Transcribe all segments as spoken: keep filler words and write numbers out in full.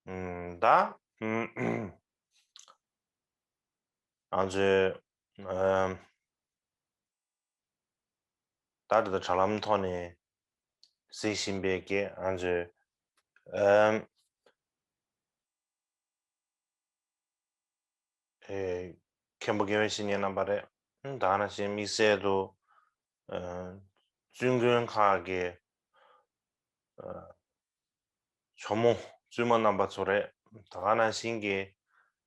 ཨམ། ད་ཨམ། ང་ཚོས་ཨམ། ད་ལྟ་དྲ་ལམ་ཐོག་ནས་གཟིགས་བཞིན་པའི་གི་ང་ཚོས་ཨམ། ཨེ། མཁན་པོ་དགེ་བའི་བཤེས་གཉེན་རྣམ་པ་རེད། ད་ག་ནང་བཞིན་དམིགས་བསལ་དུ་ཨ། བཙུན་དགོན་ཁག་གི་ཨ། ཇོ་མོ་བཙུན་མ་རྣམ་པ་ཚོ་རེད། ད་ག་ནང་བཞིན་གྱི་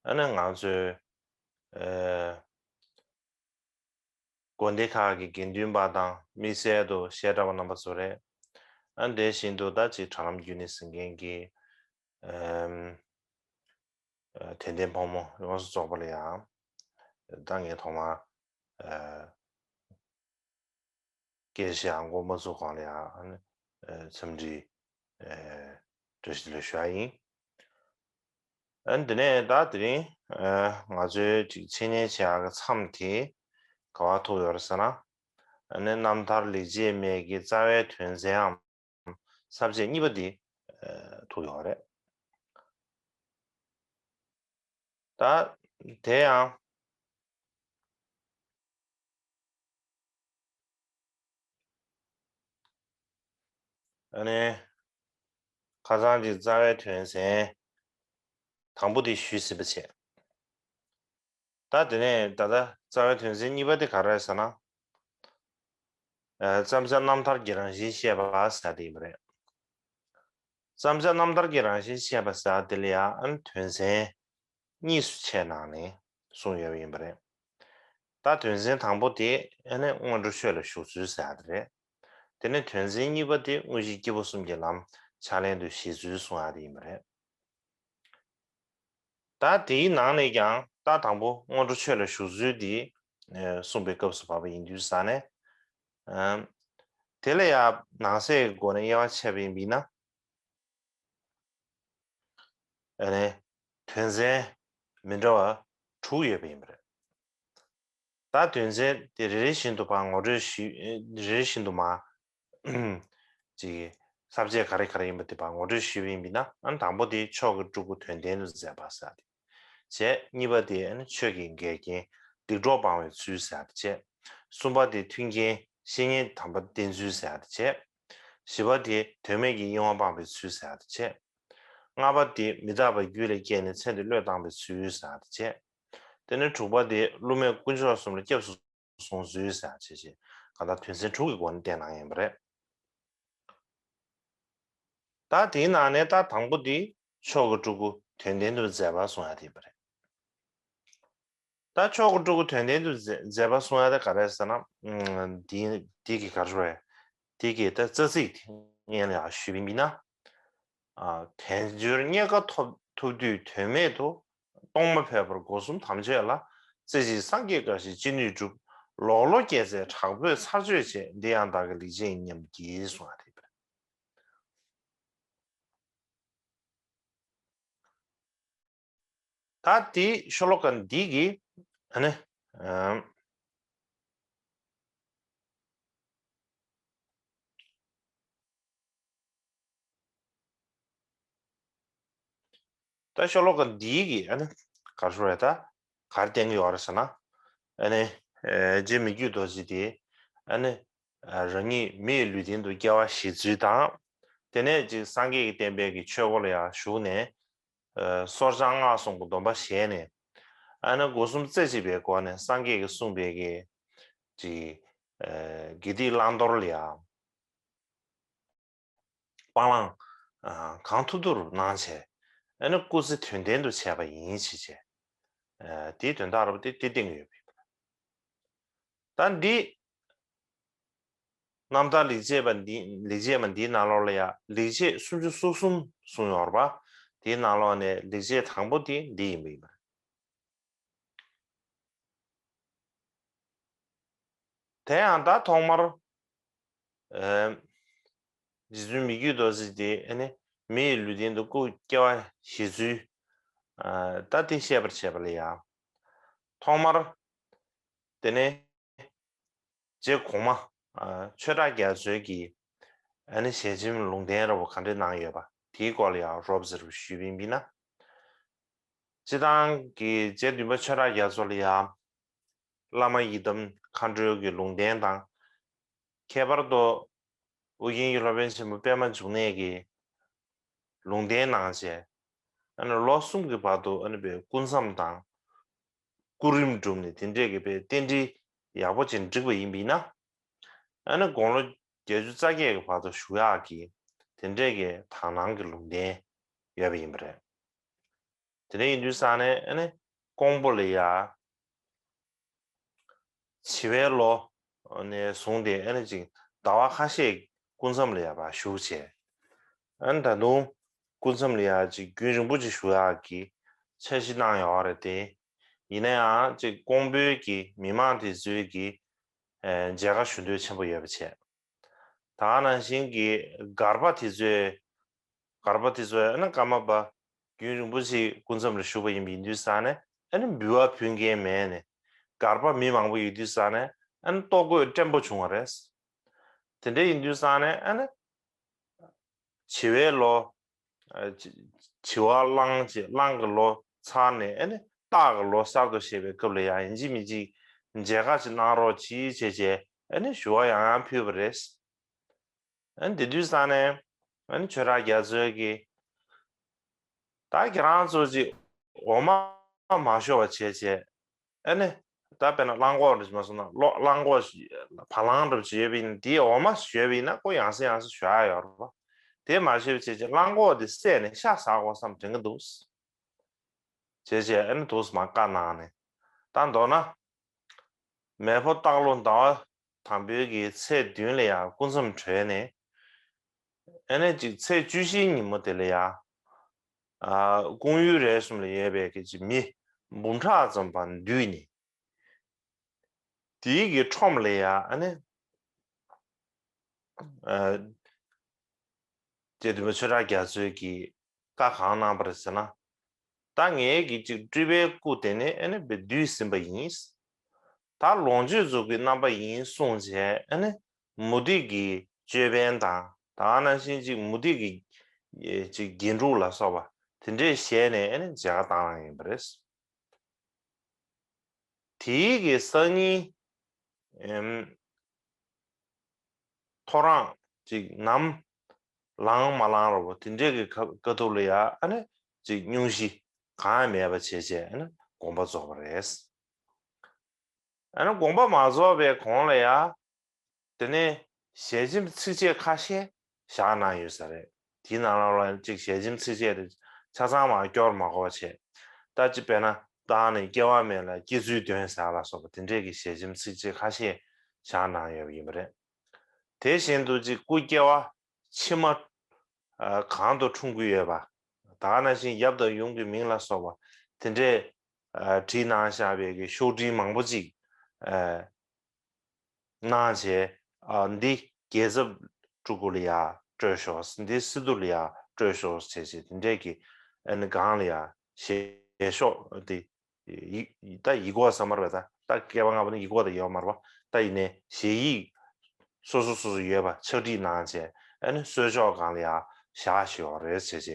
ཨ་ནི་ང་ཚོའི་ཨ། དགོན་སྡེ་ཁག་གི་དགེ་འདུན་པ་དང་དམིགས་བསལ་དུ་བཤད་གྲྭ་པ་རྣམ་པ་ཚོ་རེད། ཨ། དེ་བཞིན་དུ་ད་ཅིག་དྲ་ལམ་བརྒྱུད་ནས་གཟིགས་མཁན་གྱི་ཨམ། ཨ། དད་ལྡན་ཕོ་མོ་ཡོངས་སུ་རྫོགས་པ་ལ་ཡང་ད་ངས་ཐོག་མར་ཨ། སྐད་ཆ་ཡང་མགོ་མ་ཚུགས་གོང་ལ་ཡང་ཨ། འཚམས་འདྲི་ཨ། བཀྲ་ཤིས་བདེ་ལེགས་ཞུ་ཡ་ཡིན། ཨ། འདི་ནས་ད་དེ་རིང་ཨ། ང་ཚོའི་ཅིག་འཆད་ཉན་བྱེད་ཡག་གི་མཚམས་དེ་ག་པར་ཐུག་ཡོད་རེད་ཟེར་ན། ཨ་ནི་རྣམ་ཐར་ལེགས་བྱེད་མའི་གི་རྩ་བའི་དོན་ཚན་འམ་ས་བཅད་གཉིས་པ་འདི་ཨ། ཐུག་ཡོད་རེད། ད་དེ་ཡང་ཨ་ནི་ཁ་སང་གི་རྩ་བའི་དོན་ཚན་དང་པོ་དེ་ཞུས་ཟིན་པ་བྱས། ད་དེ་ནས་ད་ལྟ་རྩ་བའི་དོན་ཚན་གཉིས་པ་དེ་ག་རེ་རེད་ཟེར་ན། ཨ། བརྩམ་བྱ་རྣམ་ཐར་གྱི་རང་བཞིན་བཤད་པ་ཟེར་དེ་ཡིན་པ་རེད། བརྩམ་བྱ་རྣམ་ཐར་གྱི་རང་བཞིན་བཤད་པ་ཟེར་དེ་ལ་ཡང་ཨ་ནི་དོན་ཚན་གཉིས་སུ་ཕྱེ་གནང་ནས་གསུངས་ཡོད་པ་ཡིན་པ་རེད། ད་དོན་ཚན་དང་པོ་དེ་ཨ་ནི་སྔོན་འགྲོ་ཆོས་ལ་ཞུགས་ཚུལ་ཟེར་ཡ་དེ་རེད། དེ་ནས་དོན་ཚན་གཉིས་པ་དེ་དངོས་གཞི་སྐྱེས་བུ་གསུམ་གྱི་ལམ་ཕྱག་ལེན་དུ་བཞེས་ཚུལ་གསུང་ཡ་དེ་ཡིན་པ་རེད། ད་དེའི་ནང་ནས་ཀྱང་ད་དང་པོ་སྔོན་འགྲོ་ཆོས་ལ་ཞུགས་ཚུལ་འདི་ཨ། གསུངས་པའི་སྐབས་སུ་བབས་པ་ཡིན་དུས་ཙང་ནས། ཨ། དེ་ལ་ཡང་ནང་གསེས་ཀྱི་སྒོ་ནས་དབྱེ་བ་ཕྱེ་བ་ཡིན་པ་ཡིན་ན། ཨ་ནི་དོན་ཚན་མི་འདྲ་བ་དྲུག་ཡོད་པ་ཡིན་པ་རེད། ད་དོན་ཚན་དེ་རེ་རེ་བཞིན་དུ་ཕར་ངོ་སྤྲོད་ཞུ། རེ་རེ་བཞིན་དུ་མར་ཅིག་ས་བཅད་ག་རེ་ག་རེ་ཡིན་པ་དེ་ཕར་ངོ་སྤྲོད་ཞུས་པ་ཡིན་པ་ཡིན་ན། ཨ། དང་པོ་དེ་མཆོག་གི་སྤྲུལ་སྐུ་དོན་ལྡན་དུ་མཛད་པ་ཟེར་ཡ་དེ་བྱས། གཉིས་པ་དེ་ཨ་ནི་ཆོས་ཀྱི་འགལ་རྐྱེན་སྡིག་གྲོགས་སྤང་བའི་ཚུལ་ཟེར་ཡ་དེ་བྱས། གསུམ་པ་དེ་མཐུན་རྐྱེན་བཤེས་གཉེན་དམ་པ་བསྟེན་ཚུལ་ཟེར་ཡ་དེ་བྱས། བཞི་པ་དེ་དོན་མེད་ཀྱི་གཡེང་བ་སྤངས་པའི་ཚུལ་ཟེར་ཡ་དེ་བྱས། ལྔ་པ་དེ་མི་རྟག་པ་རྒྱུད་ལ་སྐྱེས་ནས་ཚེ་འདི་བློས་བཏང་བའི་ཚུལ་ཟེར་ཡ་དེ་བྱས། དེ་ནས་དྲུག་པ་དེ་བསླུ་མེད་དཀོན་མཆོག་གསུམ་ལ་སྐྱབས་སུ་སོང་ཚུལ་ཟེར་ཡ་བྱས་བྱས། གང་ལྟར་དོན་ཚན་དྲུག་གི་སྒོ་ནས་བསྟན་གནང་ཡིན་པ་རེད། ད་དེའི་ནང་ནས་ད་དང་པོ་དེ་མཆོག་གི་སྤྲུལ་སྐུ་དོན་ལྡན་དུ་མཛད་པ་གསུང་ཡ་དེ་ཡིན་པ་རེད། ད་མཆོག་གི་སྤྲུལ་སྐུ་དོན་ལྡན་དུ་མཛད་མཛད་པ་གསུང་ཡ་དེ་ག་རེ་ཟེར་ན། ཨ། འདི་འདི་གི་ག་རེ་ཟེར། འདི་གི་ད་རྩ་ཚིག་དེ་སྔོན་ལ་ཡང་ཞུས་པ་ཡིན་ན། ཨ། དལ་འབྱོར་རྙེད་དཀའ་ཐོབ་ཐོབ་དུས་དོན་མེད་དུ། གཏོང་མ་ཕོད་པར་སྒོ་གསུམ་དམ་ཆོས་ལ། རྩེ་གཅིག་སངས་རྒྱས་དགའ་བཞིན་ཅི་ནུས་བསྒྲུབ། ལོག་ལོག་སྐྱེས་ཚེ་དྲག་པོས་ཚར་གཅོད་བྱེད། འདི་ཡང་བདག་གི་ལེགས་བྱས་ཡིན་སྙམ་བགྱིད། གསུང་བ་རེད། ད་དེ་ཤོ་ལོ་ཀ་འདི་གི་ཨ་ནི་ཨམ། ད་ཤོ་ལོ་ཀ་འདིའི་གི་ཨ་ནི་ག་རེ་ཟེར་རེད། ད་ག་རེ་བསྟན་གྱི་ཡོད་རེད་ཟེར་ན། ཨ་ནི་ཨེ། རྗེ་མི་བསྐྱོད་རྡོ་རྗེ་དེ་ཨ་ནི་ཨ། རང་ཉིད་མི་ཡི་ལུས་རྟེན་དུ་སྐྱེ་བ་བཞེས་ཚུལ་དང་། དེ་ནས་ཅིག་སངས་རྒྱས་ཀྱི་བསྟན་པའི་གི་ཆོས་སྒོ་ལ་ཡང་ཞུགས་ནས། ཨ། སོར་བྱང་སྔགས་གསུམ་གྱི་སྡོམ་པ་བཞེས་ནས། ཨ་ནི་སྒོ་གསུམ་རྩེ་གཅིག་པའི་སྒོ་ནས་སངས་རྒྱས་ཀྱིས་གསུངས་པའི་གི་ཅིག་ཨ། དགེ་སྡིག་བླང་དོར་ལ་ཡང་སྤང་བླང་ཨ། གང་ཐུབ་ཐུབ་གནང་བྱས། ཨ་ནི་སྐུ་ཚེ་དོན་ལྡན་དུ་བྱས་པ་ཡིན་ཞེས་བྱས། ཨ། དེའི་དོན་དག་རེད་པ། དེ་དེ་བསྟན་གྱི་ཡོད་པ་ཡིན་པ། ད་འདི་རྣམ་ཐར་ལེགས་བྱས་པ་འདི། ལེགས་བྱས་པ་འདིའི་ནང་ལོགས་ལ་ཡང་ལེགས་བྱས་སུམ་ཅུ་སོ་གསུམ་གསུངས་ཡོད་རེད་པ། དེའི་ནང་ལོགས་ནས་ལེགས་བྱས་དང་པོ་དེ་འདི་ཡིན་པ་ཡིན་པ་རེད། དེ་ཡང་ད་ཐོག་མར་ཨེ། རྗེ་བཙུན་མི་བསྐྱོད་རྡོ་རྗེ་དེ་ཨ་ནི་མི་ཡི་ལུས་རྟེན་དུ་སྐུ་སྐྱེ་བ་བཞེས་ཚུལ། ཨ། ད་དེ་བཤད་པར་བྱེད་པ་ལ་ཡང་། ཐོག་མར་དེ་ནས་རྗེ་གོང་མ་ཨ། ཆོས་གྲགས་རྒྱ་མཚོའི་གི་ཨ་ནི་ཞལ་ཆེམས་ལུང་བསྟན་འདྲ་བོ་ག་འདྲས་གནང་ཡོད་པ། དེའི་སྐོར་ལ་ཡང་རོབ་ཙམ་ཞུས་པ་ཡིན་ན། སྤྱིར་བཏང་གི་རྗེ་བདུན་པ་ཆོས་གྲགས་རྒྱ་མཚོ་ལ་ཡང་བླ་མ་ཡི་དམ་མཁའ་འགྲོའི་གི་ལུང་བསྟན་དང་། ཁྱད་པར་དུ་ཨོ་རྒྱན་གྱི་སློབ་དཔོན་ཆེན་པོ་པདྨ་འབྱུང་གནས་ཀྱིས་ལུང་བསྟན་གནང་བྱས། ཨ་ནི་ལོ་གསུམ་གྱི་བར་དུ་ཨ་ནི་པའི་སྐུ་མཚམས་དང་སྐུ་རིམ་བསྒྲུབས་ནས་དེ་འདྲས་ཀྱི་པའི་རྟེན་འབྲེལ་ཡག་པོ་ཅིག་འགྲིག་པ་ཡིན་པས་ན། ཨ་ནི་དགུང་ལོ་བརྒྱད་ཅུ་རྩ་བརྒྱད་ཀྱི་བར་དུ་བཞུགས་ཡག་གི་དེ་འདྲས་ཀྱི་དག་སྣང་གི་ལུང་བསྟན་ཡོད་པ་ཡིན་པ་རེད། དེ་འདྲ་ཡིན་དུས་ཙང་ནས་ཨ་ནི་ཀོང་པོ་ལ་ཡ། བྱི་བའི་ལོ་ནས་བཟུང་སྟེ་ཨ་ནི་ཅིག་ཟླ་བ་ཁ་ཤས་སྐུ་མཚམས་ལ་ཡ་བ་བཞུགས་བྱས། ཨ་ནི་ད་དུང་སྐུ་མཚམས་ལ་ཡ་ཅིག་རྒྱུན་རིང་པོ་ཅིག་བཞུགས་ཡག་གི་འཆར་གཞི་གནང་ཡོད་རེད་དེ། ཡིན་ན་ཡང་ཅིག་ཀོང་པོའི་གི་མི་མང་དེ་ཚོའི་གི་མཇལ་ཁ་ཞུ་འདོད་ཆེན་པོ་ཡོད་པ་བྱས། ད་ག་ནང་བཞིན་གྱི་སྒར་པ་དེ་ཚོས། སྒར་པ་དེ་ཚོས་ཨ་ནི་ཀརྨ་པ་རྒྱུན་རིང་པོ་ཞིག་སྐུ་མཚམས་ལ་བཞུགས་པ་ཡིན་པ་ཡིན་དུས་ཙང་ནས་ཨ་ནི་འབུལ་བ་ཕུལ་མཁན་མེད་ནས། སྒར་པ་མི་མང་པོ་ཡོད་དུས་ཙང་ནས་ཨ་ནི་ལྟོ་གོས་བཀྲེན་པོ་བྱུང་བ་རེད། དེ་འདྲ་ཡིན་དུས་ཙང་ནས་ཨ་ནི་བྱི་བའི་ལོ། བྱི་བ་གླང་བྱེད་གླང་གི་ལོ་ཚར་ནས་ཨ་ནི་སྟག་གི་ལོ་གསར་དུ་བཞད་པའི་སྐབས་ལ་ཡང་ཡིན་གཅིག་མིན་གཅིག་མཇལ་ཁ་ཅིག་གནང་རོགས་གྱིས་བྱས་བྱས་ཨ་ནི་ཞུ་བ་ཡང་ཡང་ཕུལ་བ་རེད། ཨ་ནི་དེ་དུས་ཙང་ནས་ཨ་ནི་ཆོས་གྲགས་རྒྱ་མཚོས་ཀྱིས། ད་ཁྱེད་རང་ཚོ་ཅིག་འོ་མ་མ་ཤོར་བ་བྱས་བྱས། ཨ་ནི་ད་དཔེར་ན་གླང་གོག་འདྲ་ཞིག་མ་སོང་ན་གློ་གླང་གོག་ཞིག་བ་ལང་འདྲ་ཞིག་ཡོད་པ་ཡིན་ན། དེའི་འོ་མ་ཞིག་ཡོད་པ་ཡིན་ན་ཁོ་ཡང་སེ་ཡང་སེ་ཞོ་ཡག་ཡོད་རེད་པ། དེ་མ་ཤོར་བ་བྱས་བྱས་གླང་གོག་དེ་བསད་ནས་ཤ་ཟ་དགོས་བསམ་དྲན་གྱི་འདུག་བྱས་བྱས་ཨ་ནི་འདུག་སེ་མར་བཀའ་གནང་ནས། ད་མདོར་ན། མེ་ཕོ་སྟག་ལོ་ཟླ་བ་དང་པོའི་གི་ཚེས་བདུན་ལ་ཡང་སྐུ་མཚམས་གྲོལ་ནས། ཨ་ནི་ཅིག་ཚེས་བཅུ་བཞིའི་ཉིན་མོ་དེ་ལ་ཡང་། ཨ་ཀོང་ཡུལ་རེ་གསུམ་ལ་ཡོད་པའི་གི་ཅིག་མི་འབུམ་ཕྲག་ཙམ་པ་འདུས་ནས། དེའི་གི་ཁྲོམ་ལ་ཡང་ཨ་ནི། ཨ་རྗེ་བདུན་པ་ཆོས་གྲགས་རྒྱ་མཚོས་ཀྱིས་བཀའ་གང་གནང་བ་རེད་ཟེར་ན། ད་ངའི་གི་ཅིག་སྤྲུལ་པའི་སྐུ་དེ་ནི་ཨ་ནི་བདུད་ཟིན་པ་ཡིན། ད་ལོངས་སྤྱོད་རྫོགས་པའི་རྣམ་པ་ཡིན་གསུངས་བྱས་ཨ་ནི་མུ་སྟེགས་ཀྱི་ཅོད་པན་དང་ད་ག་ནང་བཞིན་ཅིག་མུ་སྟེགས་ཀྱི་ཅིག་རྒྱན་དྲུག་ལ་སོགས་པ་དེ་འདྲས་བཞེས་ནས་ཨ་ནི་མཇལ་ཁ་བཏང་གནང་ཡིན་པ་རེད། དེའི་གི་སང་ཉིན། ཨེམ། ཐོ་རངས་ཅིག་ནམ་ལངས་མ་ལངས་རོ་བོ་དེ་འདྲས་ཀྱི་ཁ་དཀའ་ཐུབ་ལ་ཡ་ཨ་ནི་ཅིག་སྙུང་གཞི་གང་ཡང་མེད་པ་བྱས་བྱས་ཨ་ནི་དགོངས་པ་རྫོགས་པ་རེད། ཨ་ནི་དགོངས་པ་མ་རྫོགས་པའི་གོང་ལ་ཡ། དེ་ནས་ཞལ་ཆེམས་ཚིགས་བཅད་ཁ་ཤས་བཞག་གནང་ཡོད་ས་རེད། དེའི་ནང་ལོགས་ལ་གཅིག་ཞལ་ཆེམས་ཚིགས་བཅད་དེ་ཆ་ཚང་མ་སྐྱོར་མ་དགོས་པ་བྱས། ད་ཅི་དཔེར་ན་བཏང་ནས་སྐྱེ་བ་མེད་ལ་སྐྱེ་ཚུལ་སྟོན་ཟེར་ལ་སོགས་པ་དེ་འདྲས་ཀྱི་ཞལ་ཆེམས་ཚིགས་བཅད་ཁ་ཤས་བཞག་གནང་ཡོད་པ་ཡིན་པ་རེད། དེ་བཞིན་དུ་གཅིག་སྐུ་སྐྱེ་བ་ཕྱི་མ་གང་དུ་འཁྲུངས་ཀྱི་ཡོད་པ། ད་ག་ནང་བཞིན་ཡབ་དང་ཡུམ་གྱི་མིང་ལ་སོགས་པ་དེ་འདྲས་བྲིས་གནང་བཞག་པའི་གི་ཤོག་དྲིལ་མང་པོ་ཅིག་གནང་བྱས། ཨ་འདི་རྒྱལ་ཚབ་སྤྲུལ་སྐུ་ལ་ཡ་སྤྲོད་ཤོག་འདི་སི་ཏུ་ལ་ཡ་སྤྲོད་ཤོག་བྱས་བྱས་དེ་འདྲས་ཀྱི་ཨ་ནི་སྒང་ལ་ཡ་ཞལ་ཤོག་འདི་ཡི་ད་ཡིག་གོག་ས་མར་བས་ད་ད་བསྐལ་པ་ལྔ་པོ་ནི་ཡིག་གོག་ད་ཡོད་མར་བ་ད་ཡིན་ནས་ཞལ་ཡིག་སོ་སོ་སོ་སོ་ཡོད་པ་ཕྱག་བྲིས་གནང་བྱས་ཨ་ནི་གསོལ་ལྕོག་སྒང་ལ་ཡ་བཞག་ཤོག་རེད་བྱས་བྱས་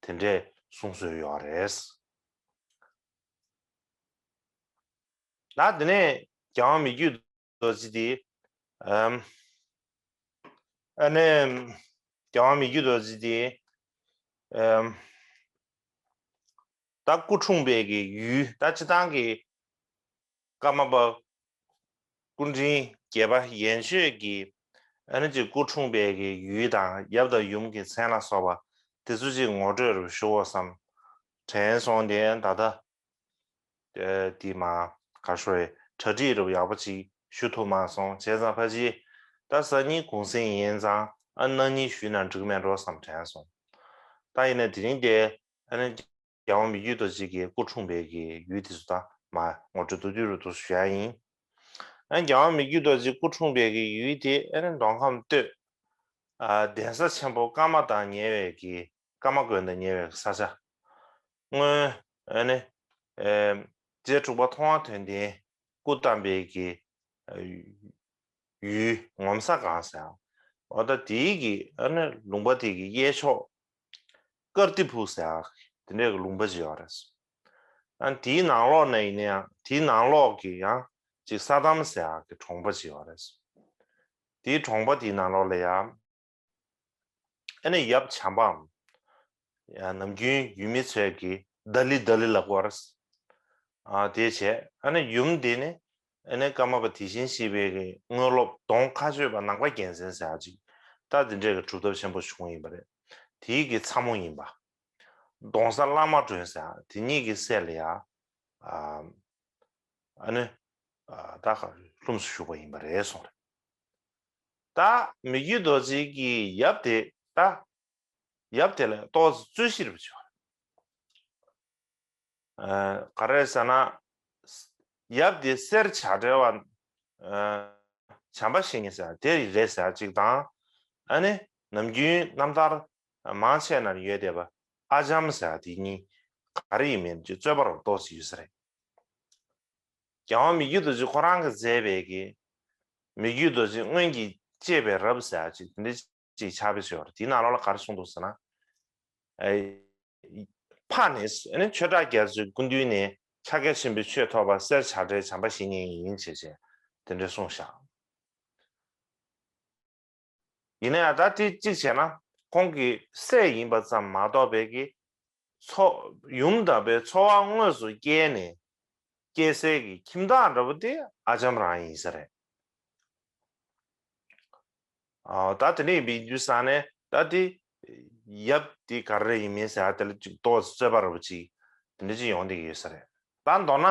དེ་འདྲས་གསུང་སྲོལ་ཡོད་རེད། ད་དེ་ནས་རྒྱལ་དབང་མི་བསྐྱོད་རྡོ་རྗེ་དེ། ཨམ། ཨ་ནི། རྒྱལ་དབང་མི་བསྐྱོད་རྡོ་རྗེ་དེ། ཨམ། ད་སྐུ་འཁྲུངས་པའི་གི་ཡུལ་ད་སྤྱིར་བཏང་གི་ཀརྨ་པ་སྐུ་ཕྲེང་བརྒྱད་པ་ཡན་ཆོད་ཀྱི་ཨ་ནི་ཅིག་སྐུ་འཁྲུངས་པའི་གི་ཡུལ་དང་ཡབ་དང་ཡུམ་གྱི་མཚན་ལ་སོགས་པ་དེ་ཚོ་ཅིག་ངོ་སྤྲོད་རུ་ཞུ་བ་བསམ་དྲན་སོང་སྟེ་ད་ལྟ། དེ་མ་ག་ཤོ་རེ་གྲ་སྒྲིག་རུ་ཡག་པོ་ཅིག་ཞུ་ཐུབ་མ་སོང་བྱས་ཙང་ཕ་ཅི་ད་སང་ཉིན་གུང་སེང་ཡིན་ཙང་ཨ་གནངས་ཉིན་ཞུས་ན་འགྲིག་མེད་འགྲོ་བསམ་དྲན་སོང་། ད་ཡིན་ན་དེ་རིང་དེ་ཨ་ནི་རྒྱལ་དབང་མི་བསྐྱོད་རྡོ་རྗེ་གི་སྐུ་འཁྲུངས་པའི་གི་ཡུལ་དེ་ཚོ་ད་མ་ངོ་སྤྲོད་མདོར་བསྡུས་རུ་དུ་ཞུ་ཡ་ཡིན། ཨ་རྒྱལ་དབང་མི་བསྐྱོད་རྡོ་རྗེ་སྐུ་འཁྲུངས་པའི་གི་ཡུལ་དེ་ཨ་ནི་མདོ་ཁམས་སྟོད་ཨ་གདན་ས་ཆེན་པོ་ཀརྨ་དང་ཉེ་བའི་གི་ཀརྨ་དགོན་དང་ཉེ་བའི་ས་ཆ། སྔོན་ཨ་ནི་ཨེ་རྗེ་དྲུག་པ་མཐོང་བ་དོན་ལྡན་སྐུ་བལྟམས་པའི་གི་ཨ་ཡུལ་ངོ་མཚར་སྒང་ཟེར། འོ་ད་དེའི་གི་ཨ་ནི་ལུང་པ་དེ་གི་གཡས་ཕྱོགས་ ཀར་ཏི་ཕུ་ཟེར་ཡག་དེ་འདྲའི་གི་ལུང་པ་ཅིག་ཡོད་རེད། ཨ་དེའི་ནང་ལོགས་ནས་ཡིན་ན་ཡང་དེའི་ནང་ལོགས་ཀྱི་ཡང་ཅིག་ས་དམ་ཟེར་ཡག་གི་གྲོང་པ་ཅིག་ཡོད་རེད། དེའི་གྲོང་པ་དེའི་ནང་ལོགས་ལ་ཡང་ཨ་ནི་ཡབ་བྱམས་པའམ་ཡང་ནམ་རྒྱུན་ཡུལ་མི་ཚོས་ཀྱི་ད་ལི་ད་ལི་ལབ་ཀྱི་ཡོད་རེད། ཨ་དེ་བྱས་ཨ་ནི་ཡུམ་དེ་ནི་ཨ་ནི་ཀརྨ་པ་དེ་བཞིན་གཤེགས་པའི་གི་དངོས་སློབ་གདོང་ཁ་གཅོད་པ་ནང་པ་རྒྱལ་མཚན་ཟེར་ཡག་ཅིག་ད་དེ་འདྲའི་གི་གྲུབ་ཐོབ་ཆེན་པོ་བྱུང་ཡིན་པ་རེད། དེའི་གི་ཚ་མོ་ཡིན་པ། གདོང་བཟའ་གླང་མ་སྒྲོན་ཟེར་ཡག་དེ་གཉིས་ཀྱི་སྲས་ལ་ཡ། ཨ་ཨ་ནི་ཨ་ད་ག་ལྷུམས་སུ་ཞུགས་པ་ཡིན་པ་རེད་གསུངས་རེད། ད་མི་བསྐྱོད་རྡོ་རྗེ་གི་ཡབ་དེ་ད་ཡབ་དེ་ལ་ཏོག་ཙམ་རྩོད་གཞི་རེད་བྱུང་། ཨ་ག་རེ་ཟེར་ན། ཡབ་དེ་གསེར་བྱ་བྲལ་བ། ཨ་བྱམས་པ་བཤེས་གཉེན་ཟེར་དེ་རེད་ཟེར་ཅིག་དང་། ཨ་ནི་ནམ་རྒྱུན་རྣམ་ཐར་མང་ཆེ་ན་ཡོད་བསྡད་པ་ཨ་བྱམས་ཟེར་དེ་གཉིས་ག་རེ་ཡིན་མིན་ཅིག་རྩོད་པ་རུ་ཏོག་ཙམ་ཡོད་ས་རེད། རྒྱལ་དབང་མི་བསྐྱོད་རྡོ་རྗེ་ཁོ་རང་གིས་མཛད་པའི་གི་མི་བསྐྱོད་རྡོ་རྗེ་སྔོན་གྱི་བཅས་པའི་རབ་ཟེར་ཅིག་དེ་འདྲ་ཅིག་ཕྱག་དཔེ་ཅིག་ཡོད་རེད། དེའི་ནང་ལོགས་ལ་ག་རེ་གསུངས་འདུག་ཟེར་ན། ཨེ། ཕ་ནི་ཨ་ནི་ཆོས་གྲགས་རྒྱ་མཚོའི་སྐུ་མདུན་ནས་ཕྱག་རྒྱ་ཆེན་པོའི་ཆོས་ཐོབ་པ་གསེར་བྱ་བྲལ་བྱམས་པ་བཤེས་གཉེན་ཡིན་ཞེས་བྱས་དེ་འདྲ་གསུངས་བཞག་ཡིན་ན་ཡང་ད་དེ་གཅིག་བྱས་ན་ཁོང་གི་སྲས་ཡིན་པ་ཙམ་མ་གཏོགས་པའི་གི་འཚོ་ཡུམ་དམ་པའི་འཚོ་བ་དངོས་སུ་སྐྱེལ་ནས་སྐྱེལ་སའི་གི་ཁྱིམ་བདག་འདྲ་པོ་དེ་ཨ་བྱམས་རང་ཡིན་ས་རེད། ཨ་ད་དེ་འདྲ་ཡིན་པའི་དུས་ས་ནས་ད་དེ་ཡབ་དེ་ག་རེ་ཡིན་མིན་ཟེར་ཡ་དེ་ལ་ཅིག་ཏོག་ཙམ་རྩོད་པ་འདྲ་པོ་ཅིག་དེ་འདྲ་ཅིག་ཡོང་བསྡད་ཀྱི་ཡོད་ས་རེད། ད་མདོར་ན།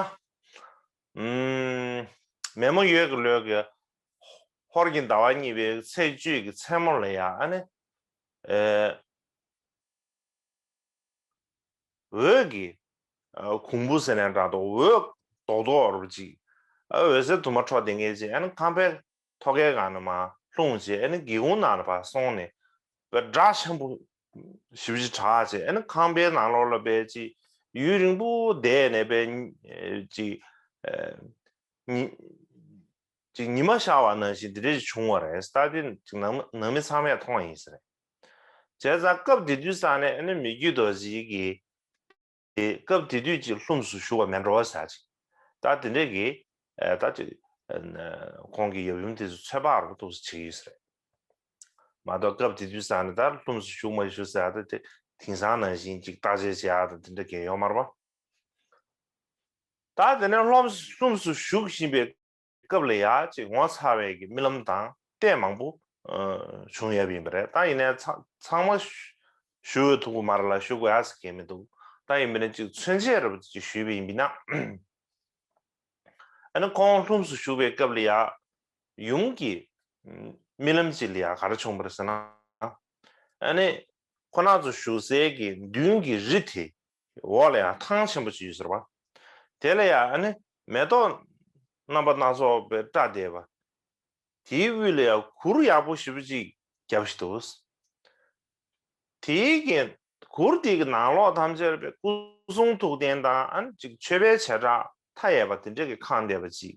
ཨུམ། མེ་མོ་ཡོས་ཀྱི་ལོའི་གི་ཧོར་གྱི་ཟླ་བ་གཉིས་པའི་ཚེས་བཅུ་གི་མཚན་མོ་ལ་ཡ་ཨ་ནི། ཨེ། འོད་ཀྱི་ཨ་གོང་བུ་ཟེར་ནའི་འདྲ་འདུག་འོད་རྡོག་རྡོག་འོར་བ་ཅིག་ཨ་འོད་ཟེར་དུ་མ་འཕྲོ་བསྡད་མཁན་ཅིག་ཨ་ནི་ཁང་པའི་ཐོག་ཁའི་སྒང་ནས་མར་ལྷུང་བྱས་ཨ་ནི་སྒེའུ་ཁུང་ནང་ལ་ཕར་སོང་ནས་དཔེ་སྒྲ་ཆེན་པོ་ཞེ་པོ་ཅིག་གྲགས་བྱས་ཨ་ནི་ཁང་པའི་ནང་ལོགས་ལ་དཔེ་ཅིག་ཡུན་རིང་པོ་བསྡད་ནས་དཔེ་ཅིག་ཨ་ཉི་ཅིག་ཉི་མ་ཤར་བ་ནང་བཞིན་འདི་འདྲ་ཞིག་བྱུང་བ་རེད། ད་དེ་ཅིག་ནང་ནང་མི་ཚང་མས་མཐོང་བ་ཡིན་ས་རེད། བྱས་ཙང་སྐབས་དེ་དུས་ཙང་ནས་ཨ་ནི་མི་བསྐྱོད་རྡོ་རྗེ་གིས་དེ་སྐབས་དེ་དུས་ཅིག་ལྷུམས་སུ་ཞུགས་པ་མེད་འགྲོ་བ་ཟེར་ཅིག་ད་དེ་འདྲས་ཀྱི་ཨ་ད་ཅིག་ཨ་ཁོང་གི་ཡབ་ཡུམ་དེ་ཚོ་ཚོད་དཔག་རུ་ཏོག་ཙམ་བྱེད་ཀྱི་ཡོད་ས་རེད། མ་གཏོགས་སྐབས་དེ་དུས་ཙང་ནས་ད་ལྷུམས་སུ་ཞུགས་མ་ཞུགས་ཟེར་ཡ་ད་དེ་དེང་སང་ནང་བཞིན་ཅིག་བརྟག་དཔྱད་བྱེད་ཡ་ད་དེ་འདྲ་གས་ཡོད་མ་རེད་པ། ད་དེ་ནས་ལྷུམས་ལྷུམས་སུ་ཞུགས་བཞིན་པའི་སྐབས་ལ་ཡ་ཅིག་ངོ་མཚར་བའི་གི་རྨི་ལམ་དང་ལྟས་མང་པོ་ཨ་བྱུང་ཡོད་པ་ཡིན་པ་རེད། ད་ཡིན་ནའི་ཚང་ཚང་མ་ཞུ་ཞུ་ཐུབ་ཀྱི་མ་རེད་ལ་ཞུ་དགོས་ཡ་ཟེར་མཁན་མི་འདུག་ད་ཡིན་པ་ནི་ཅིག་མཚོན་བྱེད་རབ་ཅིག་ཞུས་པ་ཡིན་པ་ན། ཨ་ནི་ཁོང་ལྷུམས་སུ་ཞུགས་པའི་སྐབས་ལ་ཡ་ཡུམ་གྱི་རྨི་ལམ་ཅིག་ལ་ཡ་ག་རེ་བྱུང་བ་རེད་ཟེར་ན། ཨ་ནི་ཁོ་རང་ཚོ་བཞུགས་སའི་གི་མདུན་གྱི་རི་དེ་འོག་ལ་ཡང་ཐང་ཆེན་པོ་ཅིག་ཡོད་ཟེར་བ། དེ་ལ་ཡང་ཨ་ནི་མེ་ཏོག་རྣམ་པ་སྣ་ཚོགས་པའི་བཀྲ་བསྡད་པ། དེའི་དབུས་ལ་ཡང་གུར་ཡག་པོ་ཞེ་པོ་ཅིག་བརྒྱབ་བཞག་འདུག་དེའི་གི་གུར་དེ་གི་ནང་ལོགས་ཐམས་ཅད་ལ་སྐུ་གསུང་ཐུགས་རྟེན་དང་ཨ་ནི་ཅིག་མཆོད་པའི་བྱེ་བྲག་མཐའ་ཡས་པ་དེ་འདྲ་གི་ཁེངས་བསྡད་པ་ཅིག་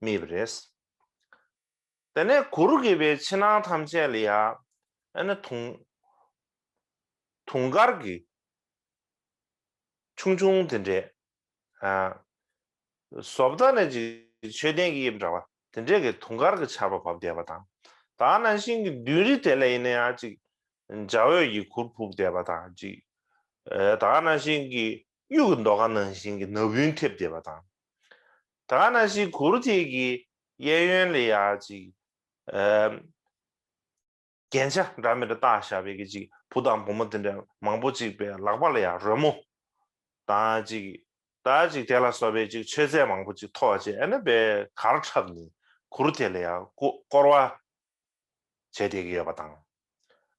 རྨིས་པ་རེད། དེ་ནས་གུར་གྱི་བའི་ཕྱི་ནང་ཐམས་ཅད་ལ་ཡ་ཨ་ནི་དུང་དུང་དཀར་གྱི་ཆུང་ཆུང་དེ་འདྲས་ཨ་བཟོ་ལྟ་ནས་ཅིག་མཆོད་རྟེན་གྱི་དབྱིབས་འདྲ་བ་དེ་འདྲས་ཀྱི་དུང་དཀར་གྱི་ཆར་པ་བབས་བསྡད་པ་དང་། ད་ག་ནང་བཞིན་གྱི་མདུན་རི་དེ་ལ་ཡིན་ན་ཡང་ཅིག་འཇའ་འོད་ཀྱི་གུར་ཕུབ་བསྡད་པ་དང་ཅིག་ཨ་ད་ག་ནང་བཞིན་གྱི་གཡུ་གི་ཟློས་གར་ནང་བཞིན་གྱི་ན་བུན་ཐེབས་བསྡད་པ་དང་། ད་ག་ནང་བཞིན་གུར་དེ་གི་གཡས་གཡོན་ལ་ཡ་ཅིག་ཨ་རྒྱན་ཆ་འདྲ་མི་འདྲ་བཏགས་བཞག་པའི་གི་ཅིག་བུ་དང་བུ་མོ་དེ་འདྲ་མང་པོ་ཅིག་པའི་ལག་པ་ལ་ཡ་རོལ་མོ་དང་ཅིག་ད་ཅིག་དེ་ལ་སོགས་པའི་ཅིག་མཆོད་རྫས་མང་པོ་ཅིག་ཐོགས་བྱས་ཨ་ནི་པའི་གར་འཁྲབ་ནས་གུར་དེ་ལ་ཡ་བསྐོ་བསྐོར་བ་བྱས་བསྡད་ཀྱི་ཡོད་པ་དང་།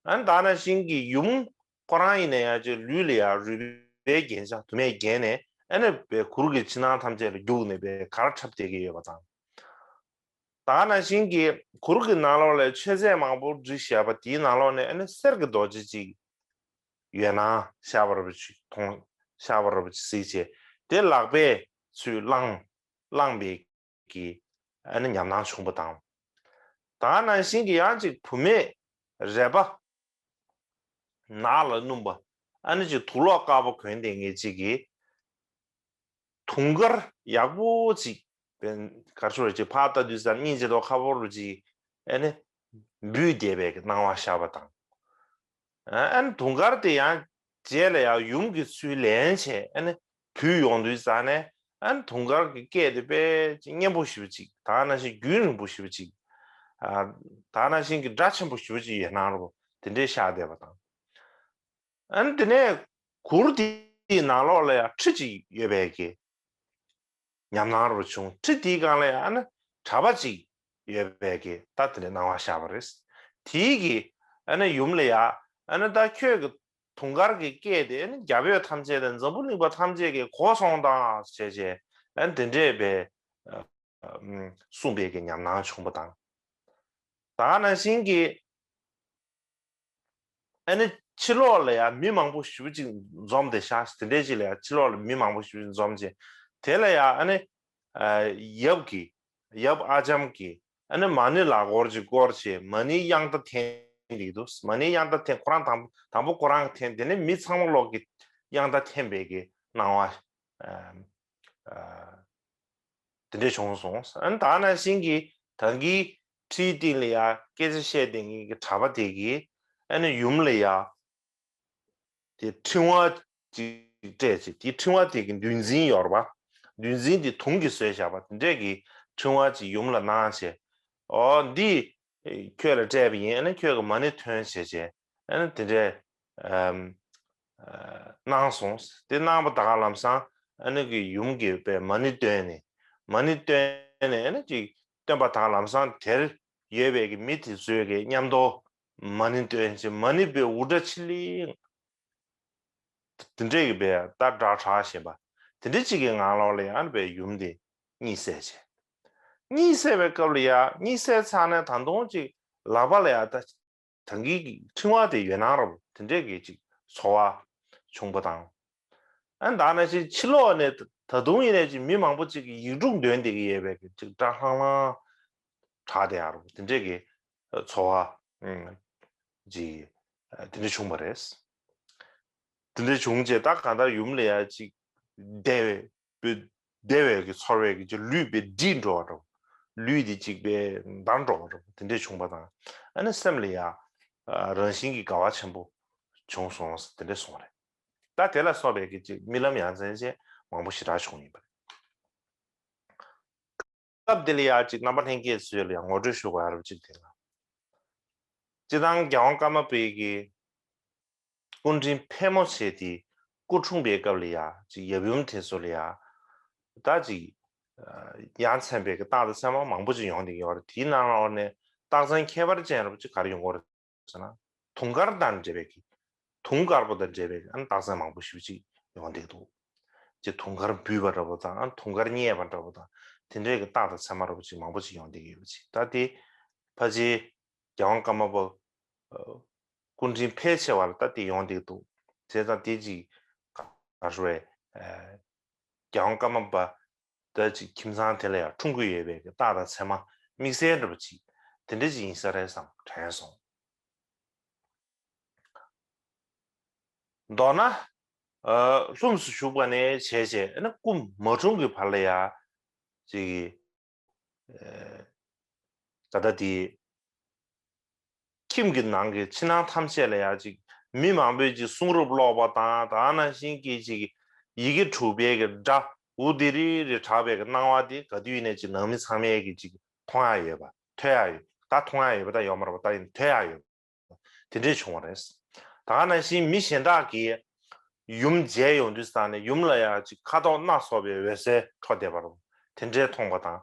ཨ་ནི་ད་ག་ནང་བཞིན་གྱི་ཡུམ་ཁོ་རང་ཡིན་ན་ཡང་ཅིག་ལུས་ལ་ཡང་རུས་པའི་རྒྱན་ཆ་དུ་མས་བརྒྱན་ནས་ཨ་ནི་པའི་གུར་གྱི་ཕྱི་ནང་ཐམས་ཅད་ལ་རྒྱུགས་ནས་པའི་གར་འཁྲབ་བསྡད་ཀྱི་ཡོད་པ་དང་། ད་ག་ནང་བཞིན་གྱི་གུར་གྱི་ནང་ལོགས་ལ་མཆོད་རྫས་མང་པོ་བསྒྲིགས་བཞག་པ་དེའི་ནང་ལོགས་ནས་ཨ་ནི་གསེར་གྱི་རྡོ་རྗེ་ཅིག་ཡོད་ན་ཤར་བ་ར་བ་ཅིག་མཐོང་ཤར་བ་ར་བ་ཅིག་གཟིགས་བྱས་དེ་ལག་པས་ཚུར་བླངས་བླངས་པའི་གི་ཨ་ནི་ཉམས་སྣང་བྱུང་བ་དང་། ད་ག་ནང་བཞིན་གྱི་ཡང་ཅིག་བུད་མེད་རལ་པ་ ནགས་ལ་སྣུམ་པ། ཨ་ནི་ཅིག་དུག་ལོག་དཀར་པོ་གོན་བསྡད་མཁན་ཅིག་གིས། དུང་དཀར་ཡག་པོ་ཅིག་ག་རེ་ཞུ་དགོས་རེད། ཅིག་ཕར་ལྟ་དུས་ཙམ་སྙིང་རྗེ་དོ་ཁ་པོ་རུ་ཅིག་ཨ་ནི་འབུད་བསྡད་པའི་གི་སྣང་བ་ཤར་བ་དང་། ཨ་ནི་དུང་དཀར་དེ་ཡང་རྗེས་ལ་ཡང་ཡུམ་གྱི་ཚུལ་ལེན་བྱས་ཨ་ནི་བུད་ཡོང་དུས་ཙམ་ནས་ཨ་ནི་དུང་དཀར་གྱི་སྐད་དེ་དཔེ་ཅིག་སྙན་པོ་ཞེ་པོ་ཅིག་ད་ནང་བཞིན་རྒྱུན་རིང་པོ་ཞེ་པོ་ཅིག་ཨ་ད་ནང་བཞིན་གྱི་སྒྲ་ཆེན་པོ་ཞེ་པོ་ཅིག་ཡོད་སྣང་རུ་དེ་འདྲའི་ཤར་བསྡད་པ་དང་། ཨ་ནི་དེ་ནས་གུར་དེའི་ནང་ལོགས་ལ་ཡང་ཁྲི་ཅིག་ཡོད་པའི་གི་ཉམས་སྣང་རུ་བྱུང་། ཁྲི་དེའི་སྒང་ལ་ཡང་ཨ་ནི་གྲྭ་པ་ཅིག་ཡོད་པའི་གི་ད་དེ་འདྲའི་སྣང་བ་ཤར་བ་རེད། དེའི་གི་ཨ་ནི་ཡུམ་ལ་ཡང་ཨ་ནི་ད་ཁྱོད་ཀྱི་དུང་དཀར་གྱི་སྐད་དེ་ཨ་ནི་རྒྱ་བོད་ཐམས་ཅད་དང་འཛམ་བུ་གླིང་པ་ཐམས་ཅད་ཀྱིས་གོ་སོང་དང་བྱས་བྱས་ཨ་ནི་དེ་འདྲས་པའི་གསུངས་པའི་གི་ཉམས་སྣང་བྱུང་བ་དང་། ད་ནང་བཞིན་གྱི་ཨ་ནི་ཕྱི་ལོགས་ལ་ཡང་མི་མང་པོ་ཞེ་པོ་ཅིག་འཛོམས་ཏེ་ཤག་དེ་འདྲའི་ཅིག་ལ་ཡང་ཕྱི་ལོགས་ལ་མི་མང་པོ་ཞེ་པོ་ཅིག་འཛོམས་བྱས། དེ་ལ་ཡང་ཨ་ནི་ཡབ་ཀྱིས་ཡབ་ཨ་ལྕམ་གྱིས་ཨ་ནི་མ་ཎི་ལག་འཁོར་ཅིག་བསྐོར་བྱས་མ་ཎིའི་དབྱངས་རྟ་འཐེན་བསྡད་འདུག་མ་ཎིའི་དབྱངས་རྟ་འཐེན་ཁོ་རང་དང་དང་པོ་ཁོ་རང་འཐེན། དེ་ནས་མི་ཚང་མ་ལོག་གི་དབྱངས་རྟ་འཐེན་པའི་གི་སྣང་བ་དེ་འདྲས་བྱུང་སོང་། ཨ་ནི་ད་ནང་བཞིན་གྱི་ད་གིན་ཁྲིའི་སྟེང་ལ་ཡ་སྐད་ཆ་བཤད་བསྡད་མཁན་གྱི་གྲྭ་པ་དེ་གིས་ཨ་ནི་ཡུམ་ལ་ཡ་དེ་ཕྲེང་བ་ཅིག་སྤྲད་བྱས། དེ་ཕྲེང་བ་དེ་གི་འདུལ་འཛིན་ཡོད་རེད་པ། འདུལ་འཛིན་དེ་དུང་གིས་བཟོས་བཞག་པ་དེ་འདྲས་ཀྱི་ཕྲེང་བ་ཅིག་ཡུམ་ལ་གནང་བྱས། ཨོ་འདི་ཁྱོད་ལ་སྤྲད་པ་ཡིན། ཨ་ནི་ཁྱོད་ཀྱི་མ་ཎི་ཐོན་བྱས་བྱས་ཨ་ནི་དེ་འདྲས་ཨམ་ཨ་གནང་སོང་། དེ་གནང་བ་ད་ག་ལམ་སང་ཨ་ནི་གི་ཡུམ་གྱིས་པའི་མ་ཎི་བཏོན་ནས་མ་ཎི་བཏོན་ནས་ཨ་ནི་ཅིག་བཏོན་པ་ད་ག་ལམ་སང་དེར་ཡོད་པའི་གི་མི་དེ་ཚོས་གི་མཉམ་དུ་མ་ཎི་བཏོན་བྱས་མ་ཎི་པའི་འུར་སྒྲ་ཆི་ལིང་། དེ་འདྲས་ཀྱི་པའི་རྟ་སྒྲ་གྲགས་བཞིན་པ་དེ་འདྲས་ཅིག་གི་ངང་ལོགས་ལ་ཡང་པའི་ཡུམ་དེ་གཉིད་སད་བྱས། གཉིད་སད་པའི་སྐབས་ལ་ཡང་གཉིད་སད་ཚར་ནས་ད་དུང་ཅིག་ལག་པ་ལ་ཡང་ད་ད་གིན་གྱི་ཕྲེང་བ་དེ་ཡོད་སྣང་རབ་དེ་འདྲས་ཀྱི་ཅིག་ཚོར་བ་བྱུང་པ་དང་། ཨ་ནི་ད་ནང་བཞིན་ཕྱི་ལོགས་ནས་ད་དུང་ཡིན་ནའི་ཅིག་མི་མང་པོ་ཅིག་གིས་ཡིག་འབྲུ་འདོན་བསྡད་ཀྱི་ཡོད་པའི་ཅིག་སྒྲ་ལྷང་ལྷང་གྲགས་བསྡད་ཡོད་རབ་དེ་འདྲས་ཀྱི་ཚོར་བ་ཅིག་དེ་འདྲ་བྱུང་བ་རེད། དེ་འདྲ་བྱུང་རྗེས་ད་གང་ལྟར་ཡུམ་ལ་ཡ་ཅིག་བདེ་བའི་བདེ་བའི་གི་ཚོར་བའི་གི་ཅིག་ལུས་པའི་འདྲིས་འགྲོ་བ་འདྲ། ལུས་འདི་ཅིག་པའི་འདར་འགྲོ་བ་འདྲ་དེ་འདྲ་བྱུང་བ་དང་། ཨ་ནི་སེམས་ལ་ཡ་རང་བཞིན་གྱི་དགའ་བ་ཆེན་པོ་བྱུང་སོང་དེ་འདྲ་གསུངས་རེད། ད་དེ་ལ་སོགས་པའི་གི་ཅིག་རྨི་ལམ་ཡ་མཚན་ཅན་མང་པོ་ཞེ་དྲག་བྱུང་ཡིན་པ་རེད། སྐབས་འདི་ལ་ཡང་ཅིག་རྣམ་པ་ལྷན་རྒྱས་ཚོས་ལ་ཡང་ངོ་སྤྲོད་ཞུ་དགོས་ཡ་རབས་ཅིག་དེ་ལ། སྤྱིར་བཏང་རྒྱལ་དབང་ཀརྨ་པའི་གི་སྐུ་ཕྲེང་ཕལ་མོ་ཆེ་དེ་སྐུ་འཁྲུངས་པའི་སྐབས་ལ་ཡང་ཅིག་ཡབ་ཡུམ་དེ་ཚོ་ལ་ཡང་ད་ཅིག་ཡ་མཚན་པའི་གི་རྟགས་དང་མཚན་མ་མང་པོ་ཅིག་ཡོང་བསྡད་ཀྱི་ཡོད་རེད། དེའི་ནང་ལོགས་ནས་རྟགས་མཚན་ཁྱད་པར་ཅན་རབས་ཅིག་ག་རེ་ཡོང་གི་ཡོད་རེད། ཟེར་ན། དུང་དཀར་དང་འབྲེལ་བའི་གི། དུང་དཀར་པོ་དང་འབྲེལ་བའི་ཨ་ནི་རྟགས་མཚན་མང་པོ་ཞེ་པོ་ཅིག་ཡོང་བསྡད་འདུག་ཅེས་དུང་དཀར་འབུད་པ་འདྲ་པོ་དང་ཨ་ནི་དུང་དཀར་མཉེས་པ་འདྲ་པོ་དང་དེ་འདྲའི་གི་རྟགས་དང་མཚན་མ་འདྲ་པོ་ཅིག་མང་པོ་ཅིག་ཡོང་བསྡད་ཀྱི་ཡོད་པ་ཅིག་ད་དེ་ཕལ་ཆེར་རྒྱལ་དབང་ཀརྨ་པ་སྐུ་ཕྲེང་ཕལ་ཆེ་བ་ལ་ད་དེ་ཡོང་བསྡད་འདུག་བྱས་ཙང་དེ་ཅིག་ག་རེ་ཞུ་དགོས་རེད། རྒྱལ་དབང་ཀརྨ་པ། ད་ཅིག་ཁྱིམ་ཚང་དེ་ལ་ཡང་འཁྲུངས་ཀྱི་ཡོད་པའི་གི་རྟགས་དང་མཚན་མ་དམིགས་བསལ་འདྲ་པོ་ཅིག་དེ་འདྲ་ཅིག་ཡིན་ས་རེད་བསམ་དྲན་སོང་། མདོར་ན། ཨ་ལྷུམས་སུ་ཞུགས་པ་ནས་བྱས་བྱས་ཨ་ནི་སྐུ་མ་འཁྲུངས་ཀྱི་བར་ལ་ཡང་ཅིག་ཨ་ད་ལྟ་དེ། ཁྱིམ་གྱི་ནང་གི་ཕྱི་ནང་ཐམས་ཅད་ལ་ཡང་ཅིག་མི་མང་པོས་ཅིག་གསུང་རབ་ཀློག་པ་དང་ད་ནང་བཞིན་གྱི་ཅིག་ཡི་གེ་དྲུག་པའི་གི་སྒྲ་འུ་དི་རི་རི་གྲགས་པའི་གི་སྣང་བ་དེ་ག་དུས་ཡིན་ནའི་ཅིག་ནང་མི་ཚང་མས་ཀྱི་ཅིག་མཐོང་ཡ་ཡོད་པ་ཐོས་ཡ་ཡོད་ད་མཐོང་ཡ་ཡོད་པ་ད་ཡོད་མ་རེད་པ་ད་ཡིན་ཐོས་ཡ་ཡོད་པ་དེ་འདྲས་བྱུང་བ་རེད། ད་ནང་བཞིན་མི་གཞན་དག་གིས་ཡུམ་མཇལ་ཡོང་དུས་ཙང་ནས་ཡུམ་ལ་ཡང་ཅིག་ཁ་དོག་སྣ་ཚོགས་པའི་འོད་ཟེར་འཕྲོ་བསྡད་པ་རེད་དེ་འདྲས་མཐོང་པ་དང་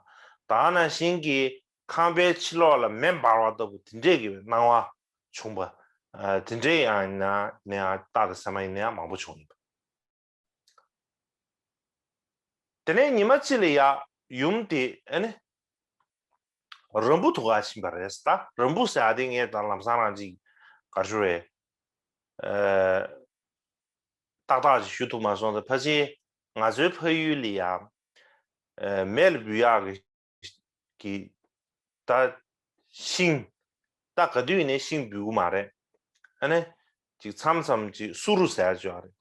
ད་ནང་བཞིན་གྱི། ཁང་པའི་ཕྱི་ལོགས་ལ་མེ་འབར་བ་ལྟ་བུ་དེ་འདྲས་ཀྱི་སྣང་བ་བྱུང་བ། ཨ་དེ་འདྲས་ཡང་ཡིན་ན་ཡང་རྟགས་དང་མཚན་མ་ཡིན་ན་ཡང་མང་པོ་བྱུང་ཡིན་པ། དེ་ནས་ཉི་མ་གཅིག་ལ་ཡ་ཡུམ་དེ་ཨ་ནི་རམ་བུ་དུ་ག་ཕྱིན་པ་རེད། ད་རམ་བུ་ཟེར་ཡ་དེ་ངས་ད་ལམ་སང་རང་ཅིག་ག་རེ་ཞུ་རེད། ཨ་ཏག་ཏག་ཅིག་ཞུ་ཐུབ་མ་སོང་། ད་ཕལ་ཆེར་ང་ཚོའི་ཕ་ཡུལ་ལ་ཡ་ཨ་མེ་ལ་འབུད་ཡག་གི་གི་ད་ཤིང་ད་ག་དུས་ནས་ཤིང་འབུད་གི་མ་རེད། ཨ་ནི་ ཅིག་མཚམས་མཚམས་ཅིག་སུ་རུ་ཟེར་ཅིག་ཡོད་རེད།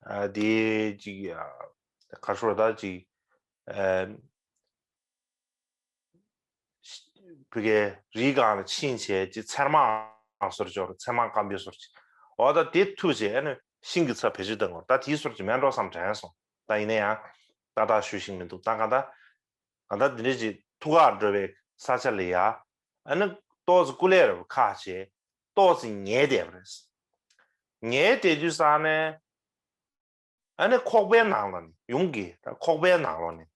ཨ་དེ་ཅིག་ཨ་ག་རེ་ཞུ་དགོས་རེད། ད་ཅིག་ཨ་བོད་སྐད་རིའི་སྒང་ལ་ཕྱིན་བྱས་ཅིག་ཚེར་མ་སོར་ཅིག་ཡོད་རེད། ཚེར་མ་སྐམ་པོའི་སོར་ཅིག་འོ་ད་དེ་འཐུ་བྱས་ཨ་ནི་ཤིང་གི་ཚབ་བེད་སྤྱོད་གཏོང་དགོས་རེད། ད་དེའི་སོར་ཅིག་མེད་འགྲོ་བསམ་དྲན་སོང་། ད་ཡིན་ན་ཡང་ཏག་ཏག་ཞུ་ཤེས་མི་འདུག་ད་གང་ལྟར་གང་ལྟར་འདི་འདྲ་ཅིག་ཐུག་གར་འགྲོ་བའི་ས་ཆ་ལ་ཡ་ཨ་ནི་ཏོག་ཙམ་སྐུ་ལས་རབ་ཁག་བྱས་ཏོག་ཙམ་ཉལ་བསྡད་པ་རེད། ཉལ་བསྡད་དུས་ཙང་ནས་ཨ་ནི་ཁོག་པའི་ནང་ལོགས་ནས་ཡུམ་གྱི་ད་ཁོག་པའི་ནང་ལོགས་ནས་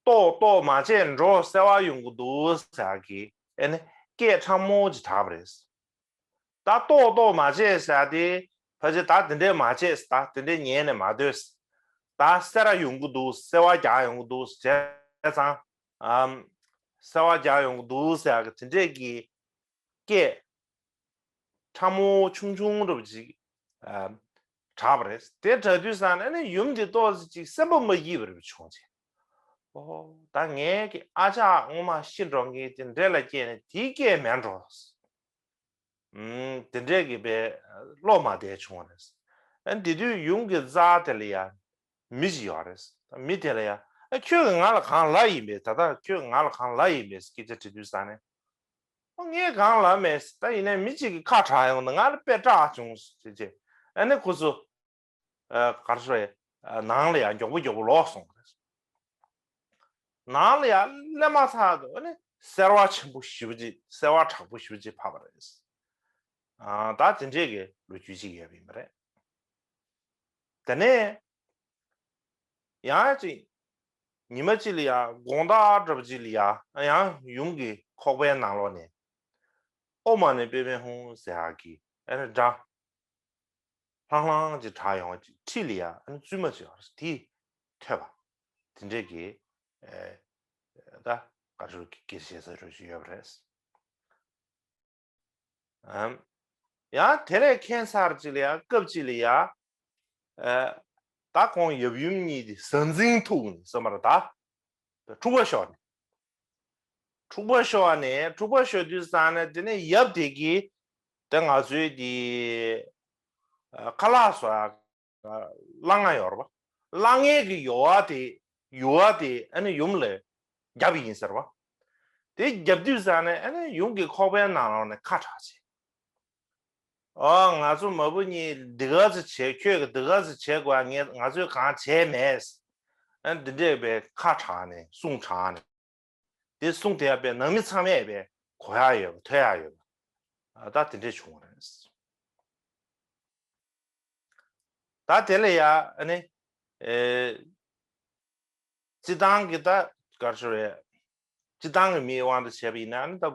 ཏོག་ཏོག་མ་བྱས་འགྲོ་གསལ་བ་ཡོང་གི་འདུག་ཟེར་གྱི་ཨ་ནི་སྐད་ཕྲ་མོ་ཅིག་གྲགས་པ་རེད། ད་ཏོག་ཏོག་མ་བྱས་ཟེར་དེ་ཕལ་ཆེར་ད་དེ་འདྲས་མ་བྱས། ད་དེ་འདྲས་ཉལ་ནས་མ་སྡོད། ད་སེ་ར་ཡོང་གི་འདུག་སེ་བ་རྒྱག་ཡོང་གི་འདུག་བྱས་ཙང་ཨམ་སེ་བ་རྒྱག་ཡོང་གི་འདུག་ཟེར་གི་དེ་འདྲས་ཀྱི་སྐད་ཕྲ་མོ་ཆུང་ཆུང་འདྲ་པོ་ཅིག་ཨམ་གྲགས་པ་རེད། དེ་གྲགས་དུས་ཙང་ནས་ཨ་ནི་ཡུམ་དེ་ཏོག་ཙམ་ཅིག་སེམས་པ་མ་སྐྱིད་པ་རེ་བྱུང་བྱས། ཨོ་ད་ངའི་གི་ཨ་ཅག་སྔོན་མ་ཤི་འགྲོ་མཁན་དེ་འདྲས་ལ་སྐྱེས་ནས་དེའི་སྐད་མེད་འགྲོ། ཨུམ། དེ་འདྲས་ཀྱི་པའི་བློ་མ་བདེ་བྱུང་བ་རེད། ཨ་འདི་དུས་ཡུམ་གྱི་རྩ་དེ་ལ་ཡ་མི་ཞིག་ཡོད་རེད། མི་དེ་ལ་ཡ་ཨ་ཁྱོད་ཀྱིས་ང་ལ་གང་ལབ་ཡིན་པས། ད་ལྟ་ཁྱོད་ཀྱིས་ང་ལ་གང་ལབ་ཡིན་པས་སྐད་ཆ་དྲི་དུས་ཙང་ནས་ཨོ་ངས་གང་ལབ་མེད། ད་ཡིན་ནའི་མི་གཅིག་གིས་ཁ་གྲག་ཡོང་ན་ང་ལ་དཔེ་སྐྲག་བྱུང་ཟེར་བྱས་ཨ་ནི་ཁོ་ཚོ། ཨ་ག་རེ་ཟེར། ཨ་ནང་ལ་ཡང་མགྱོགས་པོ་མགྱོགས་པོ་ལོག་སོང་། ནང་ལ་ཡང་སླེབས་མ་ཐག་ཏུ་ཨ་ནི་སེར་བ་ཆེན་པོ་ཞེ་པོ་ཅིག་སེར་བ་དྲག་པོ་ཞེ་པོ་ཅིག་བབས་པ་རེད། ཨ་ད་དེ་འདྲས་ཀྱི་ལོ་རྒྱུས་ཅིག་ཡོད་པ་ཡིན་པ་རེད། དེ་ནས་ཡང་ཅིག་ཉི་མ་གཅིག་ལ་ཡང་དགོང་དག་འདྲ་པོ་ཅིག་ལ་ཡང་ཡང་ཡུམ་གྱི་ཁོག་པའི་ནང་ལོགས་ནས་ཨོཾ་མ་ཎི་པདྨེ་ཧཱུྃ་ཟེར་ཡག་གི་ཨ་ནི་སྒྲ། ལྷང་ལྷང་ཅིག་གྲགས་ཡོང་བ་ཅིག་འཁྲིས་ལ་ཡ་ཨ་ནི་བཙུན་མ་ཅིག་ཡོད་རེད། དེས་ཐོས་པ། དེ་འདྲས་ཀྱི་ཨེ་ད་ག་རེ་ཞུ་དགོས་རེད། སྐད་ཆ་བཤད་ས་རོ་ཞིག་ཡོད་པ་རེད། ཨམ། ཡང་དེ་ལས་ཁྱད་མཚར་ཅིག་ལ་ཡ་སྐབས་ཅིག་ལ་ཡ་ཨེ་ད་ཁོང་ཡབ་ཡུམ་གཉིས་དེ་གཟའ་འཛིན་ཐུག་ནས་སོང་བ་རེད་ད། འཁྲུག་པ་ཤོར་ནས། འཁྲུག་པ་ཤོར་ནས་འཁྲུག་པ་ཤོར་དུས་ཙང་ནས་དེ་ནས་ཡབ་དེ་གིས་དེ་ང་ཚོའི་དེ་ཨ་ཁ་ལག་བཟོ་ཡ་གླ་རྔ་ཡོད་རེད་པ། གླ་རྔའི་གི་ཡོལ་བ་དེ་ཡོལ་བ་དེ་ཨ་ནི་ཡུམ་ལ་བརྒྱབ་ཡིན་ཟེར་བ། དེ་བརྒྱབ་དུས་ཙང་ནས་ཨ་ནི་ཡུམ་གྱི་ཁོག་པའི་ནང་ལོགས་ནས་ཁ་གྲགས་བྱས། ཨོ་ང་ཚོ་མ་བུ་གཉིས་འདི་ག་ཚོད་བྱས། ཁྱོད་ཀྱིས་འདི་ག་ཚོད་བྱས་དགོས། ངས་ང་ཚོས་གང་བྱས་མེད། ཨ་འདི་འདྲས་པའི་ཁ་གྲགས་ནས་གསུང་གྲགས་ནས། དེ་གསུང་དེ་ཡང་པའི་ནང་མི་ཚང་མས་པའི་གོ་ཡག་ཡོད་པ་ཐོས་ཡག་ཡོད་པ། ཨ་ད་དེ་འདྲས་བྱུང་བ་རེད། ད་དེ་ལ་ཡ་ཨ་ནི་ཨེ་སྤྱི་བཏང་གི་ད་ག་རེ་ཞུ་རེད། སྤྱི་བཏང་གི་མིའི་དབང་དུ་བྱས་པ་ཡིན་ན་ཨ་ནི་ད་ཨེ་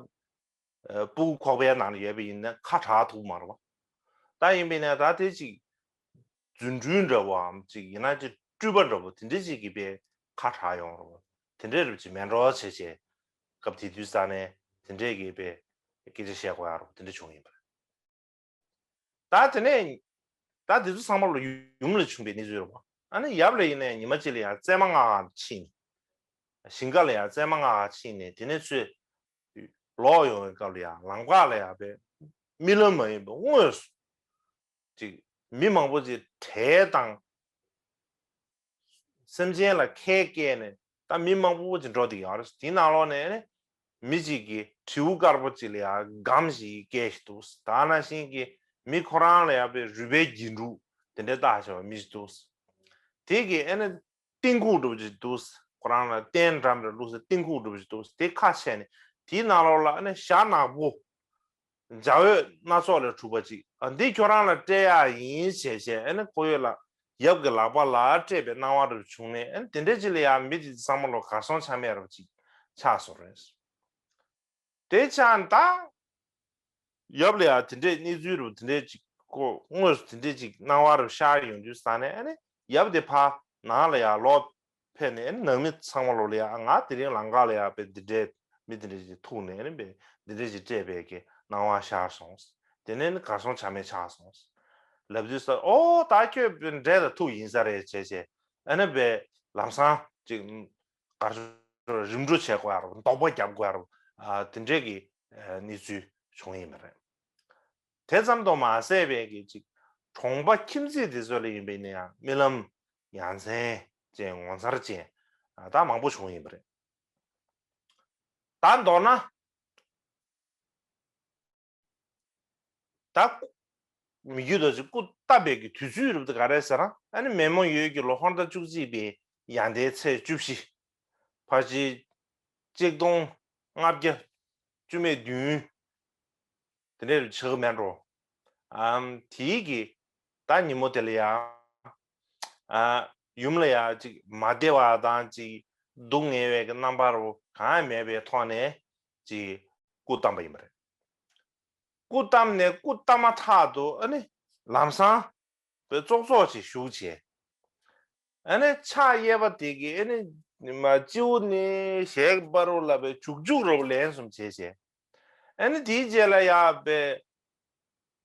སྤུ་གུ་ཁོག་པའི་ནང་ལ་ཡོད་པ་ཡིན་ན་ཁ་གྲག་ཐུབ་མ་རེད་པ། ད་ཡིན་པས་ན་ད་དེ་ཅིག་རྫུ་འཕྲུལ་འདྲ་བོའམ་ཅིག་ཡིན་ན་ཅིག་སྤྲུལ་པ་འདྲ་བོ་དེ་འདྲས་ཅིག་གིས་པའི་ཁ་གྲག་ཡོང་རེད་པ། དེ་འདྲས་རེད་པ་ཅིག་མེད་འགྲོ་བྱས་བྱས་སྐབས་དེ་དུས་ཙང་ནས་དེ་འདྲས་ཀྱིས་པའི་སྐད་ཆ་བཤད་དགོས་ཡག་རེད་པ། དེ་འདྲས་བྱུང་ཡིན་པ་རེད། ད་དེ་ནས་ད་དེ་ཚོ་ཚང་མ་ལོ་ཡུམ་ལ་བྱུང་བའི་གནས་ཚུལ་རེད་པ། ཨ་ནི་ཡབ་ལ་ཡིན་ནའི་ཉི་མ་གཅིག་ལ་ཡང་བཙས་མ་མངགས་ག་ཕྱིན་ནས། ཞིང་ཁ་ལ་ཡང་བཙས་མ་མངགས་ག་ཕྱིན་ནས་དེ་ནས་ཚུར་ལོག་ཡོང་བའི་སྐབས་ལ་ཡང་ལམ་ཁ་ལ་ཡང་པའི་རྨི་ལམ་མ་ཡིན་པའི་དངོས་སུ་ཅིག་མི་མང་པོ་ཅིག་གྲལ་བཏང་། སེམས་ཅན་ལ་ཁལ་བཀལ་ནས་ད་མི་མང་པོ་ཅིག་འགྲོ་བསྡད་ཡོད་རེད། དེའི་ནང་ལོགས་ནས་ནི་མི་གཅིག་གིས་དྲེའུ་དཀར་པོ་ཅིག་ལ་ཡང་སྒམ་ཞིག་བཀལ་བཞག་འདུག་ད་ནང་བཞིན་གྱི་མི་ཁོ་རང་ལ་ཡང་པའི་རུས་པའི་རྒྱན་དྲུག་དེ་འདྲའི་བཏགས་བཞག་པ་མི་ཞིག་འདུག་དེ་གིས་ཨ་ནི་ཏིང་ཁུང་འདྲ་པོ་ཅིག་འདུག་ཁོ་རང་ལ་རྟེན་འདྲ་མི་འདྲ་བླུགས་ས་ཏིང་ཁུང་འདྲ་པོ་ཅིག་འདུག་དེ་ཁ་ཕྱེ་ནས་དེའི་ནང་ལོགས་ལ་ཨ་ནི་ཞྭ་ནག་པོ། འཇའ་འོད་སྣ་ཚོགས་ལས་གྲུབ་པ་ཅིག་ཨ་འདི་ཁྱོད་རང་ལ་སྤྲད་ཡག་ཡིན་ཞེས་བྱས་ཨ་ནི་ཁོ་ཡོད་ལ་ཡབ་ཀྱི་ལག་པ་ལ་སྤྲད་པའི་སྣང་བ་རབ་བྱུང་ནས་ཨ་ནི་དེ་འདྲ་ཅིག་ལ་ཡང་མི་དེ་ཚང་མ་ལོ་གར་སོང་ཆ་མེད་རབ་ཅིག་ཆགས་སོང་རེད། དེ་ཆགས་ད་ཡབ་ལ་ཡང་དེ་འདྲའི་གནས་ཚུལ་རབ་དེ་འདྲའི་ཅིག་ཁོ་དངོས་སུ་དེ་འདྲའི་ཅིག་སྣང་བ་རབ་ཤར་ཡོང་དུས་ས་ནས་ཨ་ནི་ཡབ་དེ་ཕ་ནང་ལ་ཡང་ལོག་ཕེབས་ནས་ནང་མི་ཚང་མ་ལོ་ལ་ཡ་ང་དེ་རིང་ལམ་ཁ་ལ་ཡ་དཔེ་འདི་འདྲའི་མི་འདི་འདྲ་ཞིག་ཐུག་ནས་ཨ་ནི་དཔེ་འདི་འདྲ་ཞིག་སྤྲད་པའི་གི་སྣང་བ་ཤར་སོང་། དེ་ནས་ནི་གར་སོང་ཆ་མེད་ཆགས་སོང་། ལབ་དུས་ས་ཨོ་ད་ཁྱོད་དཔེ་འདྲེ་དང་ཐུག་ཡིན་ས་རེད་བྱས་བྱས་ཨ་ནི་དཔེ་ལམ་སང་ཅིག་གར་རིམ་གྲོ་བྱེད་དགོས་ཡ་རོ་འདོགས་པ་རྒྱབ་དགོས་ཡ་རོ་དེ་འདྲའི་གི་གནས་ཚུལ་བྱུང་ཡིན་པ་རེད། དེ་ཙམ་དུ་མ་ཟད་པའི་གི་ཅིག་གྲོང་པ་ཁྱིམ་མཚེས་དེ་ཚོ་ལ་ཡིན་པའི་ནི་ཡང་རྨི་ལམ་ཡ་མཚན་ཅན་ངོ་མཚར་ཅན་ད་མང་པོ་བྱུང་ཡིན་པ་རེད། ད་མདོར་ན། ད་མི་རྒྱུད་དོ་ཅིག་སྐུ་བལྟམས་པའི་གི་དུས་ཚོད་རུབ་ཏུ་ག་རེ་ཟེར་ན། ཨ་ནི་མེ་མོ་ཡོས་ཀྱི་ལོ་ཧོར་ཟླ་བཅུ་གཅིག་པའི་ཡར་ཟླའི་ཚེས་བཅུ་བཞི། ཕལ་ཆེར་གཅིག་སྟོང་ལྔ་བརྒྱ་བཅུ་མེད་བདུན། དེ་འདྲའི་ཆགས་མེད་འགྲོ། ཨམ་དེའི་གི་ད་ཉིན་མོ་དེ་ལ་ཡང་ཨ་ཡུམ་ལ་ཡང་ཅིག་མ་བདེ་བ་དང་ཅིག་སྡུག་བསྔལ་བའི་གི་རྣམ་པ་རུ་གང་ཡང་མེད་པའི་ཐོག་ནས་ཅིག་སྐུ་བལྟམས་པ་ཡིན་པ་རེད། སྐུ་བལྟམས་ནས་སྐུ་བལྟམས་མ་ཐག་ཏུ་ཨ་ནི་ལམ་སང་པའི་ཙོག་ཙོག་ཅིག་བཞུགས་བྱས། ཨ་ནི་ཕྱག་གཡས་པ་དེ་གིས་ཨ་ནི་མ་སྤྱི་བོ་ནས་ཞལ་བར་རོ་ལ་པའི་བྱུག་བྱུག་རོ་ལན་གསུམ་བྱས་བྱས། ཨ་ནི་དེའི་རྗེས་ལ་ཡ་པའི་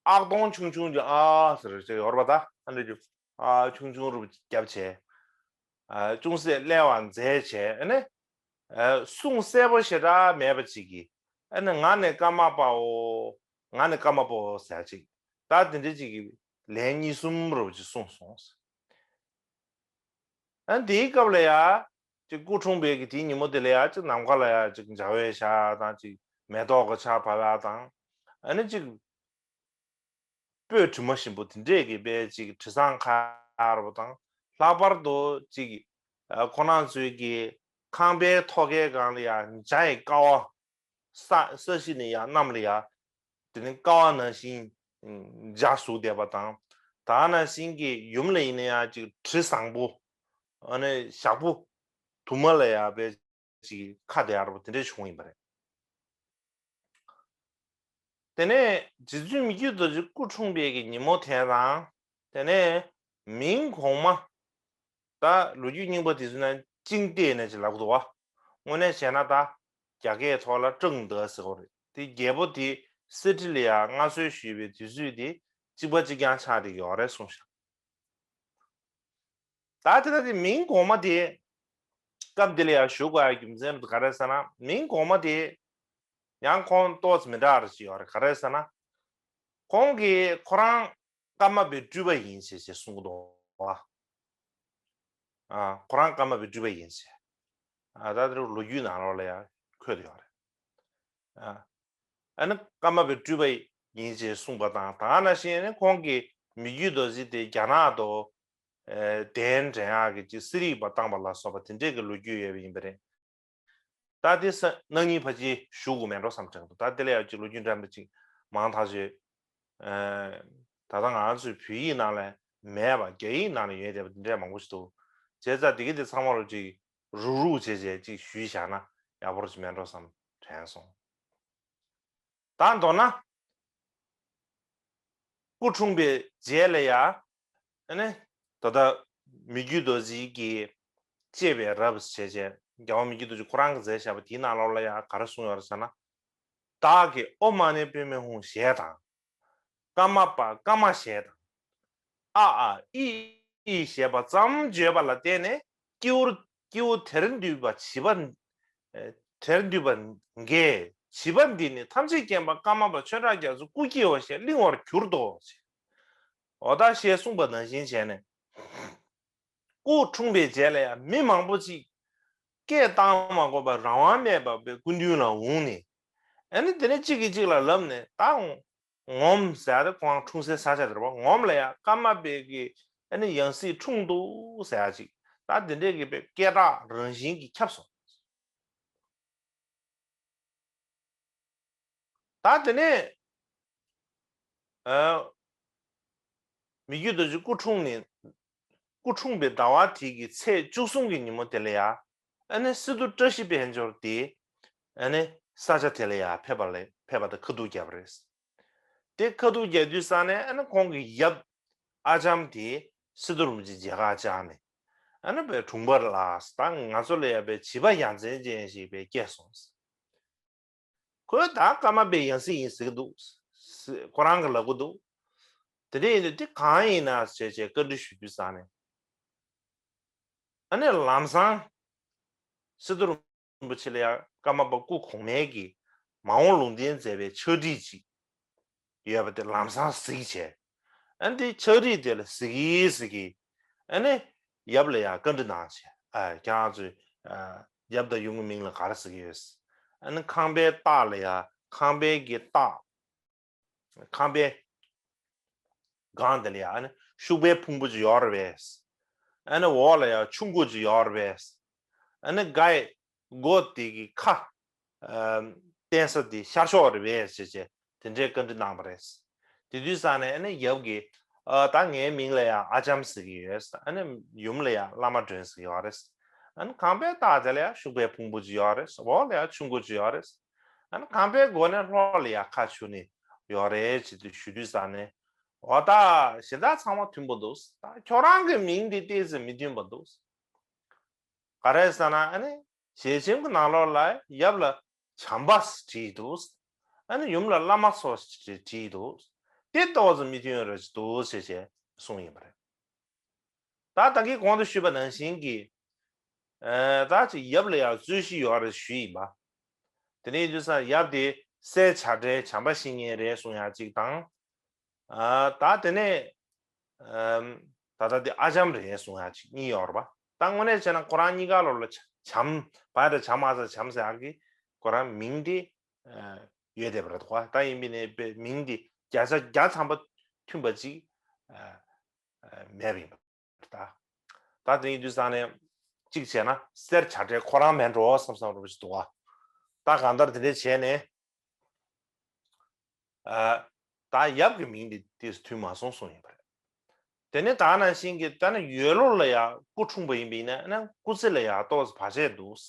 ཨག་དོང་ཆུང་ཆུང་གི་ཨ་ཟེར་ཅིག་ཡོད་རེད་པ། ད་ཨ་འདྲ་ཅིག་ཨ་ཆུང་ཆུང་རུ་བརྒྱབ་བྱས། ཨ་ཅུང་ཟད་སླེབས་པ་མཛད་བྱས། ཨ་ནི་ཨ་གསུང་གསལ་པོ་ཞེ་དྲག་མེད་པ་ཅིག་གིས། ཨ་ནི་ང་ནི་ཀརྨ་པའོ། ང་ནི་ཀརྨ་པའོ་ཟེར་ཅིག་ད་དེ་འདྲ་ཅིག་གིས་ལན་གཉིས་གསུམ་རུ་ཅིག་གསུངས་སོང་། ཨ་ནི་དེའི་སྐབས་ལ་ཡ་ཅིག་སྐུ་འཁྲུངས་པའི་གི་དེའི་ཉིན་མོ་དེ་ལ་ཡ་ཅིག་ནམ་མཁའ་ལ་ཡ་ཅིག་འཇའ་འོད་ཤར་དང་ཅིག་མེ་ཏོག་གི་ཆར་བབས་ཡ་དང་། ཨ་ནི་ཅིག་སྤོས་དྲི་མ་ཞིམ་པོ་དེ་འདྲས་ཀྱི་པའི་ཅིག་དྲི་བཟང་ཁ་ཡར་བ་དང་། ལྷག་པར་དུ་ཅིག་ཨ་ཁོ་རང་ཚོའི་གི་ཁང་པའི་ཐོག་ཁའི་སྒང་ལ་ཡ་འཇའ་ཡི་ཀ་བ། ས་ས་གཞི་ནས་ཡར་གནམ་ལ་ཡར་དེ་ནི་ཀ་བ་ནང་བཞིན་འཇའ་ཟུག་བསྡད་པ་དང་། ད་ནང་བཞིན་གྱི་ཡུམ་ལ་ཡིན་ན་ཡང་ཅིག་དྲི་བཟང་པོ། ཨ་ནི་ཞག་པོ་དུ་མ་ལ་ཡར་པའི་ཅིག་ཁ་བདེ་ཡར་པོ་དེ་འདྲས་བྱུང་ཡིན་པ་རེད། དེ་ནས་རྗེ་བཙུན་མི་བསྐྱོད་རྡོ་རྗེ་སྐུ་འཁྲུངས་པའི་གི་ཉིན་མོ་དེ་དང་། དེ་ནས་མིང་གོང་མ། ད་ལོ་རྒྱུས་རྙིང་པ་དེ་ཚོ་ན་ཅིང་ཏེ་ནས་ཅིག་ལབ་འདུག་བ། དངོས་གནས་བྱས་ན་ད་རྒྱ་སྐད་ཐོག་ལ་ཀྲང་ཏེ་ཟེར་བ་རེད། དེ་རྒྱལ་པོ་དེ་སི་ཁྲི་ལ་ཡ་མངའ་གསོལ་ཞུས་པའི་དུས་ཚོད་དེ་གཅིག་པ་གཅིག་རྐྱང་ཆགས་བསྡད་ཡོད་རེད་གསུངས་ཤག་ད་དེ་ལྟ་དེ་མིང་གོང་མ་དེ་སྐབས་འདི་ལ་ཡང་ཞུ་དགོས་ཡ་རྒྱུ་མཚན་ག་རེ་ཟེར་ན། མིང་གོང་མ་དེ་ཡང་ཁོང་ཏོག་ཙམ་མི་འདྲ་བ་ཞིག་ཡོད་རེད། ག་རེ་ཟེར་ན། ཁོང་གིས་ཁོ་རང་ཀརྨ་པའི་སྤྲུལ་པ་ཡིན་ཞེས་ཞེས་གསུང་གི་འདུག་བ། ཨ་ཁོ་རང་ཀརྨ་པའི་སྤྲུལ་པ་ཡིན་ཞེས། ཨ་ད་དེ་ལོ་རྒྱུས་ནང་ལོགས་ལ་ཡང་འཁོད་ཡོད་རེད། ཨ་ཨ་ནི་ཀརྨ་པའི་སྤྲུལ་པ་ཡིན་ཞེས་གསུངས་པ་དང་། ད་ག་ནང་བཞིན་ནི་ཁོང་གིས་མི་བསྐྱོད་རྡོ་རྗེ་དེ་རྒྱ་ནག་ཏུ་ཨེ་གདན་འདྲེན་ཡག་གི་ཅིག་གསེར་ཡིག་པ་བཏང་པ་ལ་སོགས་པ་དེ་འདྲས་ཀྱི་ལོ་རྒྱུས་ཡོད་པ་ཡིན་པ་རེད། ད་དེ་ས་གནང་ཉིན་ཕལ་ཆེར་ཞུ་དགོས་མེད་འགྲོ་བསམ་དྲན་འདུག་ད་དེ་ལ་ཡང་ཅིག་ལོ་རྒྱུས་འདྲ་མི་ཅིག་མང་ཐག་ཆོད། ཨེ་ད་ལྟ་ང་ཚོའི་བོད་ཡིག་ནང་ལ་མེད་པ་རྒྱ་ཡིག་ནང་ལ་ཡོད་བསྡད་པ་འདི་འདྲས་མང་པོ་ཞིག་འདུག་བྱས་ཙང་དེ་གི་དེ་ཚང་མ་ལ་ཅིག་རུག་རུག་བྱས་བྱས་ཅིག་ཞུས་བཞག་ན་ཡག་པོ་ཅིག་མེད་འགྲོ་བསམ་དྲན་སོང་། ད་མདོར་ན། སྐུ་འཁྲུངས་པའི་རྗེས་ལ་ཡ། ཨ་ནི། ད་ལྟ་མི་བསྐྱོད་རྡོ་རྗེ་གིས་གཅེས་པའི་རབས་བྱས་བྱས་རྒྱལ་བ་མི་བསྐྱོད་རྡོ་རྗེ་ཁོ་རང་གིས་མཛད་བཞག་པ་དེའི་ནང་ལོགས་ལ་ཡང་ག་རེ་གསུངས་ཡོད་རེད་ཟེར་ན། བདག་གིས་ཨོཾ་མ་ཎི་པདྨེ་ཧཱུྃ་ཞེས་དང་། ཀརྨ་པ་ཀརྨ་ཞེས་དང་། ཨ་ཨཱ་ཨི་ཨི་ཞེས་པ་ཙམ་བརྗོད་པ་ལ་བརྟེན་ནས་སྐྱེ་བོ་སྐྱེ་བོ་དེར་འདུས་པ་བྱིས་པ། ཨེ་དེར་འདུས་པ་འགས་བྱིས་པ་འདི་ནི་ཐམས་ཅད་མཁྱེན་པ་ཀརྨ་པ་ཆོས་གྲགས་རྒྱ་མཚོའི་སྐུ་སྐྱེ་བ་ཞེས་གླེང་བར་གྱུར་ཏོ། འོ་ད་ཞེས་གསུངས་པ་ནང་བཞིན་བྱས་ནས། སྐུ་འཁྲུངས་པའི་རྗེས་ལ་ཡང་མི་མང་པོ་ཅིག་སྐད་བཏང་མ་དགོས་པར་རང་དབང་མེད་པར་པའི་སྐུ་མདུན་ལ་འོངས་ནས། ཨ་ནི་དེ་ནས་གཅིག་གིས་གཅིག་ལ་ལབ་ནས་ད་ངོམ་ཟེར་ཏེ་ཁོང་འཁྲུངས་སའི་ས་ཆ་དེར་བ་ངོམ་ལ་ཡང་ཀརྨ་པའི་གི་ཨ་ནི་ཡང་སྲིད་འཁྲུངས་འདུག་ཟེར་ཡ་ཅིག་ད་དེ་འདྲས་ཀྱི་པའི་སྐད་གྲགས་རང་བཞིན་གྱིས་ཁྱབ་སོང་། ད་དེ་ནས་ཨ་མི་བསྐྱོད་རྡོ་རྗེ་སྐུ་འཁྲུངས་ནས་སྐུ་འཁྲུངས་པའི་ཟླ་བ་དེ་གི་ཚེས་བཅུ་གསུམ་གྱི་ཉིན་མོ་དེ་ལ་ཡ་ཨ་ནི་སི་ཏུ་བཀྲ་ཤིས་དཔལ་འབྱོར་དེ་ཨ་ནི་ས་ཆ་དེ་ལ་ཡ་ཕེབས་པ་ལས་ཕེབས་པ་དང་ཁ་ཐུག་བརྒྱབ་པ་རེད། དེ་ཁ་ཐུག་རྒྱག་དུས་ཙ་ནས་ཨ་ནི་ཁོང་གི་ཡབ་ཨ་ལྕམ་དེ་སི་ཏུ་རིན་པོ་ཆེ་མཇལ་ཁ་བཅར་ནས་ཨ་ནི་པའི་དྲུང་པར་ལ་ད་ང་ཚོ་ལ་ཡ་པའི་བྱིས་པ་ཡ་མཚན་ཅན་ཞིག་པའི་སྐྱེས་སོང་། ཁོས་ད་ཀརྨ་པའི་ཡང་སྲིད་ཡིན་ཟེར་གྱི་འདུག་ཁོ་རང་གིས་ལབ་ཀྱི་འདུག་དེ་འདྲ་ཡིན་དུས་དེ་གང་ཡིན་ན་ཞེས་བྱས་བཀའ་འདྲི་ཞུ་དུས་ཙ་ནས། ཨ་ནི་ལམ་སང་སི་ཏུ་རིན་པོ་ཆེ་ལ་ཡང་ཀརྨ་པ་སྐུ་གོང་མའི་གི་མ་འོངས་ལུང་བསྟན་མཛད་པའི་ཕྱག་བྲིས་ཅིག་ ཡོད་པ་དེ་ལམ་སང་གཟིགས་བྱས། ཨ་ནི་དེ་ཕྱག་བྲིས་དེ་ལ་གཟིགས་གཟིགས། ཨ་ནི་ཡབ་ལ་ཡང་བཀའ་འདྲི་གནང་བྱས། ཨ་ཁྱེད་རང་ཚོས་ཨ་ཡབ་དང་ཡུམ་གྱི་མིང་ལ་ག་རེ་ཟེར་གྱི་ཡོད། ཨ་ནི་ཁང་པའི་ལྟག་ལ་ཡང་ཁང་པའི་གི་ལྟག་ཁང་པའི་སྒང་དེ་ལ་ཡང་ཨ་ནི་ཤུག་པའི་ཕུང་པོ་ཅིག་ཡོད་རེད་པས། ཨ་ནི་འོག་ལ་ཡང་ཆུ་མགོ་ཅིག་ཡོད་རེད་པས། ཨ་ནི་སྒ་ཡི་སྒོ་དེ་གི་ཁ་ཨ་བསྟན་ས་དེ་ཤར་ཕྱོགས་རེད་པས་ཟེར་བྱས་དེ་འདྲའི་བཀའ་འདྲི་གནང་བ་རེད། དེ་དུས་ཙང་ནས་ཨ་ནི་ཡབ་ཀྱིས་ཨ་ད་ངའི་མིང་ལ་ཡང་ཨ་ལྕམ་ཟེར་གྱི་ཡོད། ཨ་ནི་ཡུམ་ལ་ཡང་བླ་མ་སྒྲོན་ཟེར་གྱི་ཡོད་རེད། ཨ་ནི་ཁང་པའི་ལྟག་དེ་ལ་ཡང་ཤུག་པའི་ཕུང་པོ་ཅིག་ཡོད་རེད། འོག་ལ་ཡང་ཆུ་མགོ་ཅིག་ཡོད་རེད། ཨ་ནི་ཁང་པའི་སྒོ་ནས་ལྷོ་ལ་ཡར་ཁ་ཕྱེ་ནས་ཡོད་རེད་ཅེས་དུ་ཞུ་དུས་ཙང་ནས། འོ་ད་གཞན་དག་ཚང་མ་མཐུན་པོ་འདུག་ད་ཁྱོད་རང་གི་མིང་འདི་ཏོག་ཙམ་མི་མཐུན་པ་འདུག་ག་རེ་ཟེར་ན་ཨ་ནི་ཞལ་ཆེམས་ཀྱི་ནང་ལོགས་ལ་ཡབ་ལ་བྱམས་པ་བྲིས་འདུག་ཨ་ནི་ཡུམ་ལ་བླ་མ་སོགས་བྲིས་འདུག་དེ་ཏོག་ཙམ་མི་མཐུན་རེད་འདུག་ཅེས་བྱས་གསུངས་ཡིན་པ་རེད། ད་ད་གིན་གོང་དུ་ཞུས་པ་ནང་བཞིན་གྱི། ཨ་ད་ཅིག་ཡབ་ལ་ཡང་རྩོད་གཞི་ཡོད་རེད་ཞུས་ཡིན་པ། དེ་ནས་ཡིན་དུས་ཙང་ཡབ་དེ་སྲས་བྱ་བྲལ་བྱམས་པ་བཤེས་གཉེན་རེད་གསུང་ཡག་ཅིག་དང་། ཨ་ད་དེ་ནས་ཨམ་ད་ལྟ་དེ་ཨ་ལྕམ་རེད་གསུང་ཡག་ཅིག་གཉིས་ཡོད་རེད་པ། ད་དངོས་གནས་བྱས་ན་ཁོ་རང་གཉིས་ཀ་ལོ་ལ་བྱམས་བྱམས་བ་དང་བྱམས་མ་ས་བྱམས་ཟེར་ཡག་གི་ཁོ་རང་མིང་དེ་ཡོད་བསྡད་པ་རེད་དོ། ད་ཡིན་པས་ནས་མིང་དེ་བརྒྱ་ཆ་བརྒྱ་ཐམ་པ་མཐུན་པ་ཅིག་མེད་པ་ཡིན་པ། ད། ད་དེ་ཡིན་དུས་ཙང་ནས་གཅིག་བྱས་ན་སྲས་བྱ་བྲལ་ཁོ་རང་མིན་འགྲོ་བསམ་བསམ་འདྲ་པོ་ཞིག་འདུག་བ། ད་གང་ལྟར་དེ་འདྲས་བྱས་ནས། ཨ། ད་ཡབ་ཀྱི་མིང་འདི་ཏོག་ཙམ་མཐུན་མ་སོང་གསུངས་ཡིན་པ་རེད། དེ་ནས་ད་ནང་བཞིན་གྱི་ད་ནི་ཡོས་ལོ་ལ་ཡང་སྐུ་འཁྲུངས་པ་ཡིན་པ་ཡིན་ན་ཨ་ནི་སྐུ་ཚེ་ལ་ཡང་ཏོག་ཙམ་བར་ཆད་འདུག་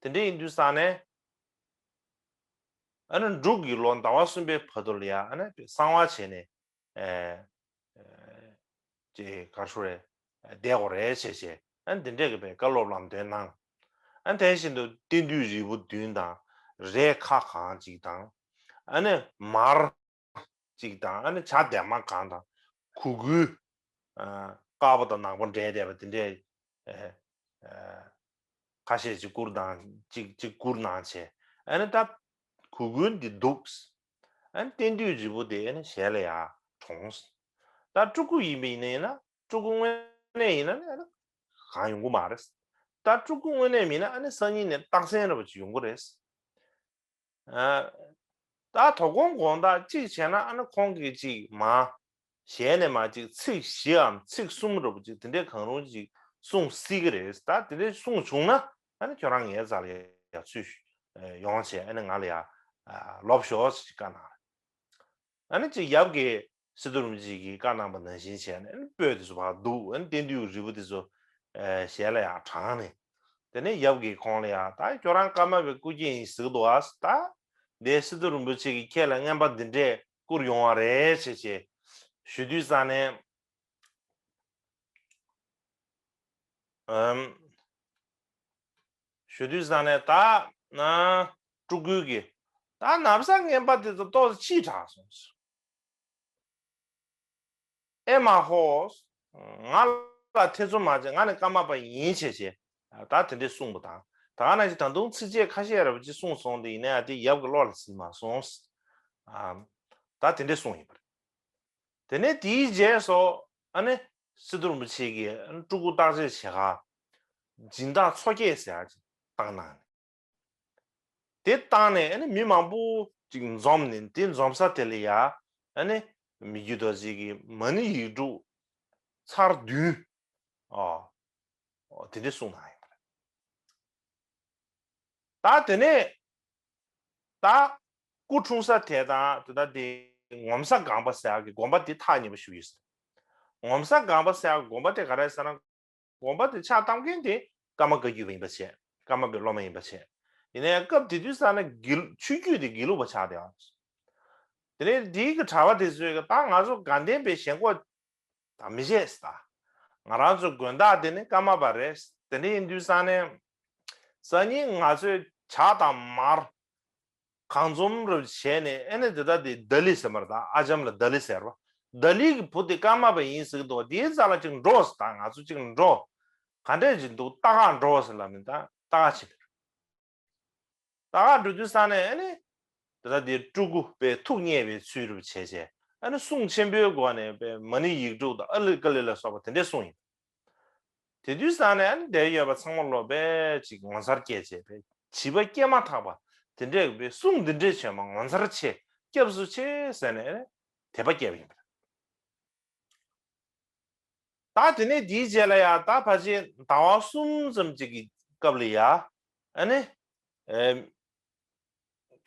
དེ་འདྲས་ཡིན་དུས་ཙང་ནས། ཨ་ནི་འབྲུག་གི་ལོ་ཟླ་བ་གསུམ་པའི་བར་དུ་ལ་ཡང་ཨ་ནི་གསང་བ་བྱས་ནས། ཨེ། ཨེ། ཅེས་གར་ཤོར་རེ་བསྡད་དགོས་རེད་བྱས་བྱས་ཨ་ནི་འདི་འདྲས་ཀྱི་པའི་བཀའ་སློབ་ལམ་སྟོན་གནང་། ཨ་ནི་དེ་བཞིན་དུ་རྟེན་འདུས་རིལ་བུ་བདུན་དང་རས་ཁ་གང་ཅིག་དང་། ཨ་ནི་མར་ཅིག་དང་ཨ་ནི་བྱ་འདན་མ་གང་དང་གུ་གུལ། ཨ། དཀར་པོ་དང་ནག་པོ་འདྲེས་བསྡད་པ་འདི་འདྲས། ཨེ། ཨེ། ཁ་ཤས་ཅིག་བསྐུར་དང་ཅིག་ཅིག་བསྐུར་གནང་བྱས། ཨ་ནི་ད་གུ་གུལ་འདི་འདུག་ཨ་ནི་རྟེན་འདུས་རིལ་བུ་དེ་ཨ་ནི་ཞལ་ལ་ཡར་གྲོངས། ད་སྤྲུལ་སྐུ་ཡིན་པ་ཡིན་ན་ཡིན་ན་སྤྲུལ་སྐུ་དངོས་གནས་ཡིན་ན་ནི་ཨ་ནི་གང་ཡོང་གི་མ་རེད། ད་སྤྲུལ་སྐུ་དངོས་གནས་མིན་ན་ཨ་ནི་སང་ཉིན་ནས་རྟགས་མཚན་འདྲ་པོ་ཅིག་ཡོང་གི་རེད། ཨ། ད་དོ་དགོང་དགོང་དག་གཅིག་བྱས་ན་ཨ་ནི་ཁོང་གིས་གཅིག་མ། ཞལ་ནས་མ་གཅིག་ཚིག་བཞིའམ་ཚིག་གསུམ་འདྲ་པོ་ཅིག་དེ་འདྲའི་གང་རུང་ཅིག་གསུང་སྲིད་ཀྱི་རེད། ད་དེ་འདྲའི་གསུང་བྱུང་ན་ཨ་ནི་ཁྱོད་རང་ངའི་རྩ་ལ་ཡར་ཚུར་ཡོང་བྱས་ཨ་ནི་ང་ལ་ཡར་ལོག་ཤོག་ཅེས་བཀའ་གནང་། ཨ་ནི་ཅིག་ཡབ་ཀྱིས་སི་ཏུ་རིན་པོ་ཆེ་གིས་བཀའ་གནང་པ་ནང་བཞིན་བྱས་ནས་ཨ་ནི་སྤོས་དེ་ཚོ་ཕར་བླུགས། ཨ་ནི་རྟེན་འདུས་རིལ་བུ་དེ་ཚོ་ཞལ་ལ་ཡར་དྲངས་ནས། དེ་ནས་ཡབ་ཀྱིས་ཁོང་ལ་ཡར་ད་ཁྱོད་རང་ཀརྨ་པའི་སྐུ་སྐྱེ་ཡིན་ཟེར་གི་འདུག་ཨ། ད་འདས་སི་ཏུ་རིན་པོ་ཆེ་གིས་ཁྱེད་ལ་རྔན་པ་འདི་འདྲས་བསྐུར་ཡོང་བ་རེད་ཅེས་བྱས་ཞུ་དུས་ཙང་ནས། ཨམ། ཞུ་དུས་ཙང་ནས་ད་ན་སྤྲུལ་སྐུ་གིས་ད་ན་བཟའ་རྔན་པ་དེ་ཚོ་ཏོག་ཙམ་ཕྱིས་དྲགས་སོང་། ཨེ་མ་ཧོ། ང་ལ་ཐེ་ཚོམ་མ་བྱེད། ང་ནི་ཀརྨ་པ་ཡིན་ཞེས་བྱས། ད་དེ་འདྲས་གསུངས་པ་དང་། ད་ག་ནང་བཞིན་ད་དུང་ཚིགས་བཅད་ཁ་ཤས་རེ་བ་ཅིག་གསུངས་སོང་དེ་ཡིན་ནའི་ཨ་དེ་ཡབ་ཀྱི་བློ་ལ་ཟིན་མ་སོང་། ཨ། ད་དེ་འདྲས་གསུངས་ཡིན་པ་རེད། དེ་ནས་དེའི་རྗེས་སུ་ཨ་ནི་སི་ཏུ་རིན་པོ་ཆེ་གིས་ཨ་ནི་སྤྲུལ་སྐུ་བརྟག་དཔྱད་བྱེད་ག་སྦྱིན་བདག་མཚོ་སྐྱེས་ཟེར་ཡག་ཅིག་བཏང་གནང་ནས། དེ་བཏང་ནས་ཨ་ནི་མི་མང་པོ་ཅིག་འཛོམས་ནས་དེ་འཛོམས་ས་དེ་ལ་ཡ་ཨ་ནི་མི་བསྐྱོད་རྡོ་རྗེ་གི་མ་ཎི་ཡིག་དྲུག་ཚར་བདུན། ཨོ། ཨོ་དེ་འདྲ་གསུངས་གནང་ཡོད་པ་རེད། ད་དེ་ནས་ད་སྐུ་འཁྲུངས་ས་དེ་དང་དེ་ད་དེ་ངོ་མཚར་སྒང་པ་ཟེར་ཡག་གི་དགོན་པ་དེ་ཐག་ཉེ་པོ་ཞིག་ཡོད་ཟེར། ངོ་མཚར་སྒང་པ་ཟེར་ཡག་གི་དགོན་པ་དེ་ག་རེ་ཟེར་ན། དགོན་པ་དེ་ཕྱག་བཏབ་མཁན་དེ་ཀརྨ་བཀའ་བརྒྱུད་པ་ཡིན་པ་བྱས། ཀརྨ་པའི་སློབ་མ་ཡིན་པ་བྱས། ཡིན་ནའི་སྐབས་དེ་དུས་ཙམ་ན་དགེ་ཆོས་བརྒྱུད་དེ་དགེ་ལུགས་པ་ཆགས་བསྡད་ཡོད། དེ་ནས་དེའི་གི་གྲྭ་པ་དེ་ཚོས་གི་ད་ང་ཚོ་དགའ་ལྡན་པའི་ཞེན་ཁོག་ད་མི་བྱེད་ཟེར། ད་ང་རང་ཚོ་དགོན་བདག་དེ་ནི་ཀརྨ་པ་རེད། དེ་འདྲ་ཡིན་དུས་ཙམ་ནས་སང་ཉིན་ང་ཚོས་ཇ་དང་མར་གང་འཛོམས་རུ་བྱས་ནས་ཨེ་ནས་དེ་ད་དེ་ལྡ་ལི་ཟེར་མ་རེད། ད་ཨ་ལྕམ་ལ་ལྡ་ལི་ཟེར་བ། ལྡ་ལི་གི་བུ་དེ་ཀརྨ་པ་ཡིན་ཟེར་གི་འདུག་དེའི་རྩ་ལ་ཅིག་འགྲོ་ཟེར། ད་ང་ཚོ་ཅིག་འགྲོ། ག་འདྲས་ཅིག་འདུག་ལྟ་ག་འགྲོ་ཟེར་ལབ་ནས་ད་ལྟ་ག་ཕྱིན་པ་རེད། ལྟ་ག་འགྲོ་དུས་ཙམ་ནས་ཨེ་ནས་ ད་ལྟ་དེ་སྤྲུལ་སྐུ་པའི་ཐུགས་མཉེས་པའི་ཚུལ་རུ་བྱས་བྱས་ཨ་ནི་གསུང་ཆེན་པོའི་སྒོ་ནས་པའི་མ་ཎི་ཡིག་དྲུག་དང་ཨ་ལི་ཀ་ལི་ལ་སོགས་པ་དེ་འདྲས་གསུངས་ཡིན། དེ་དུས་ཙང་ནས་ཨ་ནི་འདིར་ཡོད་པ་ཚང་མ་ལོ་པས་ཅིག་ངོ་མཚར་སྐྱེས་བྱས་པས་བྱིས་པ་སྐྱེས་མ་ཐག་པ་དེ་འདྲས་པའི་གསུང་འདི་འདྲས་བྱས་མ་ངོ་མཚར་ཆེ་སྐྱབས་སུ་མཆི་ཟེར་ནས་ཨ་ནི་དད་པ་སྐྱེས་པ་ཡིན་པ། ད་དེ་ནས་དེའི་རྗེས་ལ་ཡ་ད་ཕལ་ཆེར་ཟླ་བ་གསུམ་ཙམ་ཅིག་གི་སྐབས་ལ་ཡ་ཨ་ནི་ཨེམ།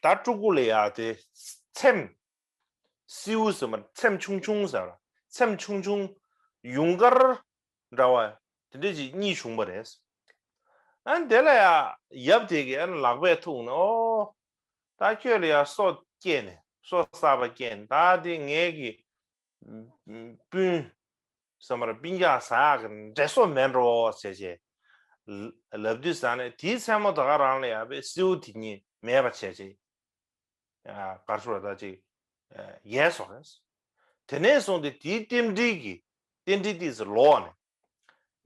ད་སྤྲུལ་སྐུ་ལ་ཡ་དེ་ཚེམས་སེའུ་ཟེར་མ་ཚེམས་ཆུང་ཆུང་ཟེར་བ་ཚེམས་ཆུང་ཆུང་ཡུངས་དཀར་འདྲ་བ་དེ་འདྲས་ཅིག་གཉིས་བྱུང་བ་རེད། ཨ་ནི་དེ་ལ་ཡ་ཡབ་དེ་གིས་ཨ་ནི་ལག་པས་ཐུག་ནས་ཨོ་ད་ཁྱོད་ལ་ཡ་སོ་སྐྱེས་ནས་སོ་གསར་པ་སྐྱེས་ནས་ད་དེ་ངེད་ཀྱི་སྤུན་ཟེར་མར་སྤུན་ཀྱག་ཟ་ཡག་གི་འདྲེ་སོ་མེད་འགྲོ་ཟེར་བྱས་ལབ་དུས་ཙང་ནས་དེའི་མཚན་མོ་ད་ག་རང་ལ་ཡ་པའི་སེའུ་དེ་གཉིས་མེད་པ་བྱས་བྱས་གར་སོ་ད་ཅིག་ཡལ་སོང་རེད། དེ་ནས་བཟུང་སྟེ་དེའི་རྟེན་འབྲེལ་གྱི་རྟེན་འབྲེལ་ཏིས་ལོག་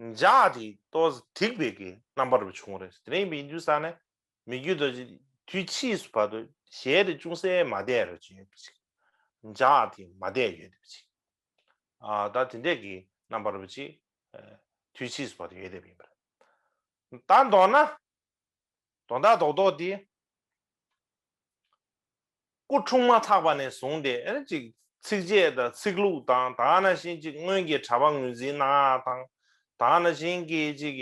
ནས་འཇག་དེ་ཏོག་ཙམ་ཐིག་པའི་གི་རྣམ་པར་བྱུང་རེད། དེ་ནས་ཡིན་དུས་ཙང་ནས། མི་རྒྱུད་དོ་ཅིག་དུས་ཕྱིས་སུ་བར་དུ་ཞལ་དེ་ཅུང་ཟད་མ་བསྡད་རུ་ཅིག་ཡོད་པ་ཅིག་འཇག་དེ་མ་བསྡད་ཡོད་པ་ཅིག་ཨ་ད་དེ་འདྲས་ཀྱི་རྣམ་པར་བུ་ཅིག་དུས་ཕྱིས་སུ་བར་དུ་ཡོད་བསྡད་པ་ཡིན་པ་རེད། ད་མདོར་ན། དོན་དག་རྡོག་རྡོག་དེ། སྐུ་འཁྲུངས་མ་ཐག་པ་ནས་བཟུང་སྟེ་ཨ་ནི་ཅིག་ཚིགས་བཅད་དང་ཚིག་ལྷུག་དང་ད་ག་ནང་བཞིན་ཅིག་སྔོན་གྱི་གྲྭ་པ་ངོས་འཛིན་གནང་ཡག་དང་ད་ག་ནང་བཞིན་གྱི་ཅིག་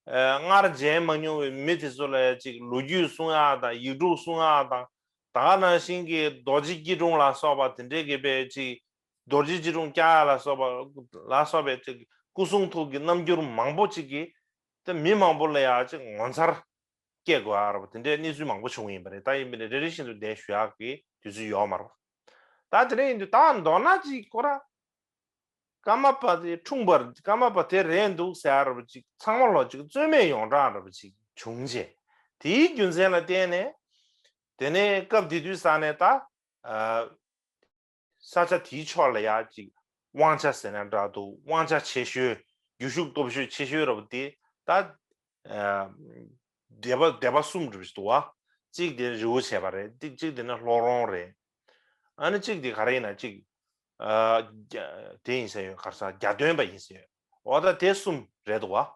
སྔར་མཇལ་མ་མྱོང་བའི་མི་དེ་ཚོ་ལ་ཅིག་ལོ་རྒྱུས་གསུང་ཡག་དང་ཡིག་དྲུག་གསུང་ཡག་དང་ད་ག་ནང་བཞིན་གྱི་རྡོ་རྗེ་སྐྱིལ་ཀྲུང་ལ་སོགས་པ་དེ་འདྲའི་གི་པའི་ཅིག་རྡོ་རྗེ་སྐྱིལ་ཀྲུང་བསྐྱར་ཡག་ལ་སོགས་པ་ལ་སོགས་པའི་ཅིག་སྐུ་གསུང་ཐུགས་ཀྱི་རྣམ་འགྱུར་མང་པོ་ཅིག་གིས་དེ་མི་མང་པོ་ལ་ཡ་ཅིག་ངོ་མཚར། སྐྱེ་དགོས་ཨ་ར་བ་དེ་འདྲའི་གནས་ཚུལ་མང་པོ་བྱུང་ཡིན་པ་རེད། ད་ཡིན་པ་ནི་རེ་རེ་བཞིན་དུ་འདས་ཞུ་ཡག་གི་དུས་ཚོད་ཡོད་མ་རེད། ད་དེ་འདྲ་ཡིན་དུས་ད་མདོར་ན་ཅིག་ཁོ་ར་ཀརྨ་པ་དེ་འཁྲུངས་པར་ཀརྨ་པ་དེ་རེད་འདུག་ཟེར་ཨ་ར་བ་ཅིག་ཚང་མ་ལོ་ཅིག་རྩོད་མེད་ཡོངས་གྲགས་འདྲ་བ་ཅིག་བྱུང་རྗེས་དེའི་རྒྱུ་མཚན་ལ་བརྟེན་ནས་དེ་ནས་སྐབས་དེ་དུས་ས་ནས་ད། ས་ཆ་དེའི་ཕྱོགས་ལ་ཡ་ཅིག་དབང་ཆ་ཟེར་ན་འདྲ་འདུག་དབང་ཆ་ཆེ་ཤོས་རྒྱུ་ཤུགས་སྟོབས་ཤུགས་ཆེ་ཤོས་ར་བ་དེ་ད་སྡེ་པ་སྡེ་པ་གསུམ་འགྲུབ་ཞིག་འདུག་བ། གཅིག་དེ་རི་བོ་བྱས་པ་རེད། གཅིག་གཅིག་དེ་ནི་ལྷོ་རོང་རེད། ཨ་ནི་གཅིག་དེ་ག་རེ་ཡིན་ན་གཅིག་དེ་ཡིན་ས་ཡོད་ག་རེ་ཟ་རྒྱ་སྟོན་པ་ཡིན་ས་ཡོད། འོ་ད་དེ་གསུམ་རེད་འདུག་བ།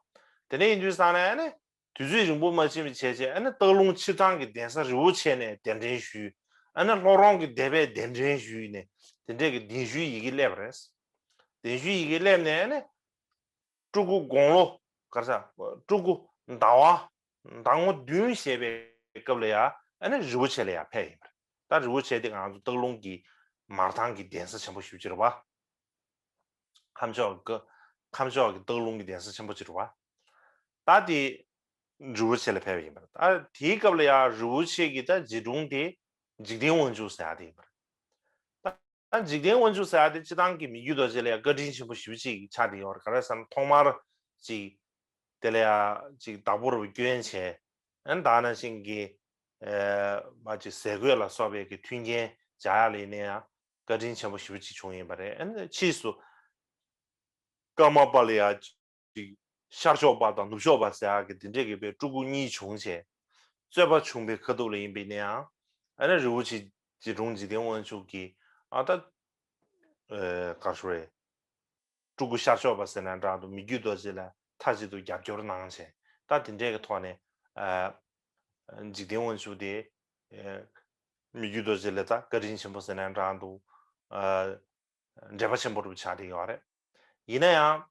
དེ་ནས་ཡིན་དུས་ས་ནས་ཨ་ནི། དུས་ཚོད་རིང་པོ་མ་ཕྱིན་པའི་བྱས་རྗེས་ཨ་ནི་སྟག་ལུང་ཆིབས་ཐང་གི་གདན་ས་རི་བོ་ཆེ་ནས་གདན་འདྲེན་ཞུས། ཨ་ནི་ལྷོ་རོང་གི་སྡེ་པས་གདན་འདྲེན་ཞུས་ནས་དེ་འདྲས་ཀྱི་གདན་ཞུའི་ཡི་གེ་སླེབས་པ་རེད། གདན་ཞུའི་ཡི་གེ་སླེབས་ནས་ཨ་ནི་སྤྲུལ་སྐུ་དགུང་ལོ་ག་རེ་ཟ་སྤྲུལ་སྐུ་ཟླ་བ་ཟླ་ངོ་བདུན་བཞེས་པའི་སྐབས་ལ་ཡ་ཨ་ནི་རི་བོ་ཆེ་ལ་ཡ་ཕེབས་ཡིན་པ་རེད། ད་རི་བོ་ཆེ་དེ་ང་ཚོ་སྟག་ལུང་གི་མར་ཐང་གི་གདན་ས་ཆེན་པོ་ཞེ་པོ་ཅིག་རེད་བ། ཁམས་ཕྱོགས་ཀྱི་ཁམས་ཕྱོགས་ཀྱི་སྟག་ལུང་གི་གདན་ས་ཆེན་པོ་ཅིག་རེད་བ། ད་དེ་རི་བོ་ཆེ་ལ་ཕེབས་པ་ཡིན་པ་རེད། ད་དེའི་སྐབས་ལ་ཡང་རི་བོ་ཆེ་གི་ད་རྗེ་དྲུང་དེ་འཇིག་རྟེན་དབང་ཕྱུག་ཟེར་ཡ་དེ་ཡིན་པ་རེད། ད་འཇིག་རྟེན་དབང་ཕྱུག་ཟེར་ཡ་དེ་སྤྱི་བཏང་གི་མི་བརྒྱུད་རྡོ་རྗེ་ལ་ཡང་བཀའ་དྲིན་ཆེན་པོ་ཞེ་པོ་ཅིག་ཆགས་བསྡད་ཡོད་རེད། ག་རེ་ཟེར་ན་ཐོག་མར་ཅིག་དེ་ལ་ཡང་ཅིག་བདག་པོ་རུ་བསྐྱོན་བྱས། ཨ་ནི་ད་ནང་བཞིན་གྱི་ཨ་མ་ཅིག་ཟས་གོས་ལ་སོགས་པའི་གི་མཐུན་རྐྱེན་སྦྱར་ཡ་ལ་ཡིན་ན་ཡང་། བཀའ་དྲིན་ཆེན་པོ་ཞེ་པོ་ཅིག་བྱུང་ཡིན་པ་རེད། ཨ་ནི་ཕྱིས་སུ་ཀརྨ་པ་ལ་ཡ་ཅིག་ཤར་ཕྱོགས་པ་དང་ནུབ་ཕྱོགས་པ་ཟེར་ཡག་གི་དེ་འདྲས་ཀྱི་པའི་སྤྲུལ་སྐུ་གཉིས་བྱུང་བྱས་རྩོད་པ་བྱུང་བའི་ཁ་ཐུག་ལ་ཡིན་པ་ཡིན་ན་ཡང་ཨ་ནི་རི་བོ་ཆེ་རྗེ་དྲུང་འཇིག་རྟེན་དབང་ཕྱུག་གིས་ཨ་ད་ཨེ་ག་རེ་ཞུ་རེད། སྤྲུལ་སྐུ་ཤར་ཕྱོགས་པ་ཟེར་ན་འདྲ་འདུག་མི་བརྒྱུད་རྡོ་རྗེ་ལ་མཐའ་གཅིག་ཏུ་རྒྱབ་སྐྱོར་གནང་བྱས་ད་དེ་འདྲས་ཀྱི་ཐོག་ནས་ཨ་འཇིག་རྟེན་དབང་ཕྱུག་དེ་ཨ་མི་བརྒྱུད་རྡོ་རྗེ་ལ་ད་བཀའ་དྲིན་ཆེན་པོ་ཟེར་ན་འདྲ་འདུག་ཨ་འབྲེལ་བ་ཆེན་པོ་རུ་ཆགས་བསྡད་ཡོད་རེད། ཡིན་ན་ཡང་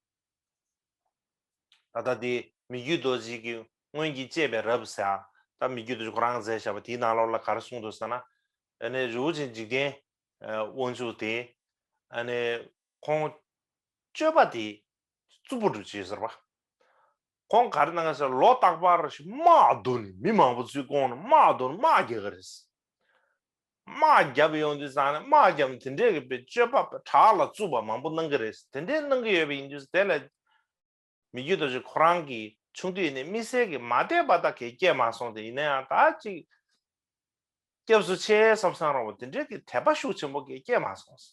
ད་ལྟ་དེ་མི་བརྒྱུད་རྡོ་རྗེ་གི་སྔོན་གྱི་བཅས་པའི་རབས་ཟེར་ད་མི་བརྒྱུད་རྡོ་རྗེ་ཁོ་རང་མཛད་བཞག་པ་དེའི་ནང་ལོགས་ལ་ག་རེ་གསུངས་འདུག་ཟེར་ན་ཨ་ནི་རི་བོ་ཆེ་འཇིག་རྟེན་དབང་ཕྱུག་དེ་ཨ་ནི། ཁོང་སྤྱོད་པ་དེ་རྩུབ་པོ་འགྲོ་བྱེད་ཟེར་བ། ཁོང་ག་རེ་གནང་ག་ཟེར་ལོ་རྟག་པར་ཞིག་དམག་བསྡུ་ནས་མི་མང་པོ་ཚུར་བསྐོང་ནས་དམག་བསྡུ་ནས་དམག་རྒྱག་གི་རེད། དམག་རྒྱབ་ཡོང་དུས་ཙང་ནས་དམག་རྒྱབ་ནས་དེ་འདྲས་ཀྱི་པའི་སྤྱོད་པ་དྲག་ལ་རྩུབ་པ་མང་པོ་གནང་གི་རེད། དེ་འདྲས་གནང་གི་ཡོད་པ་ཡིན་དུས་དེ་ལ་མི་བརྒྱུད་རྡོ་རྗེ་ཁོ་རང་གི་ཆུང་དུས་ནས་དམིགས་བསལ་གྱི་མ་དད་པ་དག་གིས་སྐྱེས་མ་སོང་སྟེ་ཡིན་ན་ཡང་ད་ཅིག་སྐྱབས་སུ་མཆི་བསམ་བསམ་རང་བ་དེ་འདྲའི་གི་དད་པ་ཤུགས་ཆེན་པོ་གི་སྐྱེས་མ་སོང་།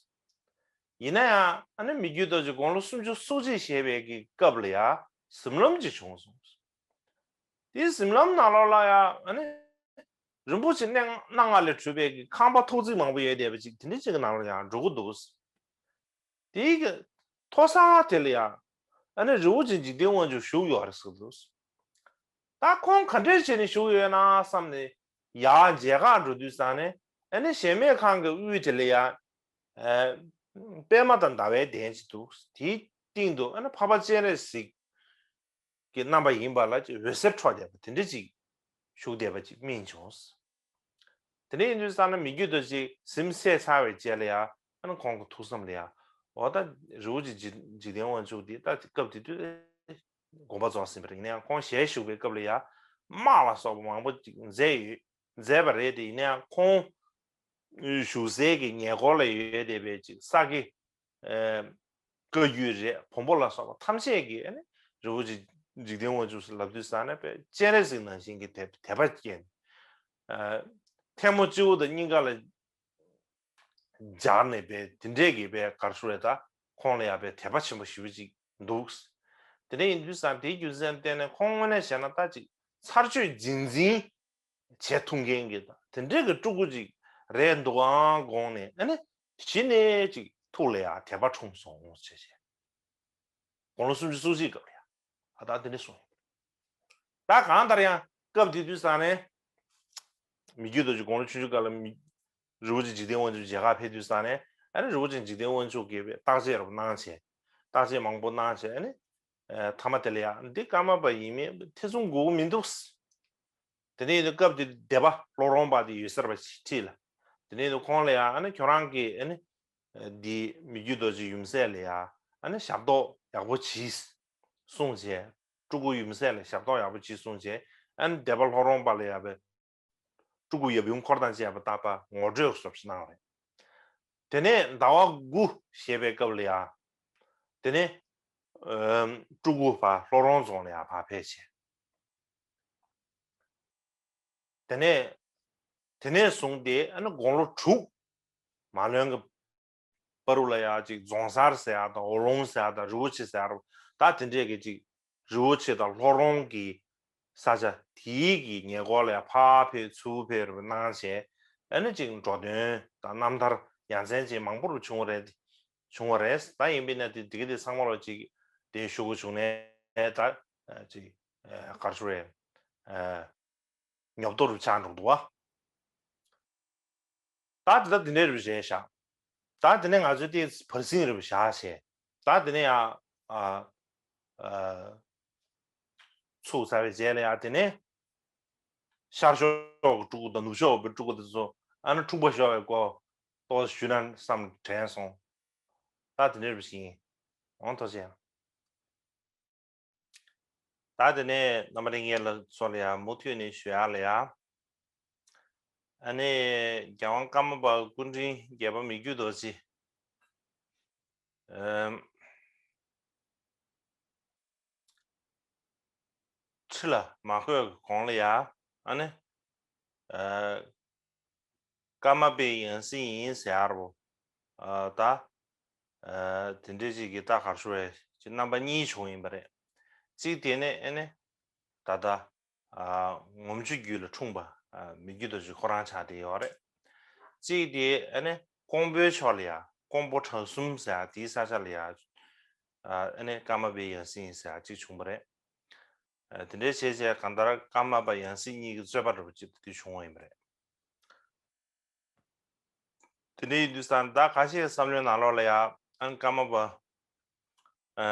ཡིན་ན་ཡང་ཨ་ནི་མི་བརྒྱུད་རྡོ་རྗེ་དགུང་ལོ་སུམ་ཅུ་སོ་གཅིག་བཞེས་པའི་གི་སྐབས་ལ་ཡ་གཟིམ་ལམ་ཅིག་བྱུང་སོང་། དེའི་གཟིམ་ལམ་ནང་ལོགས་ལ་ཡ་ཨ་ནི་ རིན་པོ་ཆེ་སྣ་སྣ་ལྔ་ལས་གྲུབ་པའི་གི་ཁང་པ་ཐོག་བརྩེགས་མང་པོ་ཡོད་བསྡད་པ་ཅིག་དེ་འདྲ་ཅིག་གི་ནང་ལ་ཡང་འགྲོ་གི་འདུག་དེའི་གི་མཐོ་ས་དེ་ལ་ཡང་ཨ་ནི་རི་བོ་ཆེ་འཇིག་རྟེན་དབང་ཕྱུག་བཞུགས་ཡོད་རེད་ཟེར་འདུག་ད་ཁོང་ག་འདྲས་བྱས་ནས་བཞུགས་ཡོད་ན་བསམ་ནས་ཡར་མཇལ་ཁ་འགྲོ་དུས་ཙང་ནས་ཨ་ནི་གཞལ་མེད་ཁང་གི་དབུས་དེ་ལ་ཡང་ཨ་པདྨ་དང་ཟླ་བའི་གདན་ཅིག་འདུག་དེའི་སྟེང་དུ་ཨ་ནི་འཕགས་པ་སྤྱན་རས་གཟིགས་ཀྱི་རྣམ་པ་ཡིན་པ་ལ་ཅིག་འོད་ཟེར་འཕྲོ་བསྡད་པ་དེ་འདྲ་ཅིག་བཞུགས་བསྡད་པ་ཅིག་སྨིན་བྱུང་། དེ་འདྲ་ཡིན་དུས་ཙང་ན་མི་བརྒྱུད་དུ་ཅིག་གཟིམ་སད་ཚར་བའི་རྗེས་ལ་ཡང་ཨ་ནི་ཁོང་གི་ཐུགས་བསམ་ལ་ཡང་འོ་ད་རི་བོ་ཆེ་འཇིག་འཇིག་རྟེན་དབང་ཕྱུག་དེ་ད་སྐབས་དེ་དུས་དགོངས་པ་རྫོགས་ཟིན་པ་རེད། ཡིན་ན་ཡང་ཁོང་ཞལ་བཞུགས་པའི་སྐབས་ལ་ཡང་དམག་ལ་སོགས་པ་མང་པོ་ཅིག་མཛད་ཡོད་མཛད་པ་རེད་དེ། ཡིན་ན་ཡང་ཁོང་བཞུགས་སའི་གི་ཉེ་འཁོར་ལ་ཡོད་བསྡད་པའི་ཅིག་ས་དགེ་བཀའ་བརྒྱུད་རེད། བོན་པོ་ལ་སོགས་པ་ཐམས་ཅད་ཀྱིས་ཨ་ནི་རི་བོ་ཆེ་འཇིག་རྟེན་དབང་ཕྱུག་ལབ་དུས་ཙང་ན་དཔེ་སྤྱན་རས་གཟིགས་ནང་བཞིན་གྱི་དད་དད་པ་སྐྱེས་ནས་ཐལ་མོ་སྤྱི་བོ་དང་སྙིང་ག་ལ་སྦྱར་ནས་དཔེ་དེ་འདྲས་ཀྱི་དཔེ་གར་ཤོར་བས་ད་ཁོང་ལ་ཡང་དཔེ་དད་པ་ཆེན་པོ་ཞེ་པོ་ཅིག་འདུག་དེ་འདྲ་ཡིན་དུས་ཙང་དེའི་རྒྱུ་མཚན་བརྟེན་ནས་ཁོང་དངོས་གནས་བྱས་ན་ད་ཅིག་ཚར་གཅོད་རྗེས་འཛིན་བྱེད་ཐུབ་མཁན་གྱི་དང་དེ་འདྲའི་གི་སྤྲུལ་སྐུ་ཅིག་རེད་འདུག་ཨང་དགོངས་ནས་ཨ་ནི་གཞི་ནས་ཅིག་ཐུགས་ལ་ཡང་དད་པ་འཁྲུངས་སོང་ཟེར་བྱས། དགུང་ལོ་སུམ་ཅུ་སོ་གཅིག་སྐབས་ལ་ཡང་ཨ་ད་དེ་འདྲ་གསུངས། ད་གང་ལྟར་ཡང་སྐབས་དེ་དུས་ཙང་ནས་མི་བརྒྱུད་དུ་ཅིག་དགུང་ལོ་ཆུང་ཆུང་སྐབས་ལ་མི་རི་བོ་ཆེ་འཇིག་རྟེན་དབང་ཕྱུག་མཇལ་ཁ་ཕེབས་དུས་ཙང་ནས་ཨ་ནི་རི་བོ་ཆེ་འཇིག་རྟེན་དབང་ཕྱུག་གིས་བརྟག་དཔྱད་རབ་གནང་བྱས། བརྟག་དཔྱད་མང་པོ་གནང་བྱས་ཨ་ནི་ཨ་མཐའ་མ་དེ་ལ་ཡང་འདི་ཀརྨ་པ་ཡིན་མིན་ཐེ་ཚོམ་དགོས་ཀྱི་མི་འདུག་དེ་ནས་ཡིན་དུས་སྐབས་དེ་སྡེ་པ་ལྷོ་རོང་པ་དེ་ཡོད་སར་བ་ཞིག་ཁྲིད་ལ། དེ་ནས་ཡིན་དུས་ཁོང་ལ་ཡང་ཨ་ནི་ཁྱོད་རང་གིས་ཨ་ནི་འདི་མི་བརྒྱུད་རྡོ་རྗེ་ཡུམ་སྲས་ལ་ཡང་ཨ་ནི་ཞབས་ཏོག་ཡག་པོ་གྱིས་གསུངས་བྱས། སྤྲུལ་སྐུ་ཡུམ་སྲས་ལ་ཞབས་ཏོག་ཡག་པོ་གྱིས་གསུངས་བྱས། ཨ་ནི་སྡེ་པ་ལྷོ་རོང་པ་ལ་ཡང་བས་སྤྲུལ་སྐུ་ཡབ་ཡུམ་འཁོར་དང་བཅས་པ་བཏགས་པ་ངོ་སྤྲོད་སོགས་ཤིག་གནང་བ་རེད། དེ་ནས་ཟླ་བ་དགུ་བཞེས་པའི་སྐབས་ལ་ཡང་། དེ་ནས་ཨམ་སྤྲུལ་སྐུ་ཕར་ལྷོ་རོང་རྫོང་ལ་ཡང་ཕར་ཕེབས་བྱས། དེ་ནས་དེ་ནས་བཟུང་སྟེ་ཨ་ནི་དགུང་ལོ་དྲུག་མ་ལོན་གྱི་བར་དུ་ལ་ཡང་ཅིག་རྫོང་སར་ཟེར་ཡག་དང་འོ་ལོང་ཟེར་ཡག་དང་རི་བོ་ཆེ་ཟེར་ཡག་ད་དེ་འདྲས་ཀྱི་ཅིག་རི་བོ་ཆེ་དང་ལྷོ་རོང་གི་ས་ཆ་དེའི་གི་ཉེ་འཁོར་ལ་ཡང་ཕར་ཕེབས་ཚུར་ཕེབས་རུ་གནང་བྱས། ཨ་ནི་ཅིག་འགྲོ་དོན་དང་རྣམ་ཐར་ཡ་མཚན་ཅིག་མང་པོ་རུ་བྱུང་བ་རེད། བྱུང་བ་རེད། ད་ཡིན་པས་ན་དེ་དེ་ག་དེ་ཚང་མ་ལ་ཅིག་དེ་ཞུ་དགོས་བྱུང་ནས་ད་ཅིག་ག་རེ་ཞུ་རེད། ཉོབ་ཏོ་རུ་ཆགས་འགྲོ་འདུག་བ། ད་དེ་ད་དེ་འདྲའི་རུ་བྱས་བཞག་ད་དེ་ནས་ང་ཚོའི་དེ་བར་སྲིང་རུ་བཞག་བྱས། ད་དེ་ནས་ཡང་ཨ་ཨ་ཚུགས་ཚར་བའི་རྗེས་ལ་ཡང་དེ་ནས་ཤར་ཕྱོགས་ཀྱི་སྤྲུལ་སྐུ་དང་ནུབ་ཕྱོགས་ཀྱི་སྤྲུལ་སྐུ་དེ་ཚོ་ཨ་ནི་འཁྲུངས་པ་ཤོར་བའི་སྐོར་ཏོག་ཞུས་ན་བསམ་དྲན་སོང་། ད་དེ་འདྲའི་རུ་བཞིན་འོང་ཐོག་ཅན། ད་དེ་ནས་རྣམ་པ་ལྷན་རྒྱས་ལ་ཚོ་ལ་ཡང་མུ་མཐུད་ནས་ཞུ་ཡག་ལ་ཡང་། ཨ་ནི་རྒྱལ་དབང་ཀརྨ་པ་སྐུ་ཕྲེང་བརྒྱད་པ་མི་བསྐྱོད་རྡོ་རྗེ། ཨམ། ཁྲི་ལ་མ་བསྐོས་ཀྱི་གོང་ལ་ཡང་ཨ་ནི། ཨ། ཀརྨ་པའི་ཡང་སྲིད་ཡིན་ཟེར་ཡག་རོ། ཨ་ད། ཨ་དེ་འདྲའི་ཅིག་གི་ད་གར་ཤོར་བའི་ཅིག་རྣམ་པ་གཉིས་བྱུང་ཡིན་པ་རེད། གཅིག་དེ་ནས་ཨ་ནི། ད་ལྟ། ཨ་ངོམ་ཆུ་རྒྱུད་ལ་འཁྲུངས་པ་ཨ་མི་བསྐྱོད་རྡོ་རྗེ་ཁོ་རང་ཆགས་བསྡད་ཡོད་རེད། གཅིག་དེ་ཨ་ནི་ཀོང་པོའི་ཕྱོགས་ལ་ཡ་ཀོང་པོ་བྲག་གསུམ་ཟེར་ཡག་དེའི་ས་ཆ་ལ་ཡ། ཨ་ནི་ཀརྨ་པའི་ཡང་སྲིད་ཡིན་ཟེར་ཡག་གཅིག་བྱུང་བ་རེད། དེ་འདྲའི་བྱས་བྱས་གང་ལྟར་ཀརྨ་པ་ཡང་སྲིད་གཉིས་ཀྱི་རྩོད་པ་འདྲ་པོ་ཅིག་དེ་དུས་བྱུང་བ་ཡིན་པ་རེད། དེ་འདྲ་ཡིན་དུས་ཙང་ད་ཁ་ཤས་བསམ་བློའི་ནང་ལོགས་ལ་ཡ་ཨ་ནི་ཀརྨ་པ་ཨ་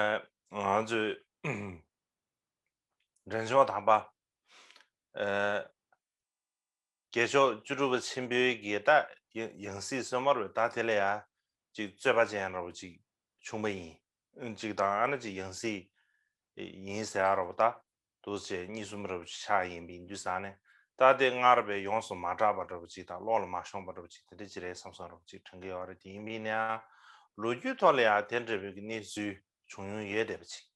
ང་ཚོས་འབྲས་ལྗོངས་དམ་པ་ཨ་རྒྱལ་མཆོག་བཅུ་དྲུག་པ་ཆེན་པོའི་གི་ད་ཡང་སྲིད་སྲོལ་མ་རེད། ད་དེ་ལ་ཡ་ཅིག་རྩོད་པ་ཅན་འདྲ་པོ་ཅིག་བྱུང་བ་ཡིན། ཅིག་དང་ཨ་ནི་ཅིག་ཡང་སྲིད་ཡིན་ཟེར་ཡག་ར་བ་ད་འདུག་བྱས་གཉིས་གསུམ་ར་བ་ཆགས་ཡིན་པ་ཡིན་དུས་ཙང་ནས་ད་དེ་སྔར་བས་ཡོངས་སུ་མ་གྲགས་པ་འདྲ་བ་ཅིག་དང་བློ་ལ་མ་ཤོང་བ་འདྲ་བ་ཅིག་དེ་འདྲ་ཅིག་རེད་བསམ་བསམ་འདྲ་བ་ཅིག་དྲན་གྱི་ཡོད་རེད། དེ་ཡིན་པ་ཡིན་ན་ཡང་ལོ་རྒྱུས་ཐོག་ལ་ཡང་དེ་འདྲ་བའི་གི་གནས་ཚུལ་བྱུང་མྱོང་ཡོད་བསྡད་པ་ཅིག་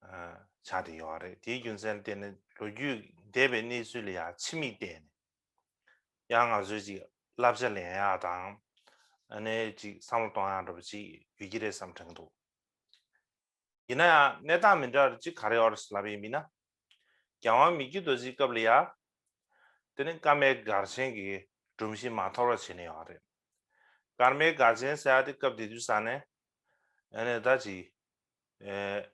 ཆགས་བསྡད་ཡོད་རེད། དེའི་རྒྱུ་མཚན་ལ་བརྟེན་ནས་ལོ་རྒྱུས་འདས་པའི་གནས་ཚུལ་ལ་ཡང་ཕྱི་མིག་བལྟས་ནས་ཡང་ང་ཚོས་ཅིག་བསླབ་བྱ་ལེན་ཡག་དང་ཨ་ནི་ཅིག་བསམ་བློ་གཏོང་ཡག་འདྲ་བ་ཅིག་ཡོད་ཀྱི་རེད་བསམ་དྲན་གྱི་འདུག་ཡིན་ན་ཡང་གནས་སྟངས་མི་འདྲ་བ་ཅིག་ག་རེ་ཡོད་རེད་ལབ་པ་ཡིན་ན། རྒྱལ་དབང་མི་བསྐྱོད་རྡོ་རྗེའི་སྐབས་ལ་ཡ་ དེ་ནི་ཀརྨའི་སྒར་ཆེན་གྱི་སྒྲོམ་གཞི་མ་འཐོར་བ་བྱས་ནས་ཡོད་རེད། ཀརྨའི་སྒར་ཆེན་ཟེར་ཡ་དེ་སྐབས་དེ་དུས་ས་ནས་ཨ་ནི་ད་ཅིག་ཨེ།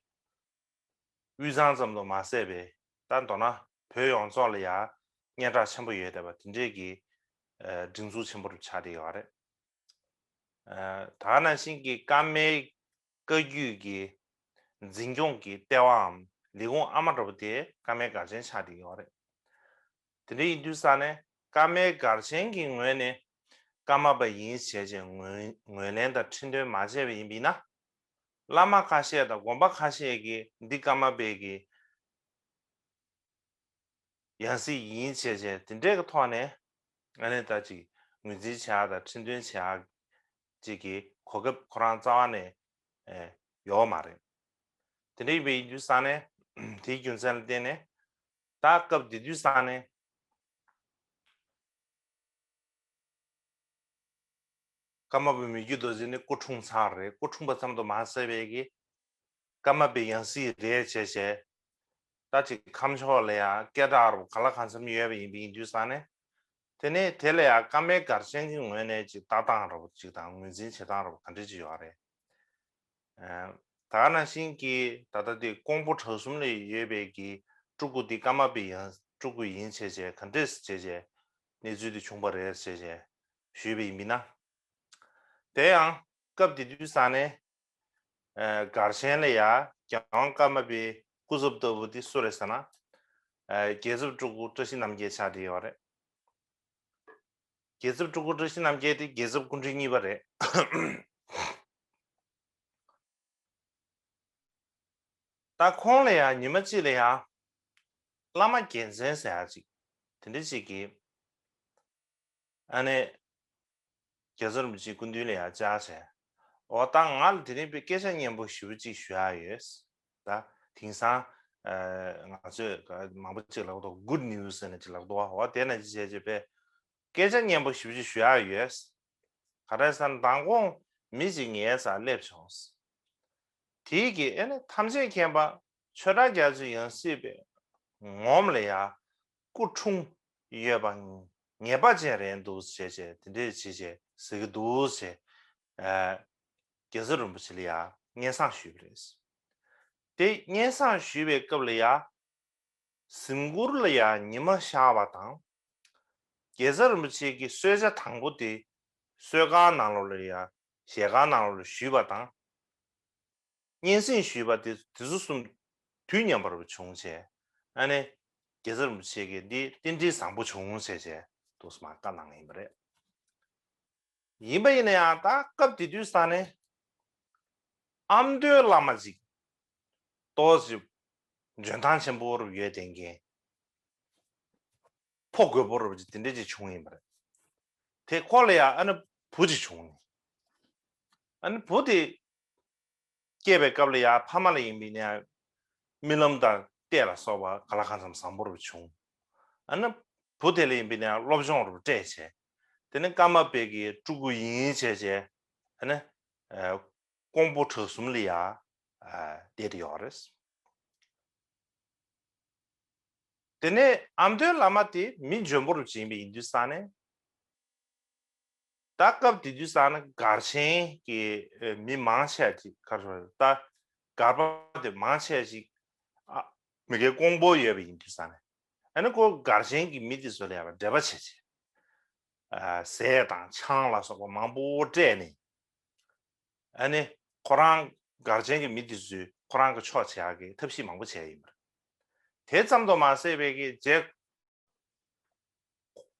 དབུས་གཙང་ཙམ་དུ་མ་ཟད་པའི་ད་མདོར་ན་བོད་ཡོངས་རྫོགས་ལ་ཡང་སྙན་གྲགས་ཆེན་པོ་ཡོད་བསྡད་པ་དེ་འདྲས་ཀྱི་ཨ་སྒྲིག་འཛུགས་ཆེན་པོ་རུ་ཆགས་བསྡད་ཡོད་རེད། ཨ་ད་ག་ནང་བཞིན་གྱི་ཀརྨའི་བཀའ་བརྒྱུད་ཀྱི་འཛིན་སྐྱོང་གི་ལྟེ་བའམ་ལས་ཁུངས་ཨ་མ་འདྲ་པོ་དེ་ཀརྨའི་སྒར་ཆེན་ཆགས་བསྡད་ཡོད་རེད། དེ་འདྲ་ཡིན་དུས་ས་ནས་ཀརྨའི་སྒར་ཆེན་གྱི་ངོས་ནས་ཀརྨ་པ་ཡིན་བྱས་བྱས་ངོས་ངོས་ལེན་དང་ཁྲི་འདོན་མ་བྱས་པ་ཡིན་པ་ཡིན་ན། བླ་མ་ཁ་ཤས་དང་དགོན་པ་ཁ་ཤས་ཀྱིས་འདི་ཀརྨ་པའི་གི་ཡང་སྲིད་ཡིན་བྱས་བྱས་དེ་འདྲའི་གི་ཐོག་ནས་ཨ་ནི་ད་ཅིག་ངོས་འཛིན་བྱེད་ཡག་དང་ཁྲི་འདོན་བྱེད་ཡག་ཅིག་གི་གོ་སྐབས་ཁོ་རང་རྩ་བ་ནས་ཨེ་ཡོད་མ་རེད། དེ་འདྲ་ཡིན་པའི་ཡིན་དུས་ས་ནས་དེའི་རྒྱུ་མཚན་ལ་བརྟེན་ནས་ད་སྐབས་དེ་དུས་ས་ནས་ཀརྨ་པ་མི་བསྐྱོད་རྡོ་རྗེ་ནི་སྐུ་འཁྲུངས་ཚར་རེད། སྐུ་འཁྲུངས་པ་ཙམ་དུ་མ་ཟད་པའི་གི་ཀརྨ་པའི་ཡང་སྲིད་རེད་བྱས་བྱས། ད་ཅིག་ཁམས་ཕྱོགས་ལ་ཡང་སྐད་གྲགས་རུ་ག་ལ་གང་འཚམ་ཡོད་པ་ཡིན་པ་ཡིན་དུས་ས་ནས། དེ་ནས་དེ་ལ་ཡང་ཀརྨའི་སྒར་ཆེན་གྱི་ངོས་ནས་ཅིག་ལྟ་སྟངས་རུ་ཅིག་དང་ངོས་འཛིན་བྱེད་སྟངས་རུ་ག་འདྲ་ཅིག་ཡོད་རེད། ཨ་ད་ག་ནང་བཞིན་གྱི་ད་ལྟ་དེ་ཀོང་པོ་བྲག་གསུམ་ལ་ཡོད་པའི་གི་སྤྲུལ་སྐུ་དེ་ཀརྨ་པའི་ཡང་སྤྲུལ་སྐུ་ཡིན་བྱས་བྱས་ག་འདྲས་བྱས་བྱས་གནས་ཚུལ་དེ་བྱུང་པ་རེད་བྱས་བྱས་ཞུས་པ་ཡིན་པ་ཡིན་ན། དེ་ཡང་སྐབས་དེ་དུས་ས་ནས་ཨ་སྒར་ཆེན་ལ་ཡ་རྒྱལ་དབང་ཀརྨ་པའི་སྐུ་ཚབ་ལྟ་བུ་དེ་སུ་རེད་ཟེར་ན། ཨ་རྒྱལ་ཚབ་སྤྲུལ་སྐུ་བཀྲ་ཤིས་རྣམ་རྒྱལ་ཆགས་བསྡད་ཡོད་རེད། རྒྱལ་ཚབ་སྤྲུལ་སྐུ་བཀྲ་ཤིས་རྣམ་རྒྱལ་དེ་རྒྱལ་ཚབ་སྐུ་ཕྲེང་གཉིས་པ་རེད། ད་ཁོང་ལ་ཡང་ཉི་མ་གཅིག་ལ་ཡང་བླ་མ་རྒྱལ་མཚན་ཟེར་ཡག་ཅིག་དེ་འདྲ་ཅིག་གིས་ཨ་ནི་རྒྱལ་ཚབ་རིན་པོ་ཆེའི་སྐུ་མདུན་ལ་ཡང་བཅར་བྱས། འོ་ད་ང་ལ་དེ་རིང་དཔེ་སྐད་ཆ་སྙན་པོ་ཞེ་པོ་ཅིག་ཞུ་ཡག་ཡོད། ད་དེང་སང་ཨ་ང་ཚོས་མང་པོ་ཅིག་ལབ་འདུག good news ཟེར་ནས་ཅིག་ལབ་འདུག་འོ་དེ་ནང་ཅིག་བྱས་བྱས་པས། སྐད་ཆ་སྙན་པོ་ཞེ་པོ་ཅིག་ཞུ་ཡག་ཡོད། ག་རེ་ཟེར་ན་མདང་དགོང་མི་ཅིག་ངའི་སར་སླེབས་བྱུང་། དེས་ཀྱིས་ཨེ་ནི་ཐམས་ཅད་མཁྱེན་པ་ཆོས་གྲགས་རྒྱ་མཚོའི་ཡང་སྲིད་པའི་ངོམ་ལ་ཡ་སྐུ་འཁྲུངས་ཡོད་པ་ངེས་པ་ཅན་རེད་འདུག་ཟེར་བྱས་དེ་འདྲས་བྱས་བྱས་ཟེར་གྱི་འདུག་ཟེར། ཨ་རྒྱལ་ཚབ་རིན་པོ་ཆེ་ལ་ཡ་སྙན་སེང་ཞུས་པ་རེད། དེ་སྙན་སེང་ཞུས་པའི་སྐབས་ལ་ཡ། གཟིམ་གུར་ལ་ཡང་ཉི་མ་ཤར་བ་དང་། རྒྱལ་ཚབ་རིན་པོ་ཆེ་གི་གསོལ་ཇ་དང་པོ་དེ་གསོལ་ཁང་ནང་ལོགས་ལ་ཡང་ཞལ་ཁང་ནང་ལོགས་ལ་ཞུས་པ་དང་། སྙན་སེང་ཞུས་པ་དེ་དེ་ཚོ་གསུམ་དུས་མཉམ་པར་བྱུང་བྱས། ཨ་ནི་རྒྱལ་ཚབ་རིན་པོ་ཆེ་གིས་འདི་རྟེན་འབྲེལ་བཟང་པོ་བྱུང་བྱས་བྱས་འདུག་སེ་མར་བཀའ་གནང་ཡིན་པ་རེད། ཡིན་པ་ཡིན་ན་ཡང་ད་སྐབས་དེ་དུས་ས་ནས་ཨ་མདོའི་བླ་མ་ཅིག་ཏོག་ཙམ་འཇོན་ཐང་ཆེན་པོ་རུ་ཡོད་བསྡད་མཁན་ཕོ་རྒོད་པོ་རུ་ཅིག་དེ་འདྲས་ཅིག་བྱུང་ཡིན་པ་རེད། དེ་ཁོ་ལ་ཡང་ཨ་ནི་བུ་ཅིག་བྱུང་ནས། ཨ་ནི་བུ་དེ་སྐྱེས་པའི་སྐབས་ལ་ཡང་ཕ་མ་ལ་ཡིན་པའི་ནས་རྨི་ལམ་དང་ལྟས་ལ་སོགས་པ་ག་ལ་གང་འཚམ་བཟང་པོ་རུ་བྱུང་། ཨ་ནི་བུ་དེ་ལ་ཡིན་པའི་ནས་སློབ་སྦྱོང་རུ་སྤྲད་བྱས། དེ་ནས་ཀརྨ་པའི་གི་སྤྲུལ་སྐུ་ཡིན་བྱས་བྱས། ཨ་ནི་ཀོང་པོ་བྲག་གསུམ་ལ་ཡ་བསྡད་དེ་ཡོད་རེད། དེ་ནས་ཨ་མདོའི་བླ་མ་དེ་མི་འཇོན་པོ་རུ་ཅིག་ཡིན་པ་ཡིན་དུས་ས་ནས། ད་སྐབས་དེ་དུས་ས་ནས་སྒར་ཆེན་གྱི་མི་མང་ཆེ་ཅིག་ག་རེ་ཟེར་ད་སྒར་པ་དེ་མང་ཆེ་ཅིག་ཨ་མི་སྒེར་ཀོང་པོ་ཡོད་པ་ཡིན་དུས་ས་ནས། ཨ་ནི་ཁོ་སྒར་ཆེན་གྱི་མི་དེ་ཚོ་ལ་ཡང་འབྲེལ་བ་བྱས་བྱས། ཨ་ཟས་དང་ཆང་ལ་སོགས་པ་མང་པོ་སྤྲད་ནས། ཨ་ནི་ཁོ་རང་སྒར་ཆེན་གྱི་མི་དེ་ཚོས་ཁོ་རང་གི་ཕྱོགས་བྱེད་ཡག་གི་ཐབས་ཤེས་མང་པོ་བྱས་ཡིན་པ་རེད། དེ་ཙམ་དུ་མ་ཟད་པའི་གི་རྗེ་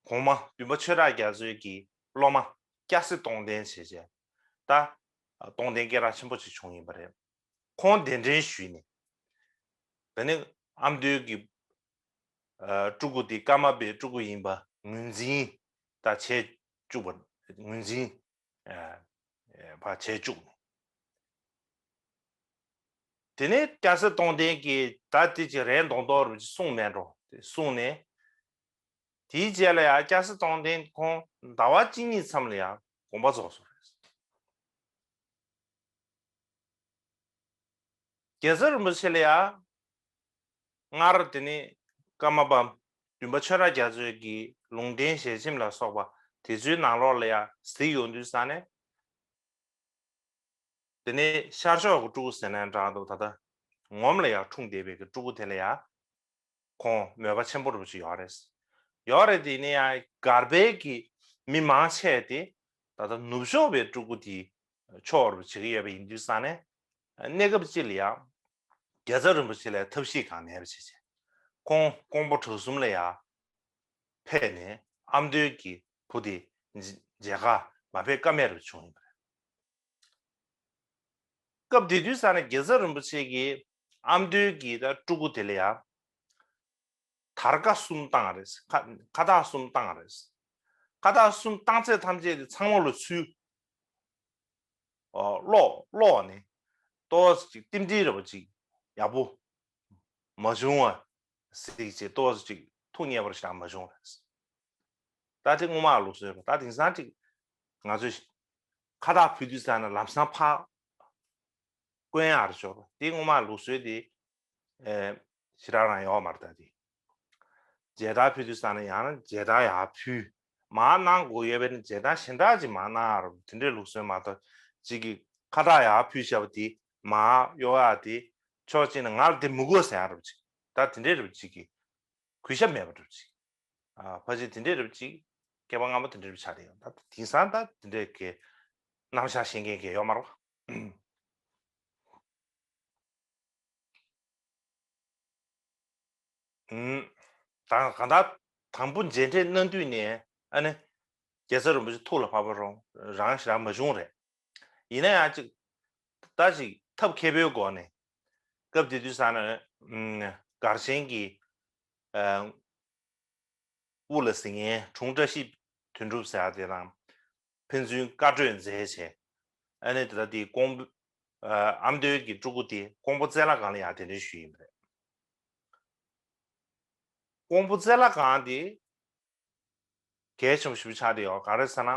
གོང་མ་བདུན་པ་ཆོས་གྲགས་རྒྱ་མཚོའི་གི་སློབ་མ་སྐྱ་སེར་སྟོང་ལྡན་བྱས་བྱས་ད་སྟོང་ལྡན་སྐད་གྲགས་ཆེན་པོ་ཅིག་བྱུང་ཡིན་པ་རེད། ཁོང་གདན་འདྲེན་ཞུས་ནས་ད་ནི་ཨ་མདོའི་གི་ཨ་སྤྲུལ་སྐུ་དེ་ཀརྨ་པའི་སྤྲུལ་སྐུ་ཡིན་པ་ངོས་འཛིན་ད་བྱས་བཅུག་པ་ངོས་འཛིན་ཨ་ཨ་བྱས་བཅུག་ནས། དེ་ནས་སྐྱ་སེར་སྟོང་ལྡན་གྱིས་ད་དེ་ཅིག་རེད་མདོག་མདོག་རུ་ཅིག་གསུངས་མེད་འགྲོ་དེ་གསུངས་ནས། དེའི་རྗེས་ལ་ཡང་སྐྱ་སེར་སྟོང་ལྡན་ཁོང་ཟླ་བ་གཅིག་གཉིས་མཚམས་ལ་ཡང་དགོངས་པ་རྫོགས་སོང་རེད། རྒྱལ་ཚབ་རིན་པོ་ཆེ་ལ་ཡང་སྔར་དེ་ནི་ཀརྨ་པ་ བདུན་པ་ཆོས་གྲགས་རྒྱ་མཚོའི་གི་ལུང་བསྟན་ཞལ་ཆེམས་ལ་སོགས་པ་དེ་ཚོའི་ནང་ལོགས་ལ་ཡང་གཟིགས་ཡོང་དུས་ཙང་ནས། དེ་ནས་ཤར་ཕྱོགས་ཀྱི་སྤྲུལ་སྐུ་ཟེར་ན་འདྲ་འདུག་ད་ལྟ་ངོམ་ལ་ཡང་འཁྲུངས་བསྡད་པའི་གི་སྤྲུལ་སྐུ་དེ་ལ་ཡང་ཁོང་མོས་པ་ཆེན་པོ་རུ་ཅིག་ཡོད་རེད། ཡོད་རེད་དེ་ནས་ཡང་སྒར་པའི་གི་མི་མང་ཆེ་དེ་ད་ལྟ་ནུབ་ཕྱོགས་པའི་སྤྲུལ་སྐུ་དེ་ཕྱོགས་རུ་བྱེད་ཀྱི་ཡོད་པ་ཡིན་དུས་ཙང་ནས། གནས་སྐབས་གཅིག་ལ་ཡང་རྒྱལ་ཚབ་རིན་པོ་ཆེ་ལ་ཐབས་ཤེས་གང་མེད་པ་བྱས་བྱས། ཁོང་ཀོང་པོ་བྲག་གསུམ་ལ་ཡང་ཕེབས་ནས་ཨ་མདོའི་གི་བུ་དེ་མཇལ་ཁ་མ་ཕེབས་ཀ་མེད་རུ་བྱུང་ཡིན་པ་རེད། སྐབས་དེ་དུས་ཙང་ནས་རྒྱལ་ཚབ་རིན་པོ་ཆེ་གིས་ཨ་མདོའི་གི་ད་སྤྲུལ་སྐུ་དེ་ལ་ཡང་དར་དཀར་གསུམ་བཏང་རེད། ཁ་ཁ་བཏགས་གསུམ་བཏང་རེད། ཁ་བཏགས་གསུམ་བཏང་ཚད་ཐམས་ཅད་དེ་ཚང་མ་ལ་ཚུར་ཨོ་ཀློག་ཀློག་ནས་ཏོག་ཙམ་ཅིག་རྟེན་འབྲེལ་རེ་བ་ཅིག་ཡག་པོ་མ་བྱུང་བ་ཟིག་ཅིག་ཏོག་ཙམ་ཅིག་ཐུགས་མཉེས་པར་བཞག་མ་བྱུང་རེད། ད་དེ་སྔོན་མ་ལུགས་སྲོལ་རེད། ད་དེང་སང་ཅིག་ང་ཚོས་ཁ་བཏགས་ཕུལ་དུས་ཙང་ནས་ལམ་སང་ཕར་བསྐོན་ཡག་རེ་ཆོག་རེད། དེ་སྔོན་མ་ལུགས་སྲོལ་དེ་ཨེ་ཞེ་དྲག་རང་ཡོད་མ་རེད། ད་དེ་མཇལ་དར་ཕུལ་དུས་ཙང་ནས་ཡང་ན་མཇལ་དར་ཡར་ཕུལ་མར་གནང་དགོས་ཡོད་པས་ན་མཇལ་དར་གཞན་དག་ཅིག་མར་གནང་ཡག་རེད། དེ་འདྲའི་ལུགས་སྲོལ་མ་གཏོགས་ཅིག་གི་ཁ་བཏགས་ཡར་ཕུལ་བཞག་པ་དེ་མར་གཡོག་ཡག་དེ་ཕྱོགས་གཅིག་ནས་ང་ལ་དེ་མི་དགོས་ཟེར་ཡག་རེད་པ་ཅིག་ད་དེ་འདྲའི་རེད་པ་ཅིག་གི་གུས་ཞབས་མེད་པ་འདྲ་ཅིག་ཨ་ཕལ་ཆེར་དེ་འདྲའི་རེད་པ་ཅིག་སྐལ་པ་སྔ་མོ་དེ་འདྲའི་རེད་པ་ཆགས་བསྡད་ཡོད། ད་དེང་སང་ད་དེ་འདྲའི་གི་རྣམ་གཞག་ཤེས་མཁན་གི་ཡོད་མ་རེད་པ། ཨུམ། ད་གང་ལྟར་དང་པོ་མཇལ་འཕྲད་གནང་དུས་ནས་ཨ་ནི་རྒྱལ་ཚབ་རིན་པོ་ཆེ་ཐུགས་ལ་བབས་པ་རང་རང་ཞེ་དྲག་མ་བྱུང་རེད། ཡིན་ན་ཡང་ཅིག་ད་ཅིག་ཐབས་མཁས་པོའི་སྒོ་ནས་སྐབས་དེ་དུས་ཙང་ནས་ཨུམ་སྒར་ཆེན་གྱི་ཨ་དབུ་ལ་གཟིགས་མཁན་དྲུང་བཀྲ་ཤིས་དོན་གྲུབ་ཟེར་ཡག་དེ་དང་ཕན་ཚུན་བཀའ་གྲོས་མཛད་བྱས། ཨ་ནི་དེ་ལྟ་དེ་ཀོང་ཨ་མདོའི་གི་སྤྲུལ་སྐུ་དེ་ཀོང་པོ་རྩེ་ལྷ་སྒང་ལ་ཡང་གདན་འདྲེན་ཞུས་ཡིན་པ་རེད། ཀོང་པོ་རྩེ་ལྷ་སྒང་དེ་གལ་ཆེན་པོ་ཞེ་པོ་ཆགས་བསྡད་ཡོད། ག་རེ་ཟེར་ན།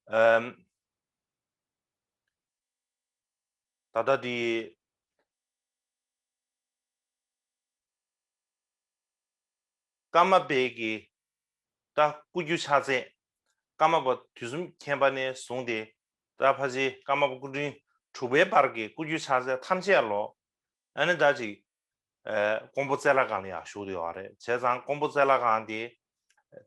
ཨམ། ད་ལྟ་དེ་ཀརྨ་པའི་གི་ད་སྐུ་རྒྱུ་ཕྱག་རྫས། ཀརྨ་པ་དུས་གསུམ་མཁྱེན་པ་ནས་བཟུང་སྟེ་ད་ཕལ་ཆེར་ཀརྨ་པ་སྐུ་ཕྲེང་དྲུག་པའི་བར་གྱི་སྐུ་རྒྱུ་ཕྱག་རྫས་ཐམས་ཅད་ལོ། ཨ་ནི་ད་ཅིག་ཨ་ཀོང་པོ་རྩེ་ལྷ་སྒང་ལ་ཡང་བཞུགས་ཡོད་རེད། བྱས་ཙང་ཀོང་པོ་རྩེ་ལྷ་སྒང་དེ་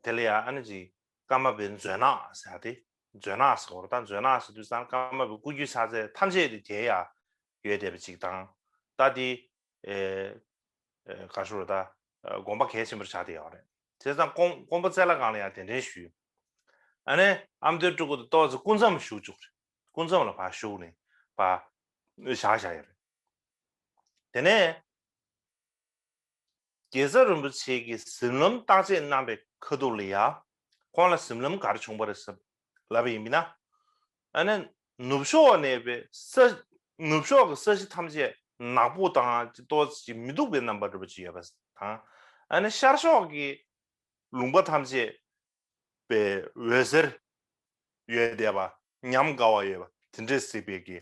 དེ་ལ་ཡང་ཨ་ནི་ཅིག་ཀརྨ་པའི་མཛོད་ནག་ཟེར་ཡག་དེ། མཛོད་ནག་ཟེར་བ་རེད། ད་མཛོད་ནག་ཟེར་དུས་ཙང་ཀརྨ་པའི་སྐུ་རྒྱུ་ཕྱག་རྫས་ཐམས་ཅད་དེ་དེ་ཡང་ཡོད་བསྡད་པ་ཅིག་དང་། ད་དེ་ཨེ་ཨེ་ག་ཞུ་རེད། ད་དགོན་པ་གལ་ཆེན་པོ་ཆགས་བསྡད་ཡོད་རེད། བྱས་ཙང་ཀོང་ཀོང་པོ་རྩེ་ལྷ་སྒང་ལ་ཡང་གདན་འདྲེན་ཞུས། ཨ་ནི་ཨ་མདོའི་སྤྲུལ་སྐུ་དེ་ཏོག་ཙམ་སྐུ་མཚམས་བཞུགས་བཅུག་རེད། སྐུ་མཚམས་ལ་ཕར་བཞུགས་ནས་ཕར་བཞག་བཞག་ཡོད་རེད། དེ་ནས་རྒྱལ་ཚབ་རིན་པོ་ཆེ་གིས་གཟིམ་ལམ་བརྟག་དཔྱད་གནང་བའི་ཁ་ཐུག་ལ་ཡ། ཁོང་ལ་གཟིམ་ལམ་ག་རེ་བྱུང་བ་རེད་ཟེར་ལབ་པ་ཡིན་ན། ཨ་ནི་ནུབ་ཕྱོགས་ནས་པའི་ས་ནུབ་ཕྱོགས་ཀྱི་ས་གཞི་ཐམས་ཅད་ནག་པོ་དང་ཏོག་ཙམ་མི་སྡུག་པའི་རྣམ་པ་འདྲ་པོ་ཅིག་ཡོད་པ་དང་། ཨ་ནི་ཤར་ཕྱོགས་ཀྱི་ལུང་པ་ཐམས་ཅད་པའི་འོད་ཟེར་ཡོད་བསྡད་པ། ཉམས་དགའ་བ་ཡོད་པ་དེ་འདྲས་གཟིགས་པའི་གི་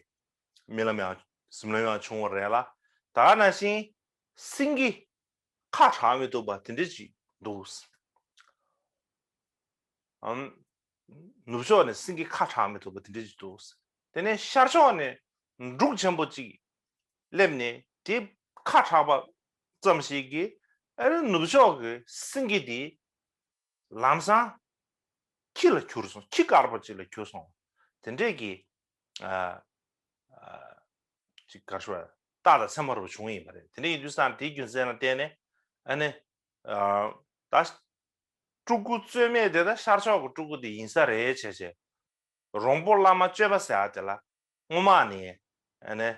རྨི་ལམ་ཡང་གཟིམ་ལམ་ཡང་བྱུང་བ་རེད་ལ། ད་ག་ནང་བཞིན་སེང་གེ་ཁ་གྲག་མི་ཐུབ་པ་དེ་འདྲས་ཅིག་འདུག་ཨམ། ནུབ་ཕྱོགས་ནས་སེང་གེ་ཁ་གྲག་མི་ཐུབ་པ་དེ་འདྲས་ཅིག་འདུག་དེ་ནས་ཤར་ཕྱོགས་ནས་འབྲུག་ཆེན་པོ་ཅིག་སླེབས་ནས་དེ་ཁ་གྲག་པ་ཙམ་ཞིག་གིས་ཨ་ནི་ནུབ་ཕྱོགས་ཀྱི་སེང་གེ་དེ་ལམ་སང་ཁྱི་ལ་གྱུར་སོང་། ཁྱི་དཀར་པོ་ཅིག་ལ་གྱུར་སོང་། དེ་འདྲས་ཀྱི་ཨ་ཨ་ཅིག་ག་རེ་ཞུ་བ། རྟགས་དང་མཚན་མ་རུ་བྱུང་ཡིན་པ་རེད། དེ་འདྲས་ཡིན་དུས་ཙང་དེའི་རྒྱུ་མཚན་ལ་བརྟེན་ནས་ཨ་ནི་ཨ་ད་སྤྲུལ་སྐུ་རྩོད་མེད་དེ་ད་ཤར་ཕྱོགས་ཀྱི་སྤྲུལ་སྐུ་དེ་ཡིན་ས་རེད་བྱས་བྱས། རོང་པོ་བླ་མ་སྤྱོད་པ་ཟེར་ཡག་དེ་ལ་སྔོན་མ་ནས་ཨ་ནི་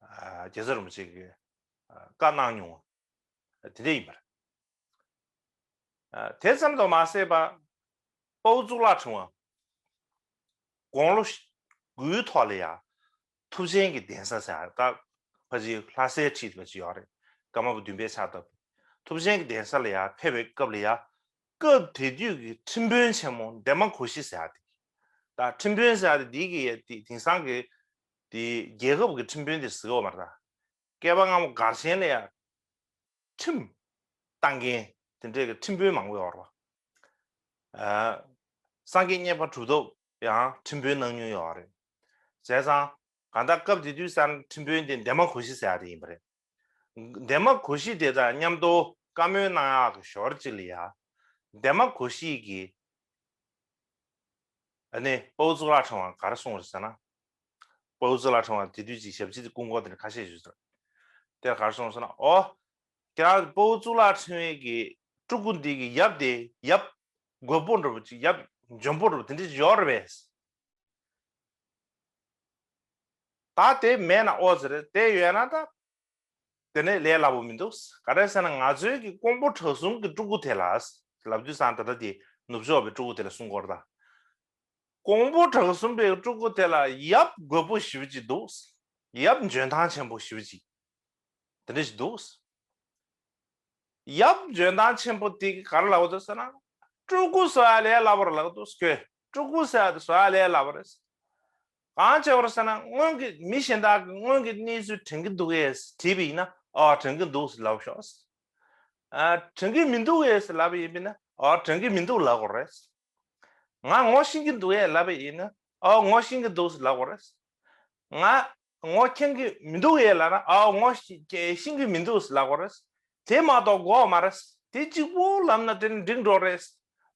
ཨ་རྒྱལ་ཚབ་རིན་པོ་ཆེ་གིས་ཨ་བཀའ་གནང་མྱོང་བ་དེ་འདྲ་ཡིན་པ་རེད། ཨ་དེ་ཙམ་དུ་མ་ཟད་པ། དཔའ་བོ་གཙུག་ལག་ཕྲེང་བ་དགུང་ལོ་དགུའི་ཐོག་ལ་ཡང་ཐུབ་ཆེན་གྱི་གདན་ས་ཟེར་ཡག་ད་ཕལ་ཆེར་ལྷ་སའི་ཁྲིད་པ་ཅིག་ཡོད་རེད། ཀརྨ་པ་བདུན་པའི་ཕྱག་བཏབ། ཐུབ་ཆེན་གྱི་གདན་ས་ལ་ཡང་ཕེབས་པའི་སྐབས་ལ་ཡང་སྐབས་དེ་དུས་ཀྱི་ཁྲིམས་དཔོན་ཆེན་མོ་འདན་མ་གོ་ཤྲི་ཟེར་ཡག་དེ། ད་ཁྲིམས་དཔོན་ཟེར་ཡག་དེ་འདི་གི་ཡ་དེ་དེང་སང་གི་དེ་རྒྱལ་ཁབ་ཀྱི་ཁྲིམས་དཔོན་དེ་ཟེར་གི་ཡོད་མ་རེད་ད། བསྐལ་པ་སྔ་མོ་སྒར་ཆེན་ལ་ཡང་ཁྲིམས་བཏང་མཁན་ དེ་འདྲས་ཀྱི་ཁྲིམས་དཔོན་མང་པོ་ཡོད་རེད་བ། ཨ། སངས་རྒྱས་མཉན་པ་གྲུབ་ཐོབ་ཡང་ཁྲིམས་དཔོན་གནང་མྱོང་ཡོད་རེད། བྱས་ཙང་གང་ལྟར་སྐབས་དེ་དུས་ཙང་ཁྲིམས་དཔོན་དེ་འདན་མ་གོ་ཤྲི་ཟེར་ཡ་དེ་ཡིན་པ་རེད། འདན་མ་གོ་ཤྲི་དེ་དང་མཉམ་དུ་བཀའ་མོལ་གནང་ཡག་གི་ཞོར་གཅིག་ལ་ཡ། འདན་མ་གོ་ཤྲི་གིས་ཨ་ནི་དཔའ་བོ་གཙུག་ལག་ཕྲེང་བ་ག་རེ་གསུངས་རེད་ཟེར་ན། དཔའ་བོ་གཙུག་ལག་ཕྲེང་བ་དེ་དུས་ཀྱི་ཞབས་ཕྱི་དེ་སྐུ་འཁོར་དེ་ནས་ཁ་ཤས་ཞུས་ཟེར། དེར་ག་རེ་གསུངས་ཟེར་ན། ཨོ། ཁྱེད་རང་དཔའ་བོ་གཙུག་ལག་ཕྲེང་བའི་གི་སྤྲུལ་སྐུ་འདི་གི་ཡབ་དེ་ཡབ་རྒོད་པོ་འདྲ་པོ་ཅིག་ཡབ་འཇོན་པོ་འདྲ་པོ་དེ་འདྲ་ཅིག་ཡོད་རེད་པས། ད་དེ་མེད་ན་ཨོ་ཟེར་རེད། དེ་ཡོད་ན་ད། དེ་ནས་ལས་སླ་པོ་མི་འདུག་ག་རེ་ཟེར་ན་ང་ཚོའི་གི་ཀོང་པོ་བྲག་གསུམ་གྱི་སྤྲུལ་སྐུ་དེ་ལ་ལབ་དུས་ཙང་ད་ལྟ་དེ་ནུབ་ཕྱོགས་པའི་སྤྲུལ་སྐུ་དེ་ལ་གསུང་གི་ཡོད་རེད་ད། ཀོང་པོ་བྲག་གསུམ་པའི་སྤྲུལ་སྐུ་དེ་ལ་ཡབ་རྒོད་པོ་ཞེ་པོ་ཅིག་འདུག་ཡབ་འཇོན་ཐང་ཆེན་པོ་ཞེ་པོ་ཅིག་དེ་འདྲ་ཞིག་འདུག་ཡབ་འཇོན་ཐང་ཆེན་པོ་དེ་གིས་ག་རེ་ལབ་འདུག་ཟེར་ན། སྤྲུལ་སྐུ་བཟོ་ཡ་ལས་སླ་པོ་རེད་ལབ་འདུག་ཁོས་སྤྲུལ་སྐུ་ཟེར་ཡ་དེ་བཟོ་ཡ་ལས་སླ་པོ་རེད། གང་བྱས་པ་རེད་ཟེར་ན། སྔོན་གྱི་མི་གཞན་དག་གིས་སྔོན་གྱི་གནས་ཚུལ་དྲན་གྱི་འདུག་གས་དྲིས་པ་ཡིན་ན། ཨོ་དྲན་གྱི་འདུག་ལབ་ཤོག་ཨ། དྲན་གྱི་མི་འདུག་གས་ལབ་པ་ཡིན་པས་ན། ཨོ་དྲན་གྱི་མི་འདུག་ལབ་དགོས་རེད། ང་ངོ་ཤེས་ཀྱི་འདུག་གས་ལབ་པ་ཡིན་ན། ཨོ་ངོ་ཤེས་ཀྱི་འདུག་ལབ་དགོས་རེད། ང་ངོ་མཁྱེན་གྱི་མི་འདུག་གས་ལབ་ན། ཨོ་ངོ་ཤེས་ཀྱི་ཤེས་ཀྱི་མི་འདུག་ལབ་དགོས་རེད། དེ་མ་གཏོགས་དགོས་མ་རེད། དེ་གཅིག་པོ་ལབ་ན་དེ་ནི་འགྲིག་འགྲོ་རེད་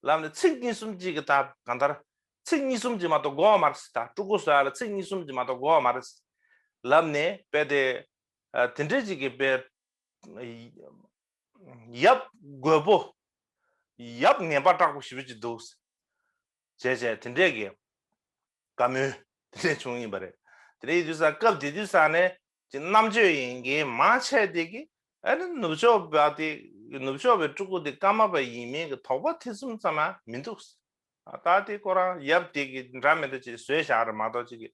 ལབ་ནས། ཚིག་གཉིས་གསུམ་གཅིག་གི་ད་གང་ལྟར་ཚིག་གཉིས་གསུམ་གཅིག་མ་གཏོགས་དགོས་མ་རེད་ད། སྤྲུལ་སྐུ་བཟོ་ཡ་ལ་ཚིག་གཉིས་གསུམ་གཅིག་མ་གཏོགས་དགོས་མ་རེད་ལབ་ནས། དཔེ་དེ་ཨ་དེ་འདྲས་ཅིག་གི་དཔེ་ཡབ་རྒོད་པོ། ཡབ་ངན་པ་དྲག་པོ་ཞེ་པོ་ཅིག་འདུག་བྱས་བྱས་དེ་འདྲས་ཀྱི་བཀའ་མོལ་དེ་འདྲས་བྱུང་ཡིན་པ་རེད། དེ་འདྲས་ཡིན་དུས་ཙང་སྐབས་དེ་དུས་ཙང་ནས་ཅིག་རྣམ་དཔྱོད་ཡིན་མཁན་མང་ཆེ་དེ་གིས་ཨ་ནི་ནུབ་ཕྱོགས་པ་དེ། ནུབ་ཕྱོགས་པའི་སྤྲུལ་སྐུ་དེ་ཀརྨ་པ་ཡིན་མིན་གྱི་དོགས་པ་ཐེ་ཚོམ་ཙམ་ཡང་མི་འདུག་ཨ་ད་དེ་ཁོ་རང་ཡབ་དེ་གིས་འདྲ་མི་འདྲ་ཅིག་བཟོས་བཞག་རེད་མ་གཏོགས། ཅིག་གིས་